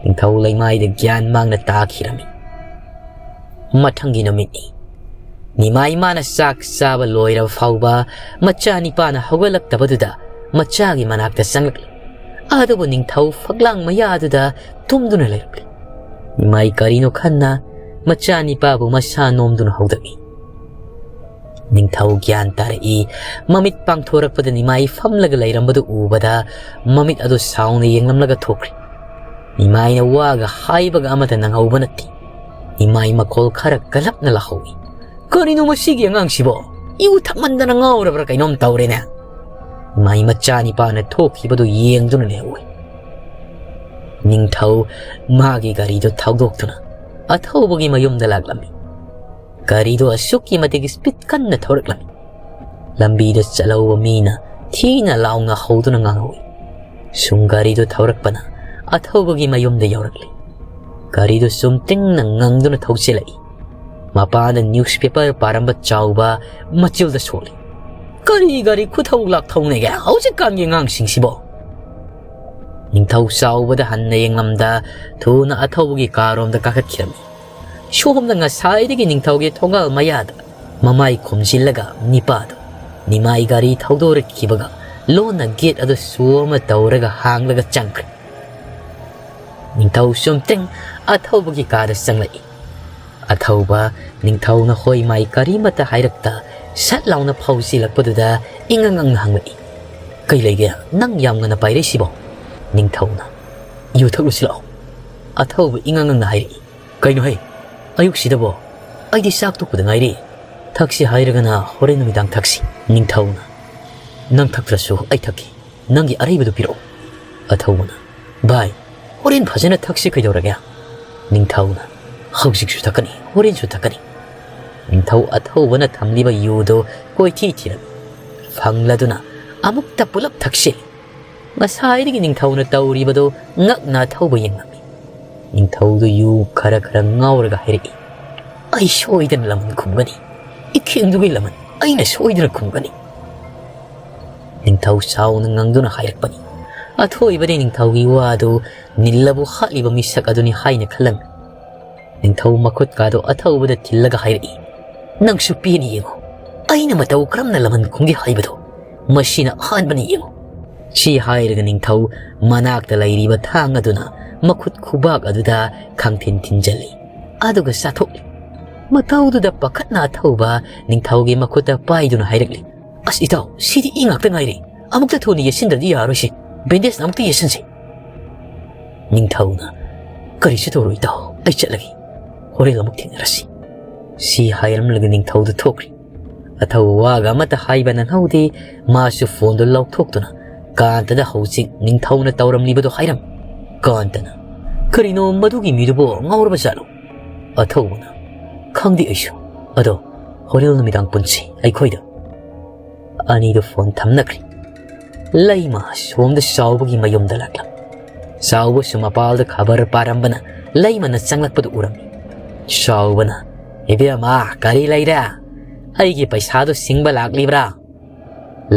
ꯅꯤꯡꯊꯧ ꯂꯩꯃꯥꯏꯗ ꯒ꯭ꯌꯥꯟ ꯃꯥꯡꯅ ꯇꯥꯈꯤꯔꯝꯃꯤ꯫ ꯃꯊꯪꯒꯤ ꯅꯨꯃꯤꯠꯅꯤ꯫ ꯅꯤꯃꯥꯏ ꯃꯥꯅ ꯆꯥꯛ ꯆꯥꯕ ꯂꯣꯏꯔꯕ ꯐꯥꯎꯕ ꯃꯆꯥꯅꯤꯄꯥꯅ ꯍꯧꯒꯠꯂꯛꯇꯕꯗꯨꯗ ꯃꯆꯥꯒꯤ ꯃꯅꯥꯛꯇ ꯆꯪꯂꯛꯂꯤ꯫ ꯑꯗꯨꯕꯨ ꯅꯤꯡꯊꯧ ꯐꯛꯂꯥꯡ ꯃꯌꯥꯗꯨꯗ ꯇꯨꯝꯗꯨꯅ ꯂꯩꯔꯝꯂꯤ꯫ ꯅꯤꯃꯥꯏ ꯀꯔꯤꯅꯣ ꯈꯟꯅ ꯃꯆꯥꯅꯤꯄꯥꯕꯨ ꯃꯁꯥ ꯅꯣꯝꯗꯨꯅ ꯍꯧꯗꯣꯛꯏ꯫ ꯅꯤꯡꯊꯧ ꯒ꯭ꯌꯥꯟ ꯇꯥꯔꯛꯏ꯫ ꯃꯃꯤꯠ ꯄꯥꯡꯊꯣꯔꯛꯄꯗ ꯅꯤꯃꯥꯏ ꯐꯝꯂꯒ ꯂꯩꯔꯝꯕꯗꯨ ꯎꯕꯗ ꯃꯃꯤꯠ ꯑꯗꯨ ꯁꯥꯎꯅ ꯌꯦꯡꯂꯝꯂꯒ ꯊꯣꯛꯈ꯭ꯔꯦ꯫ ꯅꯤꯃꯥꯏꯅ ꯋꯥꯒ ꯍꯥꯏꯕꯒ ꯑꯃꯠꯇ ꯅꯪꯍꯧꯕ ꯅꯠꯇꯦ꯫ ꯅꯤꯃꯥꯏ ꯃꯈꯣꯜ ꯈꯔ ꯀꯜꯂꯞꯅ ꯂꯥꯍꯧꯏ꯫ "ꯀꯔꯤꯅꯣ ꯃꯁꯤꯒꯤ ꯑꯉꯥꯡꯁꯤꯕꯣ? ꯌꯨ ꯊꯛꯃꯟꯗꯅ ꯉꯥꯎꯔꯕ꯭ꯔꯥ ꯀꯩꯅꯣꯝ ꯇꯧꯔꯦꯅꯦ꯫" ꯅꯤꯃꯥꯏ ꯃꯆꯥꯅꯤꯄꯥꯅ ꯊꯣꯛꯈꯤꯕꯗꯨ ꯌꯦꯡꯗꯨꯅ ꯂꯩꯍꯧꯏ꯫ ꯅꯤꯡꯊꯧ ꯃꯥꯒꯤ ꯒꯥꯔꯤꯗꯨ ꯊꯧꯗꯣꯛꯇꯨꯅ ꯑꯊꯧꯕꯒꯤ ꯃꯌꯨꯝꯗ ꯂꯥꯛꯂꯝꯃꯤ꯫ ꯒꯥꯔꯤꯗꯨ ꯑꯁꯨꯛꯀꯤ ꯃꯇꯤꯛ ꯁ꯭ꯄꯤꯗ ꯀꯟꯅ ꯊꯧꯔꯛꯂꯝꯃꯤ꯫ ꯂꯝꯕꯤꯗ ꯆꯠꯍꯧꯕ ꯃꯤꯅ ꯊꯤꯅ ꯂꯥꯎꯅ ꯍꯧꯗꯨꯅ ꯉꯥꯡꯍꯧꯏ꯫ ꯁꯨꯝ ꯒꯥꯔꯤꯗꯨ ꯊꯧꯔꯛꯄꯅ ꯑꯊꯧꯕꯒꯤ ꯃꯌꯨꯝꯗ ꯌꯧꯔꯛꯂꯤ꯫ ꯒꯥꯔꯤꯗꯨ ꯆꯨꯝꯇ꯭ꯔꯤꯡꯅ ꯉꯪꯗꯨꯅ ꯊꯧꯖꯤꯜꯂꯛꯏ꯫ ꯃꯄꯥꯟꯗ ꯅ꯭ꯌꯨꯁꯄꯦꯄꯔ ꯄꯥꯔꯝꯕ ꯆꯥꯎꯕ ꯃꯆꯤꯜꯗ ꯁꯣꯛꯂꯤ꯫ "ꯀꯔꯤ ꯒꯥꯔꯤ ꯈꯨꯊꯧ ꯂꯥꯛꯊꯧꯅꯦꯒꯦ ꯍꯧꯖꯤꯛꯀꯥꯟꯒꯤ ꯑꯉꯥꯡꯁꯤꯡꯁꯤꯕꯣ?" ꯅꯤꯡꯊꯧ ꯆꯥꯎꯕꯗ ꯍꯟꯅ ꯌꯦꯡꯂꯝꯗ ꯊꯨꯅ ꯑꯊꯧꯕꯒꯤ ꯀꯥꯔꯣꯝꯗ ꯀꯥꯈꯠꯈꯤꯔꯝꯃꯤ꯫ ꯁꯣꯝꯗ ꯉꯁꯥꯏꯗꯒꯤ ꯅꯤꯡꯊꯧꯒꯤ ꯊꯣꯡꯒꯥꯜ ꯃꯌꯥꯗ ꯃꯃꯥꯏ ꯈꯨꯝꯖꯤꯜꯂꯒ ꯅꯤꯄꯥꯗꯨ ꯅꯤꯃꯥꯏ ꯒꯥꯔꯤ ꯊꯧꯗꯣꯔꯛꯈꯤꯕꯒ ꯂꯣꯟꯅ ꯒꯦꯠ ꯑꯗꯨ ꯁꯨ ꯑꯃ ꯇꯧꯔꯒ ꯍꯥꯡꯂꯒ ꯆꯪꯈ꯭ꯔꯦ꯫ ꯅꯤꯡꯊꯧ ꯆꯨꯝꯇ꯭ꯔꯤꯡ ꯑꯊꯧꯕꯒꯤ ꯀꯥꯗ ꯆꯪꯂꯛꯏ꯫ ꯑꯊꯧꯕ ꯅꯤꯡꯊꯧꯅ ꯍꯣꯏ ꯃꯥꯏ ꯀꯔꯤꯃꯠꯇ ꯍꯥꯏꯔꯛꯇ ꯁꯠ ꯂꯥꯎꯅ ꯐꯥꯎꯖꯤꯜꯂꯛꯄꯗꯨꯗ ꯏꯉꯪ ꯉꯪꯅ ꯍꯪꯂꯛꯏ, "ꯀꯩ ꯂꯩꯒꯦ? ꯅꯪ ꯌꯥꯝ ꯉꯟꯅ ꯄꯥꯏꯔꯛꯏꯁꯤꯕꯣ?" ꯅꯤꯡꯊꯧꯅ, "ꯌꯨ ꯊꯛꯂꯨꯁꯤ ꯂꯥꯛꯑꯣ꯫" ꯑꯊꯧꯕ ꯏꯉꯪ ꯉꯪꯅ ꯍꯥꯏꯔꯛꯏ, "ꯀꯩꯅꯣꯍꯦ? ꯑꯌꯨꯛꯁꯤꯗꯕꯣ? ꯑꯩꯗꯤ ꯆꯥꯛ ꯇꯣꯛꯄꯗ ꯉꯥꯏꯔꯤ꯫ ꯊꯛꯁꯤ ꯍꯥꯏꯔꯒꯅ ꯍꯣꯔꯦꯟ ꯅꯨꯃꯤꯗꯥꯡ ꯊꯛꯁꯤ꯫" ꯅꯤꯡꯊꯧꯅ, "ꯅꯪ ꯊꯛꯇ꯭ꯔꯁꯨ ꯑꯩ ꯊꯛꯀꯦ꯫ ꯅꯪꯒꯤ ꯑꯔꯩꯕꯗꯨ ꯄꯤꯔꯛꯑꯣ꯫" ꯑꯊꯧꯕꯅ, "ꯚꯥꯏ, ꯍꯣꯔꯦꯟ ꯐꯖꯅ ꯊꯛꯁꯤ ꯀꯩꯗꯧꯔꯒꯦ?" ꯅꯤꯡꯊꯧꯅ, "ꯍꯧꯖꯤꯛꯁꯨ ꯊꯛꯀꯅꯤ, ꯍꯣꯔꯦꯟꯁꯨ ꯊꯛꯀꯅꯤ꯫" ꯅꯤꯡꯊꯧ ꯑꯊꯧꯕꯅ ꯊꯝꯂꯤꯕ ꯌꯨꯗꯨ ꯀꯣꯏꯊꯤ ꯊꯤꯔꯝꯃꯤ꯫ ꯐꯪꯂꯗꯨꯅ ꯑꯃꯨꯛꯇ ꯄꯨꯂꯞ ꯊꯛꯁꯤꯜꯂꯤ꯫ ꯉꯁꯥꯏꯗꯒꯤ ꯅꯤꯡꯊꯧꯅ ꯇꯧꯔꯤꯕꯗꯨ ꯉꯛꯅ ꯑꯊꯧꯕ ꯌꯦꯡꯂꯝꯃꯤ꯫ ꯅꯤꯡꯊꯧꯗꯨ ꯌꯨ ꯈꯔ ꯈꯔ ꯉꯥꯎꯔꯒ ꯍꯥꯏꯔꯛꯏ, "ꯑꯩ ꯁꯣꯏꯗꯅ ꯂꯃꯟ ꯈꯨꯝꯒꯅꯤ꯫ ꯏꯈꯦꯡꯗꯨꯒꯤ ꯂꯃꯟ ꯑꯩꯅ ꯁꯣꯏꯗꯅ ꯈꯨꯝꯒꯅꯤ꯫" ꯅꯤꯡꯊꯧ ꯁꯥꯎꯅ ꯉꯪꯗꯨꯅ ꯍꯥꯏꯔꯛꯄꯅꯤ꯫ ꯑꯊꯣꯏꯕꯗꯤ ꯅꯤꯡꯊꯧꯒꯤ ꯋꯥꯗꯨ ꯅꯤꯜꯂꯕꯨ ꯍꯥꯠꯂꯤꯕ ꯃꯤꯁꯛ ꯑꯗꯨꯅꯤ ꯍꯥꯏꯅ ꯈꯜꯂꯝꯃꯤ꯫ ꯅꯤꯡꯊꯧ ꯃꯈꯨꯠꯀꯥꯗꯣ ꯑꯊꯧꯕꯗ ꯊꯤꯜꯂꯒ ꯍꯥꯏꯔꯛꯏ, "ꯅꯪꯁꯨ ꯄꯦꯅ ꯌꯦꯡꯉꯨ, ꯑꯩꯅ ꯃꯇꯧ ꯀꯔꯝꯅ ꯂꯃꯟ ꯈꯨꯝꯒꯦ ꯍꯥꯏꯕꯗꯣ꯫ ꯃꯁꯤꯅ ꯑꯍꯥꯟꯕꯅꯤ ꯌꯦꯡꯉꯨ꯫" ꯁꯤ ꯍꯥꯏꯔꯒ ꯅꯤꯡꯊꯧ ꯃꯅꯥꯛꯇ ꯂꯩꯔꯤꯕ ꯊꯥꯡ ꯑꯗꯨꯅ ꯃꯈꯨꯠ ꯈꯨꯕꯥꯛ ꯑꯗꯨꯗ ꯈꯪꯊꯤꯟ ꯊꯤꯟꯖꯜꯂꯤ, ꯑꯗꯨꯒ ꯆꯥꯊꯣꯛꯂꯤ꯫ ꯃꯇꯧꯗꯨꯗ ꯄꯥꯈꯠꯅ ꯑꯊꯧꯕ ꯅꯤꯡꯊꯧꯒꯤ ꯃꯈꯨꯠꯇ ꯄꯥꯏꯗꯨꯅ ꯍꯥꯏꯔꯛꯂꯤ, "ꯑꯁ ꯏꯇꯥꯎ, ꯁꯤꯗꯤ ꯏ ꯉꯥꯛꯇ ꯉꯥꯏꯔꯦ꯫ ꯑꯃꯨꯛꯇ ꯊꯨꯅ ꯌꯦꯠꯁꯤꯟꯗ꯭ꯔꯗꯤ ꯌꯥꯔꯣꯏꯁꯦ꯫ ꯕꯦꯟꯗꯦꯖ ꯑꯃꯨꯛꯇ ꯌꯦꯠꯁꯤꯟꯁꯦ꯫" ꯅꯤꯡꯊꯧꯅ, "ꯀꯔꯤꯁꯨ ꯇꯧꯔꯣꯏ ꯏꯇꯥꯎ, ꯑꯩ ꯆꯠꯂꯒꯦ꯫ ꯍꯣꯔꯦꯟ ꯑꯃꯨꯛ ꯊꯦꯡꯅꯔꯁꯤ꯫" ꯁꯤ ꯍꯥꯏꯔꯝꯂꯒ ꯅꯤꯡꯊꯧꯗꯨ ꯊꯣꯛꯈ꯭ꯔꯤ꯫ ꯑꯊꯧꯕ ꯋꯥꯒ ꯑꯃꯠꯇ ꯍꯥꯏꯕ ꯅꯪꯍꯧꯗꯦ꯫ ꯃꯥꯁꯨ ꯐꯣꯟꯗꯨ ꯂꯧꯊꯣꯛꯇꯨꯅ ꯀꯥꯟꯇꯗ ꯍꯧꯖꯤꯛ ꯅꯤꯡꯊꯧꯅ ꯇꯧꯔꯝꯂꯤꯕꯗꯨ ꯍꯥꯏꯔꯝꯃꯤ꯫ ꯀꯥꯟꯇꯅ, "ꯀꯔꯤꯅꯣ ꯃꯗꯨꯒꯤ ꯃꯤꯗꯨꯕꯨ ꯉꯥꯎꯔꯕ ꯖꯥꯠꯂꯣ?" ꯑꯊꯧꯕꯅ, "ꯈꯪꯗꯦ ꯑꯩꯁꯨ꯫ ꯑꯗꯣ ꯍꯣꯔꯦꯟ ꯅꯨꯃꯤꯗꯥꯡ ꯄꯨꯟꯁꯤ ꯑꯩꯈꯣꯏꯗ꯫" ꯑꯅꯤꯗꯨ ꯐꯣꯟ ꯊꯝꯅꯈ꯭ꯔꯦ꯫ ꯂꯩꯃ ꯁꯣꯝꯗ ꯆꯥꯎꯕꯒꯤ ꯃꯌꯨꯝꯗ ꯂꯥꯛꯂꯝꯃꯤ꯫ ꯆꯥꯎꯕꯁꯨ ꯃꯄꯥꯜꯗ ꯈꯕꯔ ꯄꯥꯔꯝꯕꯅ ꯂꯩꯃꯅ ꯆꯪꯂꯛꯄꯗꯨ ꯎꯔꯝꯃꯤ꯫ ꯆꯥꯎꯕꯅ, "ꯏꯕꯦꯝꯃ, ꯀꯔꯤ ꯂꯩꯔꯦ? ꯑꯩꯒꯤ ꯄꯩꯁꯥꯗꯨ ꯁꯤꯡꯕ ꯂꯥꯛꯂꯤꯕ꯭ꯔꯥ?"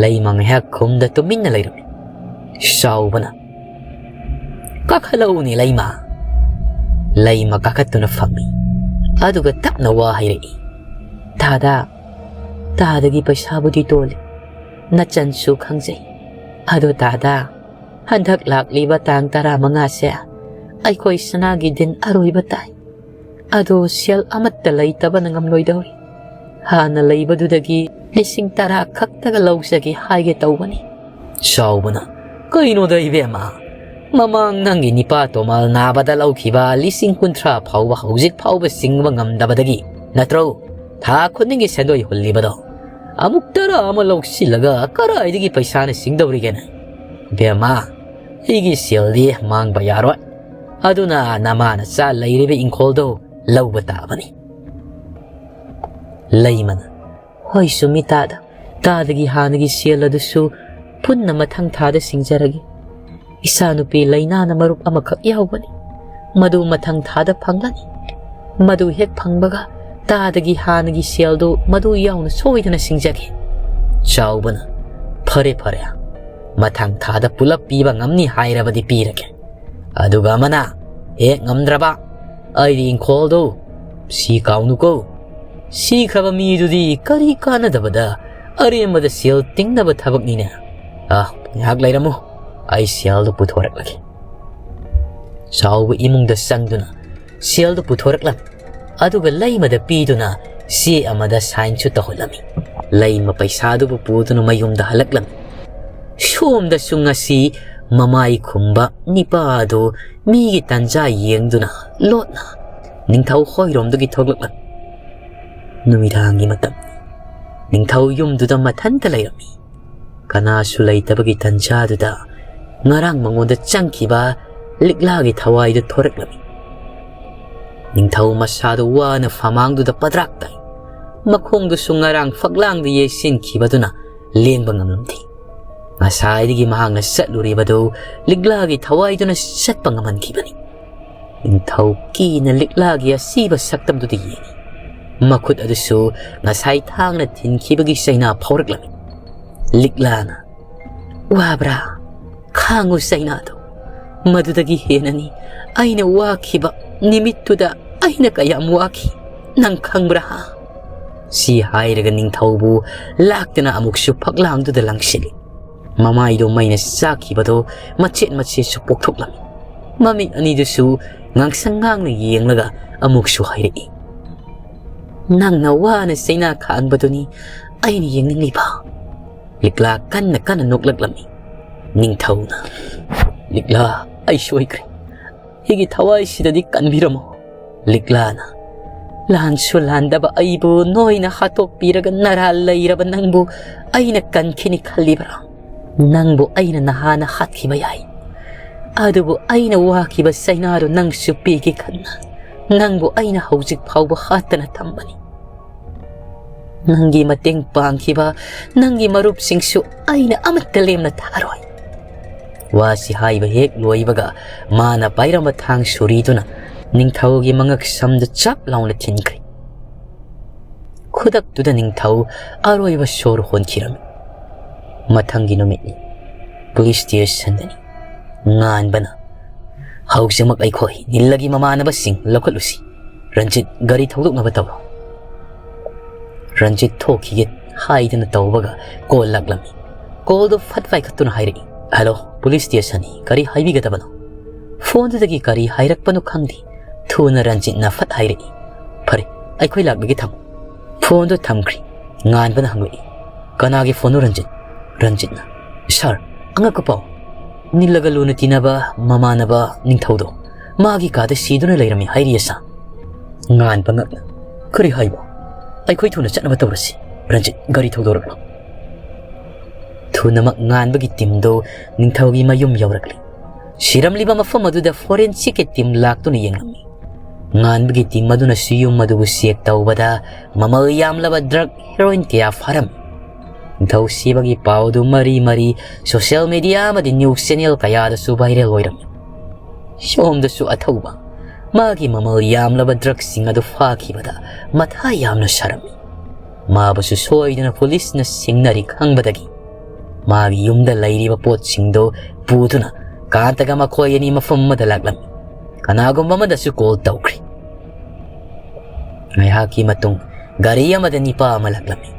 ꯂꯩꯃ ꯉꯥꯏꯍꯥꯛ ꯈꯨꯝꯗ ꯇꯨꯃꯤꯟꯅ ꯂꯩꯔꯝꯃꯤ꯫ ꯆꯥꯎꯕꯅ, "ꯀꯥꯈꯠꯂꯛꯎꯅꯦ ꯂꯩꯃ꯫" ꯂꯩꯃ ꯀꯥꯈꯠꯇꯨꯅ ꯐꯝꯃꯤ꯫ ꯑꯗꯨꯒ ꯇꯞꯅ ꯋꯥ ꯍꯥꯏꯔꯛꯏ, "ꯇꯥꯗ, ꯇꯥꯗꯒꯤ ꯄꯩꯁꯥꯕꯨꯗꯤ ꯇꯣꯜꯂꯤ, ꯅꯆꯟꯁꯨ ꯈꯪꯖꯩ꯫ ꯑꯗꯣ ꯇꯥꯗ, ꯍꯟꯗꯛ ꯂꯥꯛꯂꯤꯕ ꯇꯥꯡ ꯇꯔꯥꯃꯉꯥꯁꯦ ꯑꯩꯈꯣꯏ ꯁꯅꯥꯒꯤ ꯗꯤꯟ ꯑꯔꯣꯏꯕ ꯇꯥꯏ꯫ ꯑꯗꯣ ꯁꯦꯜ ꯑꯃꯠꯇ ꯂꯩꯇꯕꯅ ꯉꯝꯂꯣꯏꯗꯧꯔꯤ꯫ ꯍꯥꯟꯅ ꯂꯩꯕꯗꯨꯗꯒꯤ ꯂꯤꯁꯤꯡ ꯇꯔꯥ ꯈꯛꯇꯒ ꯂꯧꯖꯒꯦ ꯍꯥꯏꯒꯦ ꯇꯧꯕꯅꯤ꯫" ꯆꯥꯎꯕꯅ, "ꯀꯩꯅꯣꯗ ꯏꯕꯦꯝꯃ, ꯃꯃꯥꯡ ꯅꯪꯒꯤ ꯅꯤꯄꯥ ꯇꯣꯃꯥꯜ ꯅꯥꯕꯗ ꯂꯧꯈꯤꯕ ꯂꯤꯁꯤꯡ ꯀꯨꯟꯊ꯭ꯔꯥ ꯐꯥꯎꯕ ꯍꯧꯖꯤꯛ ꯐꯥꯎꯕ ꯁꯤꯡꯕ ꯉꯝꯗꯕꯗꯒꯤ ꯅꯠꯇ꯭ꯔꯣ ꯊꯥ ꯈꯨꯗꯤꯡꯒꯤ ꯁꯦꯟꯗꯣꯏ ꯍꯨꯜꯂꯤꯕꯗꯣ? ꯑꯃꯨꯛ ꯇꯔꯥ ꯑꯃ ꯂꯧꯁꯤꯜꯂꯒ ꯀꯔꯥꯏꯗꯒꯤ ꯄꯩꯁꯥꯅ ꯁꯤꯡꯗꯧꯔꯤꯒꯦꯅꯦ? ꯏꯕꯦꯝꯃ, ꯑꯩꯒꯤ ꯁꯦꯜꯗꯤ ꯃꯥꯡꯕ ꯌꯥꯔꯣꯏ꯫ ꯑꯗꯨꯅ ꯅꯃꯥ ꯅꯆꯥ ꯂꯩꯔꯤꯕ ꯏꯪꯈꯣꯜꯗꯣ ꯂꯧꯕ ꯇꯥꯕꯅꯤ꯫" ꯂꯩꯃꯅ, "ꯍꯣꯏ, ꯆꯨꯝꯃꯤ ꯇꯥꯗ꯫ ꯇꯥꯗꯒꯤ ꯍꯥꯟꯅꯒꯤ ꯁꯦꯜ ꯑꯗꯨꯁꯨ ꯄꯨꯟꯅ ꯃꯊꯪ ꯊꯥꯗ ꯁꯤꯡꯖꯔꯒꯦ꯫ ꯏꯆꯥꯅꯨꯄꯤ ꯂꯩꯅꯥꯅ ꯃꯔꯨꯞ ꯑꯃꯈꯛ ꯌꯥꯎꯕꯅꯤ꯫ ꯃꯗꯨ ꯃꯊꯪ ꯊꯥꯗ ꯐꯪꯂꯅꯤ꯫ ꯃꯗꯨ ꯍꯦꯛ ꯐꯪꯕꯒ ꯇꯥꯗꯒꯤ ꯍꯥꯟꯅꯒꯤ ꯁꯦꯜꯗꯨ ꯃꯗꯨ ꯌꯥꯎꯅ ꯁꯣꯏꯗꯅ ꯁꯤꯡꯖꯒꯦ꯫ ꯆꯥꯎꯕꯅ, "ꯐꯔꯦ, ꯐꯔꯦ꯫ ꯃꯊꯪ ꯊꯥꯗ ꯄꯨꯂꯞ ꯄꯤꯕ ꯉꯝꯅꯤ ꯍꯥꯏꯔꯕꯗꯤ ꯄꯤꯔꯒꯦ꯫ ꯑꯗꯨꯒ ꯑꯃꯅ ꯍꯦꯛ ꯉꯝꯗ꯭ꯔꯕ, ꯑꯩꯒꯤ ꯏꯪꯈꯣꯜꯗꯨ ꯁꯤ ꯀꯥꯎꯅꯨꯀꯣ꯫ ꯁꯤꯈ꯭ꯔꯕ ꯃꯤꯗꯨꯗꯤ ꯀꯔꯤ ꯀꯥꯟꯅꯗꯕꯗ ꯑꯔꯦꯝꯕꯗ ꯁꯦꯜ ꯇꯤꯡꯅꯕ ꯊꯕꯛꯅꯤꯅꯦ꯫ ꯑ, ꯉꯥꯏꯍꯥꯛ ꯂꯩꯔꯝꯃꯨ, ꯑꯩ ꯁꯦꯜꯗꯨ ꯄꯨꯊꯣꯔꯛꯂꯒꯦ꯫" ꯆꯥꯎꯕ ꯏꯃꯨꯡꯗ ꯆꯪꯗꯨꯅ ꯁꯦꯜꯗꯨ ꯄꯨꯊꯣꯔꯛꯂꯝꯃꯤ꯫ ꯑꯗꯨꯒ ꯂꯩꯃꯗ ꯄꯤꯗꯨꯅ ꯆꯦ ꯑꯃꯗ ꯁꯥꯏꯟꯁꯨ ꯇꯧꯍꯜꯂꯝꯃꯤ꯫ ꯂꯩꯃ ꯄꯩꯁꯥꯗꯨꯕꯨ ꯄꯨꯗꯨꯅ ꯃꯌꯨꯝꯗ ꯍꯜꯂꯛꯂꯝꯃꯤ꯫ ꯁꯣꯝꯗꯁꯨ ꯉꯁꯤ ꯃꯃꯥꯏ ꯈꯨꯝꯕ ꯅꯤꯄꯥ ꯑꯗꯨ ꯃꯤꯒꯤ ꯇꯟꯖꯥ ꯌꯦꯡꯗꯨꯅ ꯂꯣꯠꯅ ꯅꯤꯡꯊꯧ ꯍꯣꯏꯔꯣꯝꯗꯒꯤ ꯊꯣꯛꯂꯛꯂꯝꯃꯤ꯫ ꯅꯨꯃꯤꯗꯥꯡꯒꯤ ꯃꯇꯝ꯫ ꯅꯤꯡꯊꯧ ꯌꯨꯝꯗꯨꯗ ꯃꯊꯟꯇ ꯂꯩꯔꯝꯃꯤ꯫ ꯀꯅꯥꯁꯨ ꯂꯩꯇꯕꯒꯤ ꯇꯟꯖꯥꯗꯨꯗ ꯉꯔꯥꯡ ꯃꯉꯣꯟꯗ ꯆꯪꯈꯤꯕ ꯂꯤꯛꯂꯥꯒꯤ ꯊꯋꯥꯏꯗꯨ ꯊꯣꯔꯛꯂꯝꯃꯤ꯫ ꯅꯤꯡꯊꯧ ꯃꯁꯥꯗꯨ ꯋꯥꯅ ꯐꯃꯥꯡꯗꯨꯗ ꯄꯗ꯭ꯔꯥꯛ ꯇꯥꯏ꯫ ꯃꯈꯣꯡꯗꯨꯁꯨ ꯉꯔꯥꯡ ꯐꯛꯂꯥꯡꯗ ꯌꯩꯁꯤꯟꯈꯤꯕꯗꯨꯅ ꯂꯦꯡꯕ ꯉꯝꯂꯝꯗꯦ꯫ ꯉꯁꯥꯏꯗꯒꯤ ꯃꯍꯥꯛꯅ ꯆꯠꯂꯨꯔꯤꯕꯗꯨ ꯂꯤꯛꯂꯥꯒꯤ ꯊꯋꯥꯏꯗꯨꯅ ꯆꯠꯄ ꯉꯝꯍꯟꯈꯤꯕꯅꯤ꯫ ꯅꯤꯡꯊꯧ ꯀꯤꯅ ꯂꯤꯛꯂꯥꯒꯤ ꯑꯁꯤꯕ ꯁꯛꯇꯝꯗꯨꯗ ꯌꯦꯡꯏ꯫ ꯃꯈꯨꯠ ꯑꯗꯨꯁꯨ ꯉꯁꯥꯏ ꯊꯥꯡꯅ ꯊꯤꯟꯈꯤꯕꯒꯤ ꯆꯩꯅꯥ ꯐꯥꯎꯔꯛꯂꯝꯃꯤ꯫ ꯂꯤꯛꯂꯥꯅ, "ꯋꯥꯕ꯭ꯔꯥ? ꯈꯥꯡꯉꯨ ꯆꯩꯅꯥꯗꯣ꯫ ꯃꯗꯨꯗꯒꯤ ꯍꯦꯟꯅꯅꯤ ꯑꯩꯅ ꯋꯥꯈꯤꯕ ꯅꯨꯃꯤꯠꯇꯨꯗ ꯑꯩꯅ ꯀꯌꯥꯝ ꯋꯥꯈꯤ, ꯅꯪ ꯈꯪꯕ꯭ꯔꯥ?" ꯁꯤ ꯍꯥꯏꯔꯒ ꯅꯤꯡꯊꯧꯕꯨ ꯂꯥꯛꯇꯅ ꯑꯃꯨꯛꯁꯨ ꯐꯛꯂꯥꯡꯗꯨꯗ ꯂꯪꯁꯤꯜꯂꯤ꯫ ꯃꯃꯥꯏꯗꯣ ꯃꯩꯅ ꯆꯥꯛꯈꯤꯕꯗꯣ ꯃꯆꯦꯠ ꯃꯆꯦꯠꯁꯨ ꯄꯣꯛꯊꯣꯛꯂꯝꯃꯤ꯫ ꯃꯃꯤꯠ ꯑꯅꯤꯗꯨꯁꯨ ꯉꯥꯡꯁꯪ ꯉꯥꯡꯅ ꯌꯦꯡꯂꯒ ꯑꯃꯨꯛꯁꯨ ꯍꯥꯏꯔꯛꯏ, "ꯅꯪꯅ ꯋꯥꯅ ꯆꯩꯅꯥ ꯈꯥꯡꯕꯗꯨꯅꯤ ꯑꯩꯅ ꯌꯦꯡꯅꯤꯡꯂꯤꯕ꯫" ꯂꯤꯛꯂꯥ ꯀꯟꯅ ꯀꯟꯅ ꯅꯣꯛꯂꯛꯂꯝꯃꯤ꯫ ꯅꯤꯡꯊꯧꯅ, "ꯂꯤꯛꯂꯥ, ꯑꯩ ꯁꯣꯏꯈ꯭ꯔꯦ꯫ ꯑꯩꯒꯤ ꯊꯋꯥꯏꯁꯤꯗꯗꯤ ꯀꯟꯕꯤꯔꯝꯃꯣ꯫" ꯂꯤꯛꯂꯥꯅ, "ꯂꯥꯟꯁꯨ ꯂꯥꯟꯗꯕ ꯑꯩꯕꯨ ꯅꯣꯏꯅ ꯍꯥꯠꯇꯣꯛꯄꯤꯔꯒ ꯅꯔꯥ ꯂꯩꯔꯕ ꯅꯪꯕꯨ ꯑꯩꯅ ꯀꯟꯈꯤꯅꯤ ꯈꯜꯂꯤꯕ꯭ꯔꯥ? ꯅꯪꯕꯨ ꯑꯩꯅ ꯅꯍꯥꯟꯅ ꯍꯥꯠꯈꯤꯕ ꯌꯥꯏ꯫ ꯑꯗꯨꯕꯨ ꯑꯩꯅ ꯋꯥꯈꯤꯕ ꯆꯩꯅꯥꯗꯨ ꯅꯪꯁꯨ ꯄꯤꯒꯦ ꯈꯟꯅ ꯅꯪꯕꯨ ꯑꯩꯅ ꯍꯧꯖꯤꯛ ꯐꯥꯎꯕ ꯍꯥꯠꯇꯅ ꯊꯝꯕꯅꯤ꯫" "ꯅꯪꯒꯤ ꯃꯇꯦꯡ ꯄꯥꯡꯈꯤꯕ ꯅꯪꯒꯤ ꯃꯔꯨꯞꯁꯤꯡꯁꯨ ꯑꯩꯅ ꯑꯃꯠꯇ ꯂꯦꯝꯅ ꯊꯥꯔꯣꯏ"꯫ ꯋꯥꯁꯤ ꯍꯥꯏꯕ ꯍꯦꯛ ꯂꯣꯏꯕꯒ ꯃꯥꯅ ꯄꯥꯏꯔꯝꯕ ꯊꯥꯡ ꯁꯨꯔꯤꯗꯨꯅ ꯅꯤꯡꯊꯧꯒꯤ ꯃꯉꯛ ꯁꯝꯗ ꯆꯞ ꯂꯥꯎꯅ ꯊꯤꯟꯈ꯭ꯔꯦ꯫ ꯈꯨꯗꯛꯇꯨꯗ ꯅꯤꯡꯊꯧ ꯑꯔꯣꯏꯕ ꯁꯣꯔ ꯍꯣꯟꯈꯤꯔꯝꯃꯤ꯫ ꯃꯊꯪꯒꯤ ꯅꯨꯃꯤꯠꯅꯤ꯫ ꯄꯨꯂꯤꯁ ꯁ꯭ꯇꯦꯁꯟꯗꯅꯤ꯫ ꯉꯥꯟꯕꯅ, "ꯍꯧꯖꯤꯛꯃꯛ ꯑꯩꯈꯣꯏ ꯅꯤꯜꯂꯒꯤ ꯃꯃꯥꯟꯅꯕꯁꯤꯡ ꯂꯧꯈꯠꯂꯨꯁꯤ꯫ ꯔꯟꯖꯤꯠ, ꯒꯥꯔꯤ ꯊꯧꯗꯣꯛꯅꯕ ꯇꯧꯔꯣ"꯫ ꯔꯟꯖꯤꯠ ꯊꯣꯛꯈꯤꯒꯦ ꯍꯥꯏꯗꯅ ꯇꯧꯕꯒ ꯀꯣꯜ ꯂꯥꯛꯂꯝꯃꯤ꯫ ꯀꯣꯜꯗꯨ ꯐꯠ ꯄꯥꯏꯈꯠꯇꯨꯅ ꯍꯥꯏꯔꯛꯏ, "ꯍꯜꯂꯣ, ꯄꯨꯂꯤꯁ ꯁ꯭ꯇꯦꯁꯟꯅꯤ, ꯀꯔꯤ ꯍꯥꯏꯕꯤꯒꯗꯕꯅꯣ?" ꯐꯣꯟꯗꯨꯗꯒꯤ ꯀꯔꯤ ꯍꯥꯏꯔꯛꯄꯅꯣ ꯈꯪꯗꯦ꯫ ꯊꯨꯅ ꯔꯟꯖꯤꯠꯅ ꯐꯠ ꯍꯥꯏꯔꯛꯏ, "ꯐꯔꯦ, ꯑꯩꯈꯣꯏ ꯂꯥꯛꯂꯒꯦ, ꯊꯝꯃꯨ"꯫ ꯐꯣꯟꯗꯨ ꯊꯝꯈ꯭ꯔꯦ꯫ ꯉꯥꯟꯕꯅ ꯍꯪꯂꯛꯏ, "ꯀꯅꯥꯒꯤ ꯐꯣꯟꯅꯣ, ꯔꯟꯖꯤꯠ?" ꯔꯟꯖꯤꯠꯅ, "ꯁꯥꯔ, ꯑꯉꯛꯄ ꯄꯥꯎ꯫ ꯅꯤꯜꯂꯒ ꯂꯨꯅ ꯇꯤꯟꯅꯕ ꯃꯃꯥꯟꯅꯕ ꯅꯤꯡꯊꯧꯗꯣ ꯃꯥꯒꯤ ꯀꯥꯗ ꯁꯤꯗꯨꯅ ꯂꯩꯔꯝꯃꯤ ꯍꯥꯏꯔꯤꯌꯦ, ꯁꯥꯔ"꯫ ꯉꯥꯟꯕ ꯉꯛꯅ, "ꯀꯔꯤ ꯍꯥꯏꯕ? ꯑꯩꯈꯣꯏ ꯊꯨꯅ ꯆꯠꯅꯕ ꯇꯧꯔꯁꯤ꯫ ꯔꯟꯖꯤꯠ, ꯒꯥꯔꯤ ꯊꯧꯗꯣꯔꯛꯂꯣ"꯫ ꯊꯨꯅꯃꯛ ꯉꯥꯟꯕꯒꯤ ꯇꯤꯝꯗꯨ ꯅꯤꯡꯊꯧꯒꯤ ꯃꯌꯨꯝ ꯌꯧꯔꯛꯂꯤ꯫ ꯁꯤꯔꯝꯂꯤꯕ ꯃꯐꯝ ꯑꯗꯨꯗ ꯐꯣꯔꯦꯟꯁꯤꯛꯀꯤ ꯇꯤꯝ ꯂꯥꯛꯇꯨꯅ ꯌꯦꯡꯂꯝꯃꯤ꯫ ꯉꯥꯟꯕꯒꯤ ꯇꯤꯝ ꯑꯗꯨꯅꯁꯨ ꯌꯨꯝ ꯑꯗꯨꯕꯨ ꯆꯦꯛ ꯇꯧꯕꯗ ꯃꯃꯜ ꯌꯥꯝꯂꯕ ꯗ꯭ꯔꯒ ꯍꯦꯔꯣꯏꯟ ꯀꯌꯥ ꯐꯥꯔꯝꯃꯤ꯫ ꯅꯤꯡꯊꯧ ꯁꯤꯕꯒꯤ ꯄꯥꯎꯗꯨ ꯃꯔꯤ ꯃꯔꯤ ꯁꯣꯁꯤꯌꯦꯜ ꯃꯤꯗꯤꯌꯥ ꯑꯃꯗꯤ ꯅ꯭ꯌꯨꯁ ꯆꯦꯅꯦꯜ ꯀꯌꯥꯗꯁꯨ ꯚꯥꯏꯔꯦꯜ ꯑꯣꯏꯔꯝꯃꯤ꯫ ꯁꯣꯝꯗꯁꯨ ꯑꯊꯧꯕ ꯃꯥꯒꯤ ꯃꯃꯜ ꯌꯥꯝꯂꯕ ꯗ꯭ꯔꯒꯁꯤꯡ ꯑꯗꯨ ꯐꯥꯈꯤꯕꯗ ꯃꯊꯥ ꯌꯥꯝꯅ ꯁꯥꯔꯝꯃꯤ꯫ ꯃꯥꯕꯨꯁꯨ ꯁꯣꯏꯗꯅ ꯄꯨꯂꯤꯁꯅ ꯁꯤꯡꯅꯔꯤ ꯈꯪꯕꯗꯒꯤ ꯃꯥꯒꯤ ꯌꯨꯝꯗ ꯂꯩꯔꯤꯕ ꯄꯣꯠꯁꯤꯡꯗꯨ ꯄꯨꯗꯨꯅ ꯀꯥꯟꯇꯒ ꯃꯈꯣꯏ ꯑꯅꯤ ꯃꯐꯝ ꯑꯃꯗ ꯂꯥꯛꯂꯝꯃꯤ꯫ ꯀꯅꯥꯒꯨꯝꯕ ꯑꯃꯗꯁꯨ ꯀꯣꯜ ꯇꯧꯈ꯭ꯔꯤ꯫ ꯉꯥꯏꯍꯥꯛꯀꯤ ꯃꯇꯨꯡ ꯒꯥꯔꯤ ꯑꯃꯗ ꯅꯤꯄꯥ ꯑꯃ ꯂꯥꯛꯂꯝꯃꯤ꯫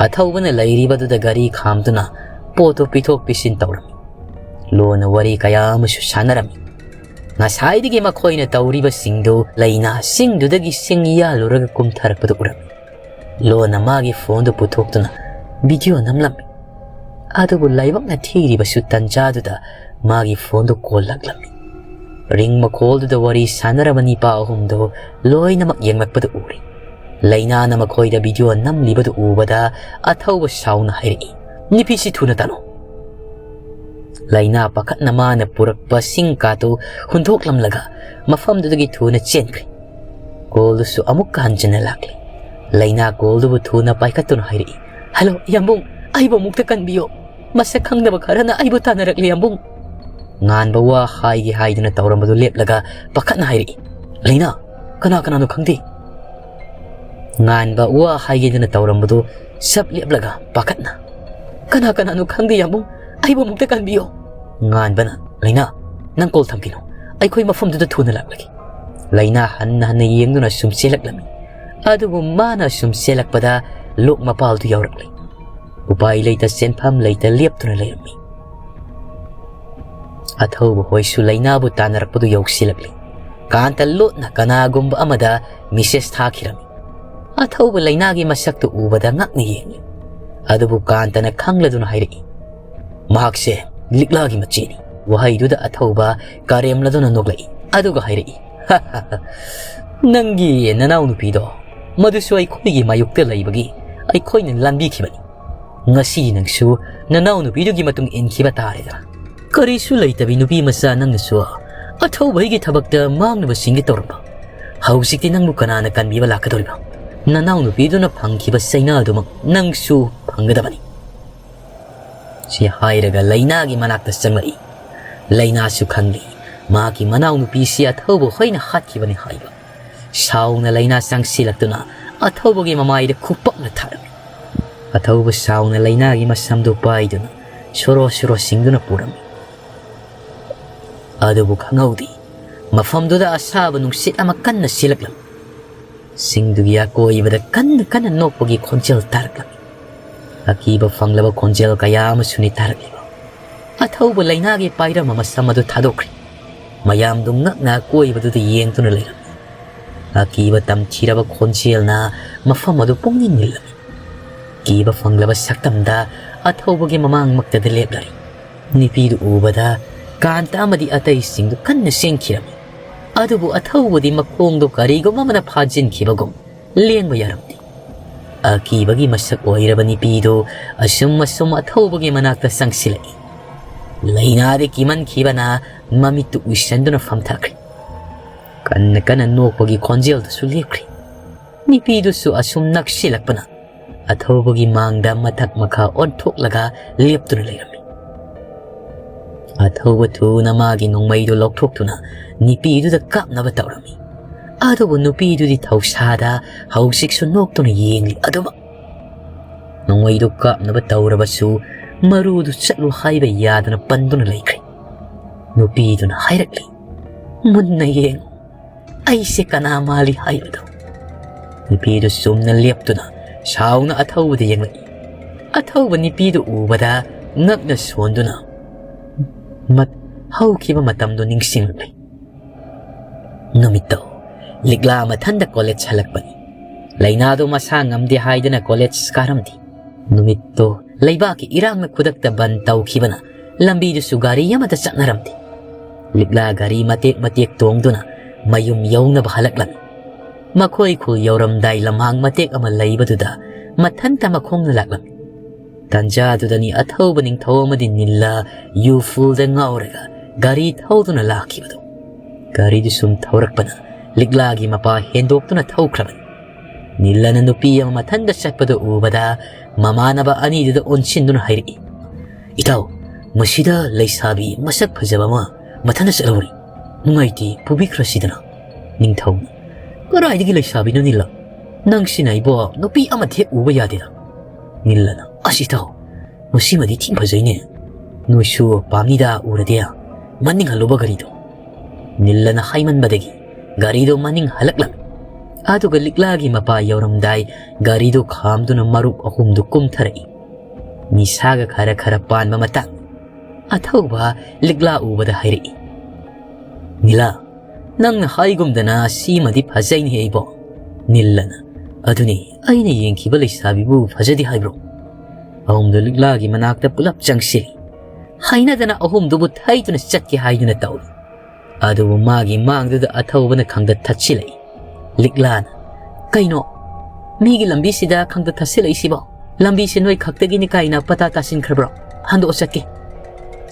ꯑꯊꯧꯕꯅ ꯂꯩꯔꯤꯕꯗꯨꯗ ꯒꯥꯔꯤ ꯈꯥꯝꯗꯨꯅ ꯄꯣꯠꯇꯨ ꯄꯤꯊꯣꯛ ꯄꯤꯁꯤꯟ ꯇꯧꯔꯝꯃꯤ꯫ ꯂꯣꯟꯅ ꯋꯥꯔꯤ ꯀꯌꯥ ꯑꯃꯁꯨ ꯁꯥꯟꯅꯔꯝꯃꯤ꯫ ꯉꯁꯥꯏꯗꯒꯤ ꯃꯈꯣꯏꯅ ꯇꯧꯔꯤꯕꯁꯤꯡꯗꯨ ꯂꯩꯅꯥꯁꯤꯡꯗꯨꯗꯒꯤ ꯁꯤꯡ ꯌꯥꯜꯂꯨꯔꯒ ꯀꯨꯝꯊꯔꯛꯄꯗꯨ ꯎꯔꯝꯃꯤ꯫ ꯂꯣꯟꯅ ꯃꯥꯒꯤ ꯐꯣꯟꯗꯨ ꯄꯨꯊꯣꯛꯇꯨꯅ ꯚꯤꯗꯤꯑꯣ ꯅꯝꯂꯝꯃꯤ꯫ ꯑꯗꯨꯕꯨ ꯂꯥꯏꯕꯛꯅ ꯊꯤꯔꯤꯕꯁꯨ ꯇꯟꯖꯥꯗꯨꯗ ꯃꯥꯒꯤ ꯐꯣꯟꯗꯨ ꯀꯣꯜ ꯂꯥꯛꯂꯝꯃꯤ꯫ ꯔꯤꯡ ꯃꯈꯣꯜꯗꯨꯗ ꯋꯥꯔꯤ ꯁꯥꯟꯅꯔꯕ ꯅꯤꯄꯥ ꯑꯍꯨꯝꯗꯨ ꯂꯣꯏꯅꯃꯛ ꯌꯦꯡꯂꯛꯄꯗꯨ ꯎꯔꯤ꯫ ꯂꯩꯅꯥꯅ ꯃꯈꯣꯏꯗ ꯚꯤꯗꯤꯑꯣ ꯅꯝꯂꯤꯕꯗꯨ ꯎꯕꯗ ꯑꯊꯧꯕ ꯁꯥꯎꯅ ꯍꯥꯏꯔꯛꯏ, "ꯅꯨꯄꯤꯁꯤ ꯊꯨꯅ ꯇꯥꯅꯧ"꯫ ꯂꯩꯅꯥ ꯄꯥꯈꯠꯅ ꯃꯥꯅ ꯄꯨꯔꯛꯄ ꯁꯤꯡ ꯀꯥꯗꯨ ꯍꯨꯟꯗꯣꯛꯂꯝꯂꯒ ꯃꯐꯝꯗꯨꯗꯒꯤ ꯊꯨꯅ ꯆꯦꯟꯈ꯭ꯔꯦ꯫ ꯀꯣꯜꯗꯨꯁꯨ ꯑꯃꯨꯛꯀ ꯍꯟꯖꯤꯟꯅ ꯂꯥꯛꯂꯦ꯫ ꯂꯩꯅꯥ ꯀꯣꯜꯗꯨꯕꯨ ꯊꯨꯅ ꯄꯥꯏꯈꯠꯇꯨꯅ ꯍꯥꯏꯔꯛꯏ, "ꯍꯜꯂꯣ, ꯌꯥꯝꯕꯨꯡ, ꯑꯩꯕꯨ ꯑꯃꯨꯛꯇ ꯀꯟꯕꯤꯌꯨ꯫ ꯃꯁꯛ ꯈꯪꯗꯕ ꯈꯔꯅ ꯑꯩꯕꯨ ꯇꯥꯟꯅꯔꯛꯂꯦ, ꯌꯥꯝꯕꯨꯡ꯫" ꯉꯥꯟꯕ ꯋꯥ ꯍꯥꯏꯒꯦ ꯍꯥꯏꯗꯨꯅ ꯇꯧꯔꯝꯕꯗꯨ ꯂꯦꯞꯂꯒ ꯄꯥꯈꯠꯅ ꯍꯥꯏꯔꯛꯏ, "ꯂꯩꯅꯥ, ꯀꯅꯥ ꯀꯅꯥꯅꯣ ꯈꯪꯗꯦ꯫" ꯉꯥꯟꯕ ꯋꯥ ꯍꯥꯏꯒꯦꯗꯅ ꯇꯧꯔꯝꯕꯗꯨ ꯁꯞ ꯂꯦꯞꯂꯒ ꯄꯥꯈꯠꯅ, "ꯀꯅꯥ ꯀꯅꯥꯅꯣ ꯈꯪꯗꯦ, ꯌꯥꯝꯕꯨꯡ, ꯑꯩꯕꯨ ꯑꯃꯨꯛꯇ ꯀꯟꯕꯤꯌꯨ꯫" ꯉꯥꯟꯕꯅ, "ꯂꯩꯅꯥ, ꯅꯪ ꯀꯣꯜ ꯊꯝꯈꯤꯅꯨ, ꯑꯩꯈꯣꯏ ꯃꯐꯝꯗꯨꯗ ꯊꯨꯅ ꯂꯥꯛꯂꯒꯦ꯫" ꯂꯩꯅꯥ ꯍꯟꯅ ꯍꯟꯅ ꯌꯦꯡꯗꯨꯅ ꯁꯨꯝ ꯆꯦꯜꯂꯛꯂꯝꯃꯤ꯫ ꯑꯗꯨꯕꯨ ꯃꯥꯅ ꯁꯨꯝ ꯆꯦꯜꯂꯛꯄꯗ ꯂꯣꯛ ꯃꯄꯥꯜꯗꯨ ꯌꯧꯔꯛꯂꯦ꯫ ꯎꯄꯥꯏ ꯂꯩꯇ ꯆꯦꯟꯐꯝ ꯂꯩꯇ ꯂꯦꯞꯇꯨꯅ ꯂꯩꯔꯝꯃꯤ꯫ ꯑꯊꯧꯕ ꯍꯣꯏꯁꯨ ꯂꯩꯅꯥꯕꯨ ꯇꯥꯟꯅꯔꯛꯄꯗꯨ ꯌꯧꯁꯤꯜꯂꯛꯂꯤ꯫ ꯀꯥꯟꯇ ꯂꯣꯠꯅ ꯀꯅꯥꯒꯨꯝꯕ ꯑꯃꯗ ꯃꯤꯁꯦꯁ ꯊꯥꯈꯤꯔꯝꯃꯤ꯫ ꯑꯊꯧꯕ ꯂꯩꯅꯥꯒꯤ ꯃꯁꯛꯇꯨ ꯎꯕꯗ ꯉꯛꯅ ꯌꯦꯡꯂꯤ꯫ ꯑꯗꯨꯕꯨ ꯀꯥꯟꯇꯅ ꯈꯪꯂꯗꯨꯅ ꯍꯥꯏꯔꯛꯏ, "ꯃꯍꯥꯛꯁꯦ ꯂꯤꯛꯂꯥꯒꯤ ꯃꯆꯦꯅꯤ꯫" ꯋꯥꯍꯩꯗꯨꯗ ꯑꯊꯧꯕ ꯀꯔꯦꯝꯂꯗꯨꯅ ꯅꯣꯛꯂꯛꯏ꯫ ꯑꯗꯨꯒ ꯍꯥꯏꯔꯛꯏ, "ꯅꯪꯒꯤ ꯅꯅꯥꯎꯅꯨꯄꯤꯗꯣ, ꯃꯗꯨꯁꯨ ꯑꯩꯈꯣꯏꯒꯤ ꯃꯥꯌꯣꯛꯇ ꯂꯩꯕꯒꯤ ꯑꯩꯈꯣꯏꯅ ꯂꯥꯟꯕꯤꯈꯤꯕꯅꯤ꯫ ꯉꯁꯤ ꯅꯪꯁꯨ ꯅꯅꯥꯎꯅꯨꯄꯤꯗꯨꯒꯤ ꯃꯇꯨꯡ ꯏꯟꯈꯤꯕ ꯇꯥꯔꯦꯗꯅ꯫ ꯀꯔꯤꯁꯨ ꯂꯩꯇꯕꯤ ꯅꯨꯄꯤ ꯃꯆꯥ ꯅꯪꯅꯁꯨ ꯑꯊꯧꯕꯒꯤ ꯊꯕꯛꯇ ꯃꯥꯡꯅꯕ ꯁꯤꯟꯒꯦ ꯇꯧꯔꯝꯕ꯫ ꯍꯧꯖꯤꯛꯇꯤ ꯅꯪꯕꯨ ꯀꯅꯥꯅ ꯀꯟꯕꯤꯕ ꯂꯥꯛꯀꯗꯧꯔꯤꯕ? ꯅꯅꯥꯎꯅꯨꯄꯤꯗꯨꯅ ꯐꯪꯈꯤꯕ ꯆꯩꯅꯥꯗꯨꯃꯛ ꯅꯪꯁꯨ ꯐꯪꯒꯗꯕꯅꯤ꯫" ꯁꯤ ꯍꯥꯏꯔꯒ ꯂꯩꯅꯥꯒꯤ ꯃꯅꯥꯛꯇ ꯆꯪꯂꯛꯏ꯫ ꯂꯩꯅꯥꯁꯨ ꯈꯪꯂꯤ, ꯃꯍꯥꯛꯀꯤ ꯃꯅꯥꯎꯅꯨꯄꯤꯁꯤ ꯑꯊꯧꯕ ꯍꯣꯏꯅ ꯍꯥꯠꯈꯤꯕꯅꯤ ꯍꯥꯏꯕ꯫ ꯁꯥꯎꯅ ꯂꯩꯅꯥ ꯆꯪꯁꯤꯜꯂꯛꯇꯨꯅ ꯑꯊꯧꯕꯒꯤ ꯃꯃꯥꯏꯗ ꯈꯨꯄꯥꯛꯅ ꯊꯥꯔꯝꯃꯤ꯫ ꯑꯊꯧꯕ ꯁꯥꯎꯅ ꯂꯩꯅꯥꯒꯤ ꯃꯁꯝꯗꯨ ꯄꯥꯏꯗꯨꯅ ꯁꯣꯔꯣ ꯁꯣꯔꯣ ꯁꯤꯡꯗꯨꯅ ꯄꯨꯔꯝꯃꯤ꯫ ꯑꯗꯨꯕꯨ ꯈꯪꯍꯧꯗꯦ, ꯃꯐꯝꯗꯨꯗ ꯑꯁꯥꯕ ꯅꯨꯡꯁꯤꯠ ꯑꯃ ꯀꯟꯅ ꯁꯤꯜꯂꯛꯂꯝꯃꯤ꯫ ꯁꯤꯡꯗꯨꯒꯤ ꯑꯀꯣꯏꯕꯗ ꯀꯟꯅ ꯀꯟꯅ ꯅꯣꯛꯄꯒꯤ ꯈꯣꯟꯖꯦꯜ ꯇꯥꯔꯛꯂꯝꯃꯤ꯫ ꯑꯀꯤꯕ ꯐꯪꯂꯕ ꯈꯣꯟꯖꯦꯜ ꯀꯌꯥ ꯑꯃꯁꯨꯅꯤ ꯇꯥꯔꯛꯂꯤꯕ꯫ ꯑꯊꯧꯕ ꯂꯩꯅꯥꯒꯤ ꯄꯥꯏꯔꯝꯕ ꯃꯁꯝ ꯑꯗꯨ ꯊꯥꯗꯣꯛꯈ꯭ꯔꯦ꯫ ꯃꯌꯥꯝꯗꯨ ꯉꯛꯅ ꯑꯀꯣꯏꯕꯗꯨꯗ ꯌꯦꯡꯗꯨꯅ ꯂꯩꯔꯝꯃꯤ꯫ ꯑꯀꯤꯕ ꯇꯝꯊꯤꯔꯕ ꯈꯣꯟꯖꯦꯜꯅ ꯃꯐꯝ ꯑꯗꯨ ꯄꯨꯡꯅꯤꯡ ꯅꯤꯜꯂꯝꯃꯤ꯫ ꯀꯤꯕ ꯐꯪꯂꯕ ꯁꯛꯇꯝꯗ ꯑꯊꯧꯕꯒꯤ ꯃꯃꯥꯡꯃꯛꯇꯗ ꯂꯦꯞꯂꯔꯦ꯫ ꯅꯨꯄꯤꯗꯨ ꯎꯕꯗ ꯀꯥꯟꯇ ꯑꯃꯗꯤ ꯑꯇꯩꯁꯤꯡꯗꯨ ꯀꯟꯅ ꯆꯦꯟꯈꯤꯔꯝꯃꯤ꯫ ꯑꯗꯨꯕꯨ ꯑꯊꯧꯕꯗꯤ ꯃꯈꯣꯡꯗꯣ ꯀꯔꯤꯒꯨꯝꯕ ꯑꯃꯅ ꯐꯥꯖꯤꯟꯈꯤꯕꯒꯨꯝ ꯂꯦꯡꯕ ꯌꯥꯔꯝꯗꯦ꯫ ꯑꯀꯤꯕꯒꯤ ꯃꯁꯛ ꯑꯣꯏꯔꯕ ꯅꯨꯄꯤꯗꯨ ꯑꯁꯨꯝ ꯑꯁꯨꯝ ꯑꯊꯧꯕꯒꯤ ꯃꯅꯥꯛꯇ ꯆꯪꯁꯤꯜꯂꯛꯏ꯫ ꯂꯩꯅꯥꯗꯤ ꯀꯤꯃꯟꯈꯤꯕꯅ ꯃꯃꯤꯠꯇꯨ ꯎꯏꯁꯟꯗꯨꯅ ꯐꯝꯊꯈ꯭ꯔꯦ꯫ ꯀꯟꯅ ꯀꯟꯅ ꯅꯣꯛꯄꯒꯤ ꯈꯣꯟꯖꯦꯜꯗꯨꯁꯨ ꯂꯦꯞꯈ꯭ꯔꯦ꯫ ꯅꯨꯄꯤꯗꯨꯁꯨ ꯑꯁꯨꯝ ꯅꯛꯁꯤꯜꯂꯛꯄꯅ ꯑꯊꯧꯕꯒꯤ ꯃꯥꯡꯗ ꯃꯊꯛ ꯃꯈꯥ ꯑꯣꯟꯊꯣꯛꯂꯒ ꯂꯦꯞꯇꯨꯅ ꯂꯩꯔꯝꯃꯤ꯫ ꯑꯊꯧꯕ ꯊꯨꯅ ꯃꯥꯒꯤ ꯅꯣꯡꯃꯩꯗꯨ ꯂꯧꯊꯣꯛꯇꯨꯅ ꯅꯨꯄꯤꯗꯨꯗ ꯀꯥꯞꯅꯕ ꯇꯧꯔꯝꯃꯤ꯫ ꯑꯗꯨꯕꯨ ꯅꯨꯄꯤꯗꯨꯗꯤ ꯊꯧꯁꯥꯗ ꯍꯧꯖꯤꯛꯁꯨ ꯅꯣꯛꯇꯨꯅ ꯌꯦꯡꯂꯤ ꯑꯗꯨꯃꯛ꯫ ꯅꯣꯡꯃꯩꯗꯨ ꯀꯥꯞꯅꯕ ꯇꯧꯔꯕꯁꯨ ꯃꯔꯨꯗꯨ ꯆꯠꯂꯨ ꯍꯥꯏꯕ ꯌꯥꯗꯅ ꯄꯟꯗꯨꯅ ꯂꯩꯈ꯭ꯔꯦ꯫ ꯅꯨꯄꯤꯗꯨꯅ ꯍꯥꯏꯔꯛꯂꯤ, "ꯃꯨꯟꯅ ꯌꯦꯡꯉꯨ, ꯑꯩꯁꯦ ꯀꯅꯥ ꯃꯥꯜꯂꯤ ꯍꯥꯏꯕꯗꯨ?" ꯅꯨꯄꯤꯗꯨ ꯆꯨꯝꯅ ꯂꯦꯞꯇꯨꯅ ꯁꯥꯎꯅ ꯑꯊꯧꯕꯗ ꯌꯦꯡꯂꯛꯏ꯫ ꯑꯊꯧꯕ ꯅꯨꯄꯤꯗꯨ ꯎꯕꯗ ꯉꯛꯅ ꯁꯣꯟꯗꯨꯅ ꯃꯠ-, ꯍꯧꯈꯤꯕ ꯃꯇꯝꯗꯨ ꯅꯤꯡꯁꯤꯡꯂꯛꯂꯤ꯫ ꯅꯨꯃꯤꯠꯇꯣ ꯂꯤꯛꯂꯥ ꯃꯊꯟꯗ ꯀꯣꯂꯦꯖ ꯍꯜꯂꯛꯄꯅꯤ꯫ ꯂꯩꯅꯥꯗꯣ ꯃꯁꯥ ꯉꯝꯗꯦ ꯍꯥꯏꯗꯅ ꯀꯣꯂꯦꯖ ꯀꯥꯔꯝꯗꯦ꯫ ꯅꯨꯃꯤꯠꯇꯣ ꯂꯩꯕꯥꯛꯀꯤ ꯏꯔꯥꯡꯅ ꯈꯨꯗꯛꯇ ꯕꯟ ꯇꯧꯈꯤꯕꯅ ꯂꯝꯕꯤꯗꯨꯁꯨ ꯒꯥꯔꯤ ꯑꯃꯠꯇ ꯆꯠꯅꯔꯝꯗꯦ꯫ ꯂꯤꯛꯂꯥ ꯒꯥꯔꯤ ꯃꯇꯦꯛ ꯃꯇꯦꯛ ꯇꯣꯡꯗꯨꯅ ꯃꯌꯨꯝ ꯌꯧꯅꯕ ꯍꯜꯂꯛꯂꯝꯃꯤ꯫ ꯃꯈꯣꯏ ꯈꯨꯜ ꯌꯧꯔꯝꯗꯥꯏ ꯂꯝꯍꯥꯡ ꯃꯇꯦꯛ ꯑꯃ ꯂꯩꯕꯗꯨꯗ ꯃꯊꯟꯇ ꯃꯈꯣꯡꯅ ꯂꯥꯛꯂꯝꯃꯤ꯫ ꯇꯟꯖꯥꯗꯨꯗꯅꯤ ꯑꯊꯧꯕ ꯅꯤꯡꯊꯧ ꯑꯃꯗꯤ ꯅꯤꯜꯂ ꯌꯨ ꯐꯨꯜꯗ ꯉꯥꯎꯔꯒ ꯒꯥꯔꯤ ꯊꯧꯗꯨꯅ ꯂꯥꯛꯈꯤꯕꯗꯨ꯫ ꯒꯥꯔꯤꯗꯨ ꯁꯨꯝ ꯊꯧꯔꯛꯄꯅ ꯂꯤꯛꯂꯥꯒꯤ ꯃꯄꯥ ꯍꯦꯟꯗꯣꯛꯇꯨꯅ ꯊꯧꯈ꯭ꯔꯕꯅꯤ꯫ ꯅꯤꯜꯂꯅ ꯅꯨꯄꯤ ꯑꯃ ꯃꯊꯟꯗ ꯆꯠꯄꯗꯨ ꯎꯕꯗ ꯃꯃꯥꯟꯅꯕ ꯑꯅꯤꯗꯨꯗ ꯑꯣꯟꯁꯤꯟꯗꯨꯅ ꯍꯥꯏꯔꯛꯏ, "ꯏꯇꯥꯎ, ꯃꯁꯤꯗ ꯂꯩꯁꯥꯕꯤ ꯃꯁꯛ ꯐꯖꯕ ꯑꯃ ꯃꯊꯟꯗ ꯆꯠꯍꯧꯔꯤ꯫ ꯅꯨꯡꯉꯥꯏꯇꯦ, ꯄꯨꯕꯤꯈ꯭ꯔꯁꯤꯗꯅ꯫" ꯅꯤꯡꯊꯧꯅ, "ꯀꯗꯥꯏꯗꯒꯤ ꯂꯩꯁꯥꯕꯤꯅꯣ ꯅꯤꯜꯂ? ꯅꯪꯁꯤꯅ ꯑꯩꯕꯣ ꯅꯨꯄꯤ ꯑꯃ ꯍꯦꯛ ꯎꯕ ꯌꯥꯗꯦꯗ꯫" ꯅꯤꯜꯂꯅ, "ꯑꯁ ꯏꯇꯥꯎ, ꯃꯁꯤꯃꯗꯤ ꯊꯤ ꯐꯖꯩꯅꯦ꯫ ꯅꯣꯏꯁꯨ ꯄꯥꯝꯅꯤꯗ ꯎꯔꯗꯤ꯫ ꯃꯅꯤꯡ ꯍꯜꯂꯨꯕ ꯒꯥꯔꯤꯗꯣ꯫" ꯅꯤꯜꯂꯅ ꯍꯥꯏꯃꯟꯕꯗꯒꯤ ꯒꯥꯔꯤꯗꯣ ꯃꯅꯤꯡ ꯍꯜꯂꯛꯂꯝꯃꯤ꯫ ꯑꯗꯨꯒ ꯂꯤꯛꯂꯥꯒꯤ ꯃꯄꯥ ꯌꯧꯔꯝꯗꯥꯏ ꯒꯥꯔꯤꯗꯣ ꯈꯥꯝꯗꯨꯅ ꯃꯔꯨꯞ ꯑꯍꯨꯝꯗꯨ ꯀꯨꯝꯊꯔꯛꯏ꯫ ꯅꯤꯁꯥꯒ ꯈꯔ ꯈꯔ ꯄꯥꯟꯕ ꯃꯇꯥꯡ꯫ ꯑꯊꯧꯕ ꯂꯤꯛꯂꯥ ꯎꯕꯗ ꯍꯥꯏꯔꯛꯏ, "ꯅꯤꯂꯥ, ꯅꯪꯅ ꯍꯥꯏꯒꯨꯝꯗꯅ ꯁꯤꯃꯗꯤ ꯐꯖꯩꯅꯦ ꯑꯩꯕꯣ꯫" ꯅꯤꯜꯂꯅ, "ꯑꯗꯨꯅꯤ, ꯑꯩꯅ ꯌꯦꯡꯈꯤꯕ ꯂꯩꯁꯥꯕꯤꯕꯨ ꯐꯖꯗꯦ ꯍꯥꯏꯕ꯭ꯔꯣ?" ꯑꯍꯨꯝꯗꯨ ꯂꯤꯛꯂꯥꯒꯤ ꯃꯅꯥꯛꯇ ꯄꯨꯂꯞ ꯆꯪꯁꯤꯜꯂꯤ꯫ ꯍꯩꯅꯗꯅ ꯑꯍꯨꯝꯗꯨꯕꯨ ꯊꯩꯗꯨꯅ ꯆꯠꯀꯦ ꯍꯥꯏꯗꯨꯅ ꯇꯧꯔꯤ꯫ ꯑꯗꯨꯕꯨ ꯃꯥꯒꯤ ꯃꯥꯡꯗꯨꯗ ꯑꯊꯧꯕꯅ ꯈꯪꯗ ꯊꯠꯆꯤꯜꯂꯛꯏ꯫ ꯂꯤꯛꯂꯥꯅ, "ꯀꯩꯅꯣ? ꯃꯤꯒꯤ ꯂꯝꯕꯤꯁꯤꯗ ꯈꯪꯗ ꯊꯠꯆꯤꯜꯂꯛꯏꯁꯤꯕꯣ? ꯂꯝꯕꯤꯁꯦ ꯅꯣꯏ ꯈꯛꯇꯒꯤꯅꯤ ꯀꯥꯏꯅ ꯄꯇꯥ ꯇꯥꯁꯤꯟꯈ꯭ꯔꯕ꯭ꯔꯣ? ꯍꯟꯗꯣꯛꯑ ꯆꯠꯀꯦ꯫"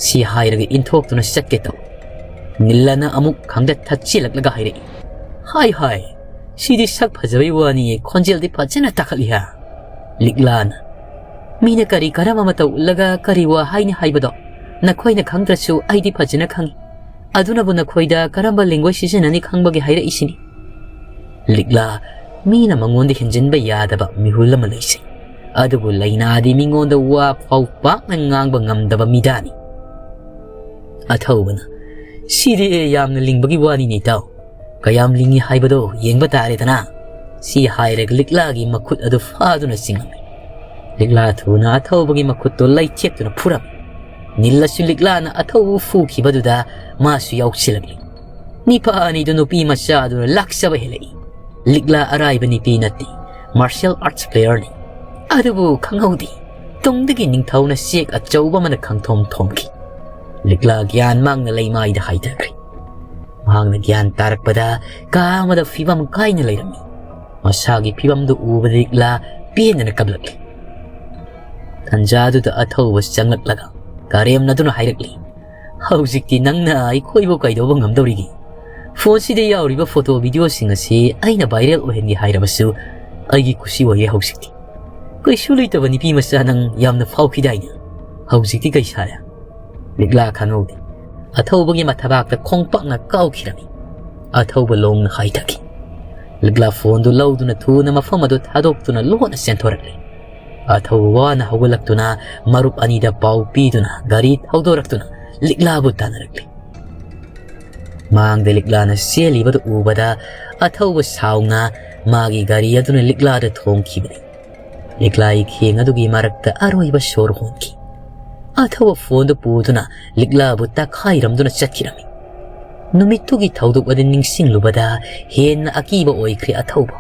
ꯁꯤ ꯍꯥꯏꯔꯒ ꯏꯟꯊꯣꯛꯇꯨꯅ ꯆꯠꯀꯦ ꯇꯧ꯫ ꯅꯤꯜꯂꯅ ꯑꯃꯨꯛ ꯈꯪꯗ ꯊꯠꯆꯤꯜꯂꯛꯂꯒ ꯍꯥꯏꯔꯛꯏ, "ꯍꯥꯏ ꯍꯥꯏ, "ꯁꯤꯗꯤ ꯁꯛ ꯐꯖꯕꯩ ꯋꯥꯅꯤꯌꯦ, ꯈꯣꯟꯖꯦꯜꯗꯤ ꯐꯖꯅ ꯇꯥꯈꯠꯂꯤ ꯍꯥ?" ꯂꯤꯛꯂꯥꯅ, "ꯃꯤꯅ ꯀꯔꯤ ꯀꯔꯝꯕ ꯃꯇꯧ ꯎꯠꯂꯒ ꯀꯔꯤ ꯋꯥ ꯍꯥꯏꯅꯤ ꯍꯥꯏꯕꯗꯣ ꯅꯈꯣꯏꯅ ꯈꯪꯗ꯭ꯔꯁꯨ ꯑꯩꯗꯤ ꯐꯖꯅ ꯈꯪꯏ꯫ ꯑꯗꯨꯅꯕꯨ ꯅꯈꯣꯏꯗ ꯀꯔꯝꯕ ꯂꯦꯡꯒꯣꯏ ꯁꯤꯖꯤꯟꯅꯅꯤ ꯈꯪꯕꯒꯤ ꯍꯥꯏꯔꯛꯏꯁꯤꯅꯤ꯫" ꯂꯤꯛꯂꯥ, ꯃꯤꯅ ꯃꯉꯣꯟꯗ ꯍꯦꯟꯖꯤꯟꯕ ꯌꯥꯗꯕ ꯃꯤꯍꯨꯜ ꯑꯃ ꯂꯩꯖꯩ, ꯑꯗꯨꯕꯨ ꯂꯩꯅꯥꯗꯤ ꯃꯤꯉꯣꯟꯗ ꯋꯥ ꯐꯥꯎ ꯄꯥꯛꯅ ꯉꯥꯡꯕ ꯉꯝꯗꯕ ꯃꯤꯗꯥꯅꯤ꯫ ꯑꯊꯧꯕꯅ, "ꯁꯤꯗꯤ ꯌꯥꯝꯅ ꯂꯤꯡꯕꯒꯤ ꯋꯥꯅꯤꯅꯦ ꯏꯇꯥꯎ꯫ ꯀꯌꯥꯝ ꯂꯤꯡꯉꯤ ꯍꯥꯏꯕꯗꯣ ꯌꯦꯡꯕ ꯇꯥꯔꯦꯗꯅ꯫" ꯁꯤ ꯍꯥꯏꯔꯒ ꯂꯤꯛꯂꯥꯒꯤ ꯃꯈꯨꯠ ꯑꯗꯨ ꯐꯥꯗꯨꯅ ꯆꯤꯡꯂꯝꯃꯤ꯫ ꯂꯤꯛꯂꯥ ꯊꯨꯅ ꯑꯊꯧꯕꯒꯤ ꯃꯈꯨꯠꯇꯨ ꯂꯩꯊꯦꯛꯇꯨꯅ ꯐꯨꯔꯝꯃꯤ꯫ ꯅꯤꯜꯂꯁꯨ ꯂꯤꯛꯂꯥꯅ ꯑꯊꯧꯕꯕꯨ ꯐꯨꯈꯤꯕꯗꯨꯗ ꯃꯥꯁꯨ ꯌꯥꯎꯁꯤꯜꯂꯛꯂꯤ꯫ ꯅꯤꯄꯥ ꯑꯅꯤꯗꯨ ꯅꯨꯄꯤ ꯃꯆꯥ ꯑꯗꯨꯅ ꯂꯥꯛꯆꯕ ꯍꯦꯜꯂꯛꯏ꯫ ꯂꯤꯛꯂꯥ ꯑꯔꯥꯏꯕ ꯅꯨꯄꯤ ꯅꯠꯇꯦ, martial arts playerꯅꯤ꯫ ꯑꯗꯨꯕꯨ ꯈꯪꯍꯧꯗꯦ, ꯇꯨꯡꯗꯒꯤ ꯅꯤꯡꯊꯧꯅ ꯆꯦꯛ ꯑꯆꯧꯕ ꯑꯃꯅ ꯈꯪꯊꯣꯝ ꯊꯣꯝꯈꯤ꯫ ꯂꯤꯛꯂꯥ ꯒ꯭ꯌꯥꯟ ꯃꯥꯡꯅ ꯂꯩꯃꯥꯏꯗ ꯍꯥꯏꯊꯈ꯭ꯔꯦ꯫ ꯃꯍꯥꯛꯅ ꯒ꯭ꯌꯥꯟ ꯇꯥꯔꯛꯄꯗ ꯀꯥ ꯑꯃꯗ ꯐꯤꯕꯝ ꯀꯥꯏꯅ ꯂꯩꯔꯝꯃꯤ꯫ ꯃꯁꯥꯒꯤ ꯐꯤꯕꯝꯗꯨ ꯎꯕꯗ ꯂꯤꯛꯂꯥ ꯄꯦꯟꯗꯅ ꯀꯞꯂꯛꯂꯤ꯫ ꯇꯟꯖꯥꯗꯨꯗ ꯑꯊꯧꯕ ꯆꯪꯂꯛꯂꯒ ꯀꯔꯦꯝꯅꯗꯨꯅ ꯍꯥꯏꯔꯛꯂꯤ, "ꯍꯧꯖꯤꯛꯇꯤ ꯅꯪꯅ ꯑꯩꯈꯣꯏꯕꯨ ꯀꯩꯗꯧꯕ ꯉꯝꯗꯧꯔꯤꯒꯦ? ꯐꯣꯟꯁꯤꯗ ꯌꯥꯎꯔꯤꯕ ꯐꯣꯇꯣ ꯚꯤꯗꯤꯑꯣꯁꯤꯡ ꯑꯁꯤ ꯑꯩꯅ viral ꯑꯣꯏꯍꯟꯒꯦ ꯍꯥꯏꯔꯕꯁꯨ ꯑꯩꯒꯤ ꯀꯨꯁꯤ ꯑꯣꯏꯔꯦ ꯍꯧꯖꯤꯛꯇꯤ꯫ ꯀꯩꯁꯨ ꯂꯩꯇꯕ ꯅꯨꯄꯤ ꯃꯆꯥ ꯅꯪ ꯌꯥꯝꯅ ꯐꯥꯎꯈꯤꯗꯥꯏꯅꯦ? ꯍꯧꯖꯤꯛꯇꯤ ꯀꯩ ꯁꯥꯔꯦ?" ꯂꯤꯛꯂꯥ ꯈꯪꯍꯧꯗꯦ꯫ ꯑꯊꯧꯕꯒꯤ ꯃꯊꯕꯥꯛꯇ ꯈꯣꯡꯄꯥꯛꯅ ꯀꯥꯎꯈꯤꯔꯝꯃꯤ꯫ ꯑꯊꯧꯕ ꯂꯣꯡꯅ ꯍꯥꯏꯊꯈꯤ꯫ ꯂꯤꯛꯂꯥ ꯐꯣꯟꯗꯨ ꯂꯧꯗꯨꯅ ꯊꯨꯅ ꯃꯐꯝ ꯑꯗꯨ ꯊꯥꯗꯣꯛꯇꯨꯅ ꯂꯣꯟꯅ ꯆꯦꯟꯊꯣꯔꯛꯂꯤ꯫ ꯑꯊꯧꯕ ꯋꯥꯅ ꯍꯧꯒꯠꯂꯛꯇꯨꯅ ꯃꯔꯨꯞ ꯑꯅꯤꯗ ꯄꯥꯎ ꯄꯤꯗꯨꯅ ꯒꯥꯔꯤ ꯊꯧꯗꯣꯔꯛꯇꯨꯅ ꯂꯤꯛꯂꯥꯕꯨ ꯇꯥꯟꯅꯔꯛꯂꯤ꯫ ꯃꯥꯡꯗ ꯂꯤꯛꯂꯥꯅ ꯆꯦꯜꯂꯤꯕꯗꯨ ꯎꯕꯗ ꯑꯊꯧꯕ ꯁꯥꯎꯅ ꯃꯥꯒꯤ ꯒꯥꯔꯤ ꯑꯗꯨꯅ ꯂꯤꯛꯂꯥꯗ ꯊꯣꯡꯈꯤꯕꯅꯤ꯫ ꯂꯤꯛꯂꯥ ꯏꯈꯦꯡ ꯑꯗꯨꯒꯤ ꯃꯔꯛꯇ ꯑꯔꯣꯏꯕ ꯁꯣꯔ ꯍꯣꯟꯈꯤ꯫ ꯑꯊꯧꯕ ꯐꯣꯟꯗꯨ ꯄꯨꯗꯨꯅ ꯂꯤꯛꯂꯥꯕꯨ ꯇꯛꯈꯥꯏꯔꯝꯗꯨꯅ ꯆꯠꯈꯤꯔꯝꯃꯤ꯫ ꯅꯨꯃꯤꯠꯇꯨꯒꯤ ꯊꯧꯗꯣꯛ ꯑꯗꯨ ꯅꯤꯡꯁꯤꯡꯂꯨꯕꯗ ꯍꯦꯟꯅ ꯑꯀꯤꯕ ꯑꯣꯏꯈ꯭ꯔꯦ ꯑꯊꯧꯕ꯫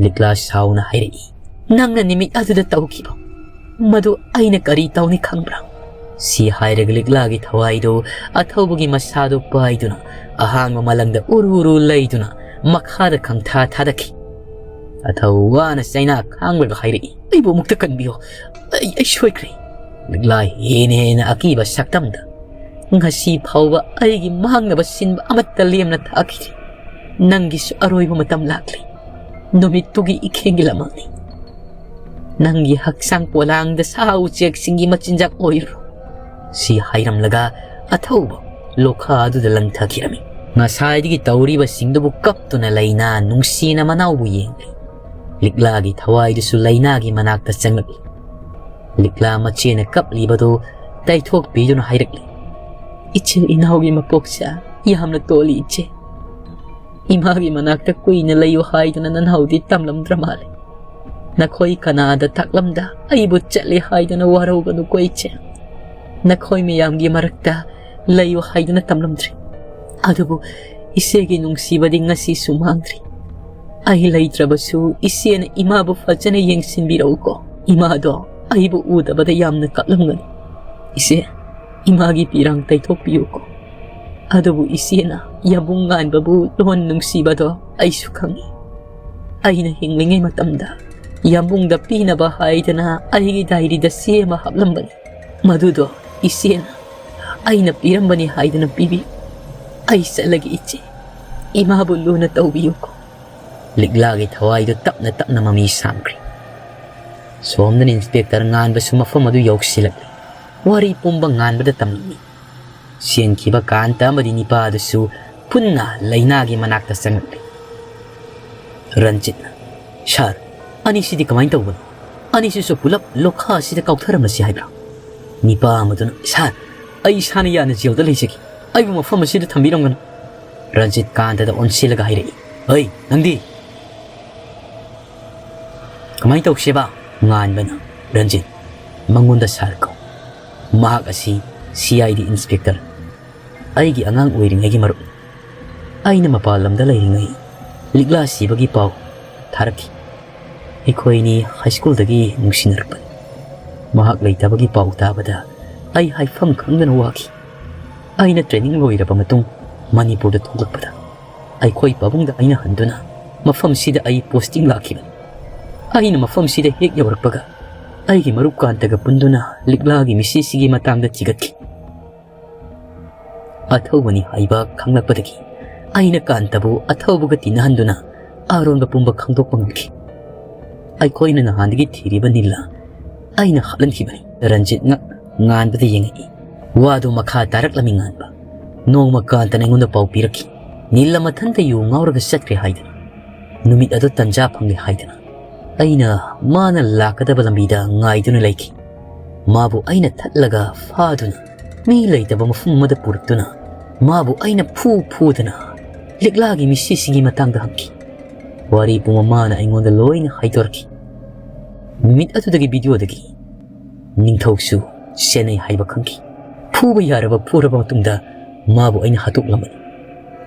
ꯂꯤꯛꯂꯥ ꯁꯥꯎꯅ ꯍꯥꯏꯔꯛꯏ, "ꯅꯪꯅ ꯅꯨꯃꯤꯠ ꯑꯗꯨꯗ ꯇꯧꯈꯤꯕ ꯃꯗꯨ ꯑꯩꯅ ꯀꯔꯤ ꯇꯧꯅꯤ ꯈꯪꯕ꯭ꯔꯥ?" ꯁꯤ ꯍꯥꯏꯔꯒ ꯂꯤꯛꯂꯥꯒꯤ ꯊꯋꯥꯏꯗꯨ ꯑꯊꯧꯕꯒꯤ ꯃꯁꯥꯗꯨ ꯄꯥꯏꯗꯨꯅ ꯑꯍꯥꯡꯕ ꯃꯂꯪꯗ ꯎꯔꯨ ꯎꯔꯨ ꯂꯩꯗꯨꯅ ꯃꯈꯥꯗ ꯈꯪꯊꯥ ꯊꯥꯗꯈꯤ꯫ ꯑꯊꯧꯕ ꯋꯥꯅ ꯆꯩꯅꯥ ꯈꯥꯡꯂꯒ ꯍꯥꯏꯔꯛꯏ, "ꯑꯩꯕꯨ ꯑꯃꯨꯛꯇ ꯀꯟꯕꯤꯌꯨ꯫ ꯑꯩ, ꯑꯩ ꯁꯣꯏꯈ꯭ꯔꯦ꯫" ꯂꯤꯛꯂꯥ ꯍꯦꯟꯅ ꯍꯦꯟꯅ ꯑꯀꯤꯕ ꯁꯛꯇꯝꯗ, "ꯉꯁꯤ ꯐꯥꯎꯕ ꯑꯩꯒꯤ ꯃꯥꯡꯅꯕ ꯁꯤꯟꯕ ꯑꯃꯠꯇ ꯂꯦꯝꯅ ꯊꯥꯈꯤꯗ꯭ꯔꯤ꯫ ꯅꯪꯒꯤꯁꯨ ꯑꯔꯣꯏꯕ ꯃꯇꯝ ꯂꯥꯛꯂꯦ꯫ ꯅꯨꯃꯤꯠꯇꯨꯒꯤ ꯏꯈꯦꯡꯒꯤ ꯂꯃꯥꯡꯅꯤ꯫ ꯅꯪꯒꯤ ꯍꯛꯆꯥꯡ ꯄꯣꯂꯥꯡꯗ ꯁꯥ ꯎꯆꯦꯛꯁꯤꯡꯒꯤ ꯃꯆꯤꯟꯖꯥꯛ ꯑꯣꯏꯔꯣ꯫ ꯁꯤ ꯍꯥꯏꯔꯝꯂꯒ ꯑꯊꯧꯕ ꯂꯣꯈꯥ ꯑꯗꯨꯗ ꯂꯪꯊꯈꯤꯔꯝꯃꯤ꯫ ꯉꯁꯥꯏꯗꯒꯤ ꯇꯧꯔꯤꯕꯁꯤꯡꯗꯨꯕꯨ ꯀꯞꯇꯨꯅ ꯂꯩꯅꯥ ꯅꯨꯡꯁꯤꯅ ꯃꯅꯥꯎꯕꯨ ꯌꯦꯡꯂꯤ꯫ ꯂꯤꯛꯂꯥꯒꯤ ꯊꯋꯥꯏꯗꯨꯁꯨ ꯂꯩꯅꯥꯒꯤ ꯃꯅꯥꯛꯇ ꯆꯪꯂꯛꯂꯤ꯫ ꯂꯤꯛꯂꯥ ꯃꯆꯦꯅ ꯀꯞꯂꯤꯕꯗꯨ ꯇꯩꯊꯣꯛꯄꯤꯗꯨꯅ ꯍꯥꯏꯔꯛꯂꯤ, "ꯏꯆꯤꯜ ꯏꯅꯥꯎꯒꯤ ꯃꯄꯣꯛꯁꯦ ꯌꯥꯝꯅ ꯇꯣꯜꯂꯤ ꯏꯆꯦ꯫ ꯏꯃꯥꯒꯤ ꯃꯅꯥꯛꯇ ꯀꯨꯏꯅ ꯂꯩꯌꯨ ꯍꯥꯏꯗꯨꯅ ꯅꯅꯥꯎꯗꯤ ꯇꯝꯂꯝꯗ꯭ꯔ ꯃꯥꯜꯂꯦ꯫ ꯅꯈꯣꯏ ꯀꯅꯥꯗ ꯇꯥꯛꯂꯝꯗ ꯑꯩꯕꯨ ꯆꯠꯂꯦ ꯍꯥꯏꯗꯨꯅ ꯋꯥꯔꯧꯒꯅꯨꯀꯣ ꯏꯆꯦ꯫ ꯅꯈꯣꯏ ꯃꯌꯥꯝꯒꯤ ꯃꯔꯛꯇ ꯂꯩꯌꯨ ꯍꯥꯏꯗꯨꯅ ꯇꯝꯂꯝꯗ꯭ꯔꯤ꯫ ꯑꯗꯨꯕꯨ ꯏꯆꯦꯒꯤ ꯅꯨꯡꯁꯤꯕꯗꯤ ꯉꯁꯤꯁꯨ ꯃꯥꯡꯗ꯭ꯔꯤ꯫ ꯑꯩ ꯂꯩꯇ꯭ꯔꯕꯁꯨ ꯏꯆꯦꯅ ꯏꯃꯥꯕꯨ ꯐꯖꯅ ꯌꯦꯡꯁꯤꯟꯕꯤꯔꯛꯎꯀꯣ꯫ ꯏꯃꯥꯗꯣ ꯑꯩꯕꯨ ꯎꯗꯕꯗ ꯌꯥꯝꯅ ꯀꯞꯂꯝꯒꯅꯤ꯫ ꯏꯆꯦ, ꯏꯃꯥꯒꯤ ꯄꯤꯔꯥꯡ ꯇꯩꯊꯣꯛꯄꯤꯌꯨꯀꯣ꯫ ꯑꯗꯨꯕꯨ ꯏꯆꯦꯅ ꯌꯥꯝꯕꯨꯡ ꯉꯥꯟꯕꯕꯨ ꯂꯣꯟ ꯅꯨꯡꯁꯤꯕꯗꯣ ꯑꯩꯁꯨ ꯈꯪꯏ꯫ ꯑꯩꯅ ꯍꯤꯡꯂꯤꯉꯩ ꯃꯇꯝꯗ ꯌꯥꯝꯕꯨꯡꯗ ꯄꯤꯅꯕ ꯍꯥꯏꯗꯅ ꯑꯩꯒꯤ ꯗꯥꯏꯔꯤꯗ ꯆꯦ ꯑꯃ ꯍꯥꯞꯂꯝꯕꯅꯤ꯫ ꯃꯗꯨꯗꯣ ꯏꯆꯦꯅ ꯑꯩꯅ ꯄꯤꯔꯝꯕꯅꯤ ꯍꯥꯏꯗꯨꯅ ꯄꯤꯕꯤ꯫ ꯑꯩ ꯆꯠꯂꯒꯦ ꯏꯆꯦ꯫ ꯏꯃꯥꯕꯨ ꯂꯨꯅ ꯇꯧꯕꯤꯌꯨꯀꯣ꯫" ꯂꯤꯛꯂꯥꯒꯤ ꯊꯋꯥꯏꯗꯨ ꯇꯞꯅ ꯇꯞꯅ ꯃꯃꯤ ꯁꯥꯝꯈ꯭ꯔꯦ꯫ ꯁꯣꯝꯗꯅ ꯏꯟꯁꯄꯦꯛꯇꯔ ꯉꯥꯟꯕꯁꯨ ꯃꯐꯝ ꯑꯗꯨ ꯌꯧꯁꯤꯜꯂꯛꯂꯦ꯫ ꯋꯥꯔꯤ ꯄꯨꯝꯕ ꯉꯥꯟꯕꯗ ꯇꯝꯂꯝꯃꯤ꯫ ꯆꯦꯟꯈꯤꯕ ꯀꯥꯟꯇ ꯑꯃꯗꯤ ꯅꯤꯄꯥ ꯑꯗꯨꯁꯨ ꯄꯨꯟꯅ ꯂꯩꯅꯥꯒꯤ ꯃꯅꯥꯛꯇ ꯆꯪꯂꯛꯂꯤ꯫ ꯔꯟꯖꯤꯠꯅ, "ꯁꯥꯔ, ꯑꯅꯤꯁꯤꯗꯤ ꯀꯃꯥꯏꯅ ꯇꯧꯕꯅꯣ? ꯑꯅꯤꯁꯤꯁꯨ ꯄꯨꯂꯞ ꯂꯣꯈꯥ ꯑꯁꯤꯗ ꯀꯥꯎꯊꯔꯝꯂꯁꯤ ꯍꯥꯏꯕ꯭ꯔꯥ?" ꯅꯤꯄꯥ ꯑꯃꯗꯨꯅ, "ꯁꯥꯔ, ꯑꯩ ꯏꯁꯥꯅ ꯌꯥꯅ ꯖꯦꯜꯗ ꯂꯩꯖꯒꯦ꯫ ꯑꯩꯕꯨ ꯃꯐꯝ ꯑꯁꯤꯗ ꯊꯝꯕꯤꯔꯝꯒꯅꯨ꯫" ꯔꯟꯖꯤꯠ ꯀꯥꯟꯇꯗ ꯑꯣꯟꯁꯤꯜꯂꯒ ꯍꯥꯏꯔꯛꯏ, "ꯍꯩ, ꯅꯪꯗꯤ? ꯀꯃꯥꯏꯅ ꯇꯧꯁꯦꯕ?" ꯉꯥꯟꯕꯅ, "ꯔꯟꯖꯤꯠ, ꯃꯉꯣꯟꯗ ꯁꯥꯔ ꯀꯧ꯫ ꯃꯍꯥꯛ ꯑꯁꯤ ꯁꯤ ꯑꯥꯏ ꯗꯤ ꯏꯟꯁꯄꯦꯛꯇꯔ, ꯑꯩꯒꯤ ꯑꯉꯥꯡ ꯑꯣꯏꯔꯤꯉꯩꯒꯤ ꯃꯔꯨꯞꯅꯤ꯫ ꯑꯩꯅ ꯃꯄꯥꯟ ꯂꯝꯗ ꯂꯩꯔꯤꯉꯩ ꯂꯤꯛꯂꯥ ꯁꯤꯕꯒꯤ ꯄꯥꯎ ꯊꯥꯔꯛꯈꯤ꯫ ꯑꯩꯈꯣꯏꯅꯤ ꯍꯥꯏ ꯁ꯭ꯀꯨꯜꯗꯒꯤ ꯅꯨꯡꯁꯤꯅꯔꯛꯄꯅꯤ꯫ ꯃꯍꯥꯛ ꯂꯩꯇꯕꯒꯤ ꯄꯥꯎ ꯇꯥꯕꯗ ꯑꯩ ꯍꯥꯏꯐꯝ ꯈꯪꯗꯅ ꯋꯥꯈꯤ꯫ ꯑꯩꯅ ꯇ꯭ꯔꯦꯅꯤꯡ ꯂꯣꯏꯔꯕ ꯃꯇꯨꯡ ꯃꯅꯤꯄꯨꯔꯗ ꯊꯣꯛꯂꯛꯄꯗ ꯑꯩꯈꯣꯏ ꯄꯥꯕꯨꯡꯗ ꯑꯩꯅ ꯍꯟꯗꯨꯅ ꯃꯐꯝꯁꯤꯗ ꯑꯩ ꯄꯣꯁꯇꯤꯡ ꯂꯥꯛꯈꯤꯕꯅꯤ꯫ ꯑꯩꯅ ꯃꯐꯝꯁꯤꯗ ꯍꯦꯛ ꯌꯧꯔꯛꯄꯒ ꯑꯩꯒꯤ ꯃꯔꯨꯞ ꯀꯥꯟꯇꯒ ꯄꯨꯟꯗꯨꯅ ꯂꯤꯛꯂꯥꯒꯤ ꯃꯤꯁꯤꯁꯤꯒꯤ ꯃꯇꯥꯡꯗ ꯊꯤꯒꯠꯈꯤ꯫ ꯑꯊꯧꯕꯅꯤ ꯍꯥꯏꯕ ꯈꯪꯂꯛꯄꯗꯒꯤ ꯑꯩꯅ ꯀꯥꯟꯇꯕꯨ ꯑꯊꯧꯕꯒ ꯇꯤꯟꯅꯍꯟꯗꯨꯅ ꯑꯔꯣꯟꯕ ꯄꯨꯝꯕ ꯈꯪꯗꯣꯛꯄ ꯉꯝꯈꯤ꯫ ꯑꯩꯈꯣꯏꯅ ꯅꯍꯥꯟꯗꯒꯤ ꯊꯤꯔꯤꯕ ꯅꯤꯜꯂ ꯑꯩꯅ ꯍꯥꯠꯍꯟꯈꯤꯕꯅꯤ꯫ ꯔꯟꯖꯤꯠ ꯉꯛ ꯉꯥꯟꯕꯗ ꯌꯦꯡꯉꯛꯏ꯫ ꯋꯥꯗꯨ ꯃꯈꯥ ꯇꯥꯔꯛꯂꯝꯃꯤ ꯉꯥꯟꯕ꯫ ꯅꯣꯡꯃ ꯀꯥꯟꯇꯅ ꯑꯩꯉꯣꯟꯗ ꯄꯥꯎ ꯄꯤꯔꯛꯈꯤ꯫ ꯅꯤꯜꯂ ꯃꯊꯟꯇ ꯌꯨ ꯉꯥꯎꯔꯒ ꯆꯠꯈ꯭ꯔꯦ ꯍꯥꯏꯗꯅ꯫ ꯅꯨꯃꯤꯠ ꯑꯗꯨ ꯇꯟꯖꯥ ꯐꯪꯂꯦ ꯍꯥꯏꯗꯅ ꯑꯩꯅ ꯃꯥꯅ ꯂꯥꯛꯀꯗꯕ ꯂꯝꯕꯤꯗ ꯉꯥꯏꯗꯨꯅ ꯂꯩꯈꯤ꯫ ꯃꯥꯕꯨ ꯑꯩꯅ ꯊꯠꯂꯒ ꯐꯥꯗꯨꯅ ꯃꯤ ꯂꯩꯇꯕ ꯃꯐꯝ ꯑꯃꯗ ꯄꯨꯔꯛꯇꯨꯅ ꯃꯥꯕꯨ ꯑꯩꯅ ꯐꯨ ꯐꯨꯗꯅ ꯂꯤꯛꯂꯥꯒꯤ ꯃꯤꯁꯤꯁꯤꯒꯤ ꯃꯇꯥꯡꯗ ꯍꯪꯈꯤ꯫ ꯋꯥꯔꯤ ꯄꯨꯝꯕ ꯃꯥꯅ ꯑꯩꯉꯣꯟꯗ ꯂꯣꯏꯅ ꯍꯥꯏꯗꯣꯔꯛꯈꯤ꯫ ꯅꯨꯃꯤꯠ ꯑꯗꯨꯗꯒꯤ ꯚꯤꯗꯤꯑꯣꯗꯒꯤ ꯅꯤꯡꯊꯧꯁꯨ ꯁꯦꯟꯅꯩ ꯍꯥꯏꯕ ꯈꯪꯈꯤ꯫ ꯐꯨꯕ ꯌꯥꯔꯕ ꯐꯨꯔꯕ ꯃꯇꯨꯡꯗ ꯃꯥꯕꯨ ꯑꯩꯅ ꯍꯥꯠꯇꯣꯛꯂꯝꯕꯅꯤ꯫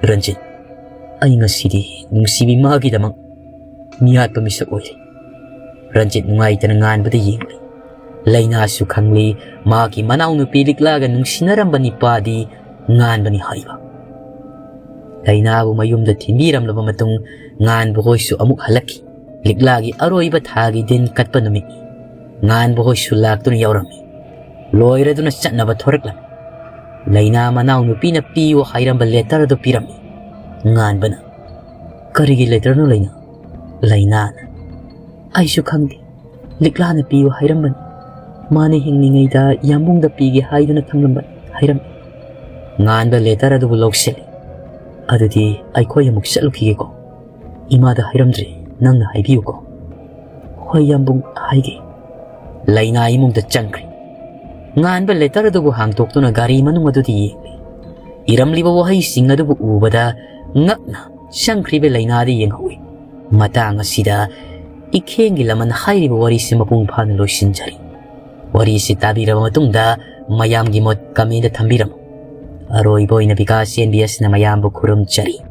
ꯔꯟꯖꯤꯠ, ꯑꯩ ꯉꯁꯤꯗꯤ ꯅꯨꯡꯁꯤꯕꯤ ꯃꯥꯒꯤꯗꯃꯛ ꯃꯤꯌꯥꯠꯄ ꯃꯤꯁꯛ ꯑꯣꯏꯔꯦ꯫ ꯔꯟꯖꯤꯠ ꯅꯨꯡꯉꯥꯏꯇꯅ ꯉꯥꯟꯕꯗ ꯌꯦꯡꯂꯤ꯫ ꯂꯩꯅꯥꯁꯨ ꯈꯪꯂꯤ, ꯃꯥꯒꯤ ꯃꯅꯥꯎꯅꯨꯄꯤ ꯂꯤꯛꯂꯥꯒ ꯅꯨꯡꯁꯤꯅꯔꯝꯕ ꯅꯤꯄꯥꯗꯤ ꯉꯥꯟꯕꯅꯤ ꯍꯥꯏꯕ꯫ ꯂꯩꯅꯥꯕꯨ ꯃꯌꯨꯝꯗ ꯊꯤꯟꯕꯤꯔꯝꯂꯕ ꯃꯇꯨꯡ ꯉꯥꯟꯕ ꯍꯣꯏꯁꯨ ꯑꯃꯨꯛ ꯍꯜꯂꯛꯈꯤ꯫ ꯂꯤꯛꯂꯥꯒꯤ ꯑꯔꯣꯏꯕ ꯊꯥꯒꯤ ꯗꯤꯟ ꯀꯠꯄ ꯅꯨꯃꯤꯠꯅꯤ꯫ ꯉꯥꯟꯕ ꯍꯣꯏꯁꯨ ꯂꯥꯛꯇꯨꯅ ꯌꯥꯎꯔꯝꯃꯤ꯫ ꯂꯣꯏꯔꯗꯨꯅ ꯆꯠꯅꯕ ꯊꯣꯔꯛꯂꯝꯃꯤ꯫ ꯂꯩꯅꯥ ꯃꯅꯥꯎꯅꯨꯄꯤꯅ ꯄꯤꯌꯨ ꯍꯥꯏꯔꯝꯕ ꯂꯦꯇꯔ ꯑꯗꯨ ꯄꯤꯔꯝꯃꯤ꯫ ꯉꯥꯟꯕꯅ, "ꯀꯔꯤꯒꯤ ꯂꯦꯇꯔꯅꯣ ꯂꯩꯅꯥ?" ꯂꯩꯅꯥꯅ, "ꯑꯩꯁꯨ ꯈꯪꯗꯦ꯫ ꯂꯤꯛꯂꯥꯅ ꯄꯤꯌꯨ ꯍꯥꯏꯔꯝꯕꯅꯤ꯫ ꯃꯥꯅ ꯍꯤꯡꯂꯤꯉꯩꯗ ꯌꯥꯝꯕꯨꯡꯗ ꯄꯤꯒꯦ ꯍꯥꯏꯗꯨꯅ ꯊꯝꯂꯝꯕꯅꯤ" ꯍꯥꯏꯔꯝꯃꯤ꯫ ꯉꯥꯟꯕ ꯂꯦꯇꯔ ꯑꯗꯨꯕꯨ ꯂꯧꯁꯤꯜꯂꯤ꯫ "ꯑꯗꯨꯗꯤ ꯑꯩꯈꯣꯏ ꯑꯃꯨꯛ ꯆꯠꯂꯨꯈꯤꯒꯦꯀꯣ꯫ ꯏꯃꯥꯗ ꯍꯥꯏꯔꯝꯗ꯭ꯔꯦ, ꯅꯪꯅ ꯍꯥꯏꯕꯤꯌꯨꯀꯣ꯫" "ꯍꯣꯏ ꯌꯥꯝꯕꯨꯡ, ꯍꯥꯏꯒꯦ꯫" ꯂꯩꯅꯥ ꯏꯃꯨꯡꯗ ꯆꯪꯈ꯭ꯔꯦ꯫ ꯉꯥꯟꯕ ꯂꯦꯇꯔ ꯑꯗꯨꯕꯨ ꯍꯥꯡꯗꯣꯛꯇꯨꯅ ꯒꯥꯔꯤ ꯃꯅꯨꯡ ꯑꯗꯨꯗ ꯌꯦꯡꯂꯤ꯫ ꯏꯔꯝꯂꯤꯕ ꯋꯥꯍꯩꯁꯤꯡ ꯑꯗꯨꯕꯨ ꯎꯕꯗ ꯉꯛꯅ ꯆꯪꯈ꯭ꯔꯤꯕ ꯂꯩꯅꯥꯗ ꯌꯦꯡꯍꯧꯏ꯫ ꯃꯇꯥꯡ ꯑꯁꯤꯗ ꯏꯈꯦꯡꯒꯤ ꯂꯃꯟ ꯍꯥꯏꯔꯤꯕ ꯋꯥꯔꯤꯁꯤ ꯃꯄꯨꯡ ꯐꯥꯅ ꯂꯣꯏꯁꯤꯟꯖꯔꯤ꯫ ꯋꯥꯔꯤꯁꯤ ꯇꯥꯕꯤꯔꯕ ꯃꯇꯨꯡꯗ ꯃꯌꯥꯝꯒꯤ ꯃꯣꯠ ꯀꯃꯦꯟꯗ ꯊꯝꯕꯤꯔꯝꯃꯨ꯫ ꯑꯔꯣꯏꯕ ꯑꯣꯏꯅ ꯕꯤꯀꯥꯁ ꯑꯦꯟ ꯕꯤ ꯑꯦꯁꯅ ꯃꯌꯥꯝꯕꯨ ꯈꯨꯔꯨꯝꯖꯔꯤ꯫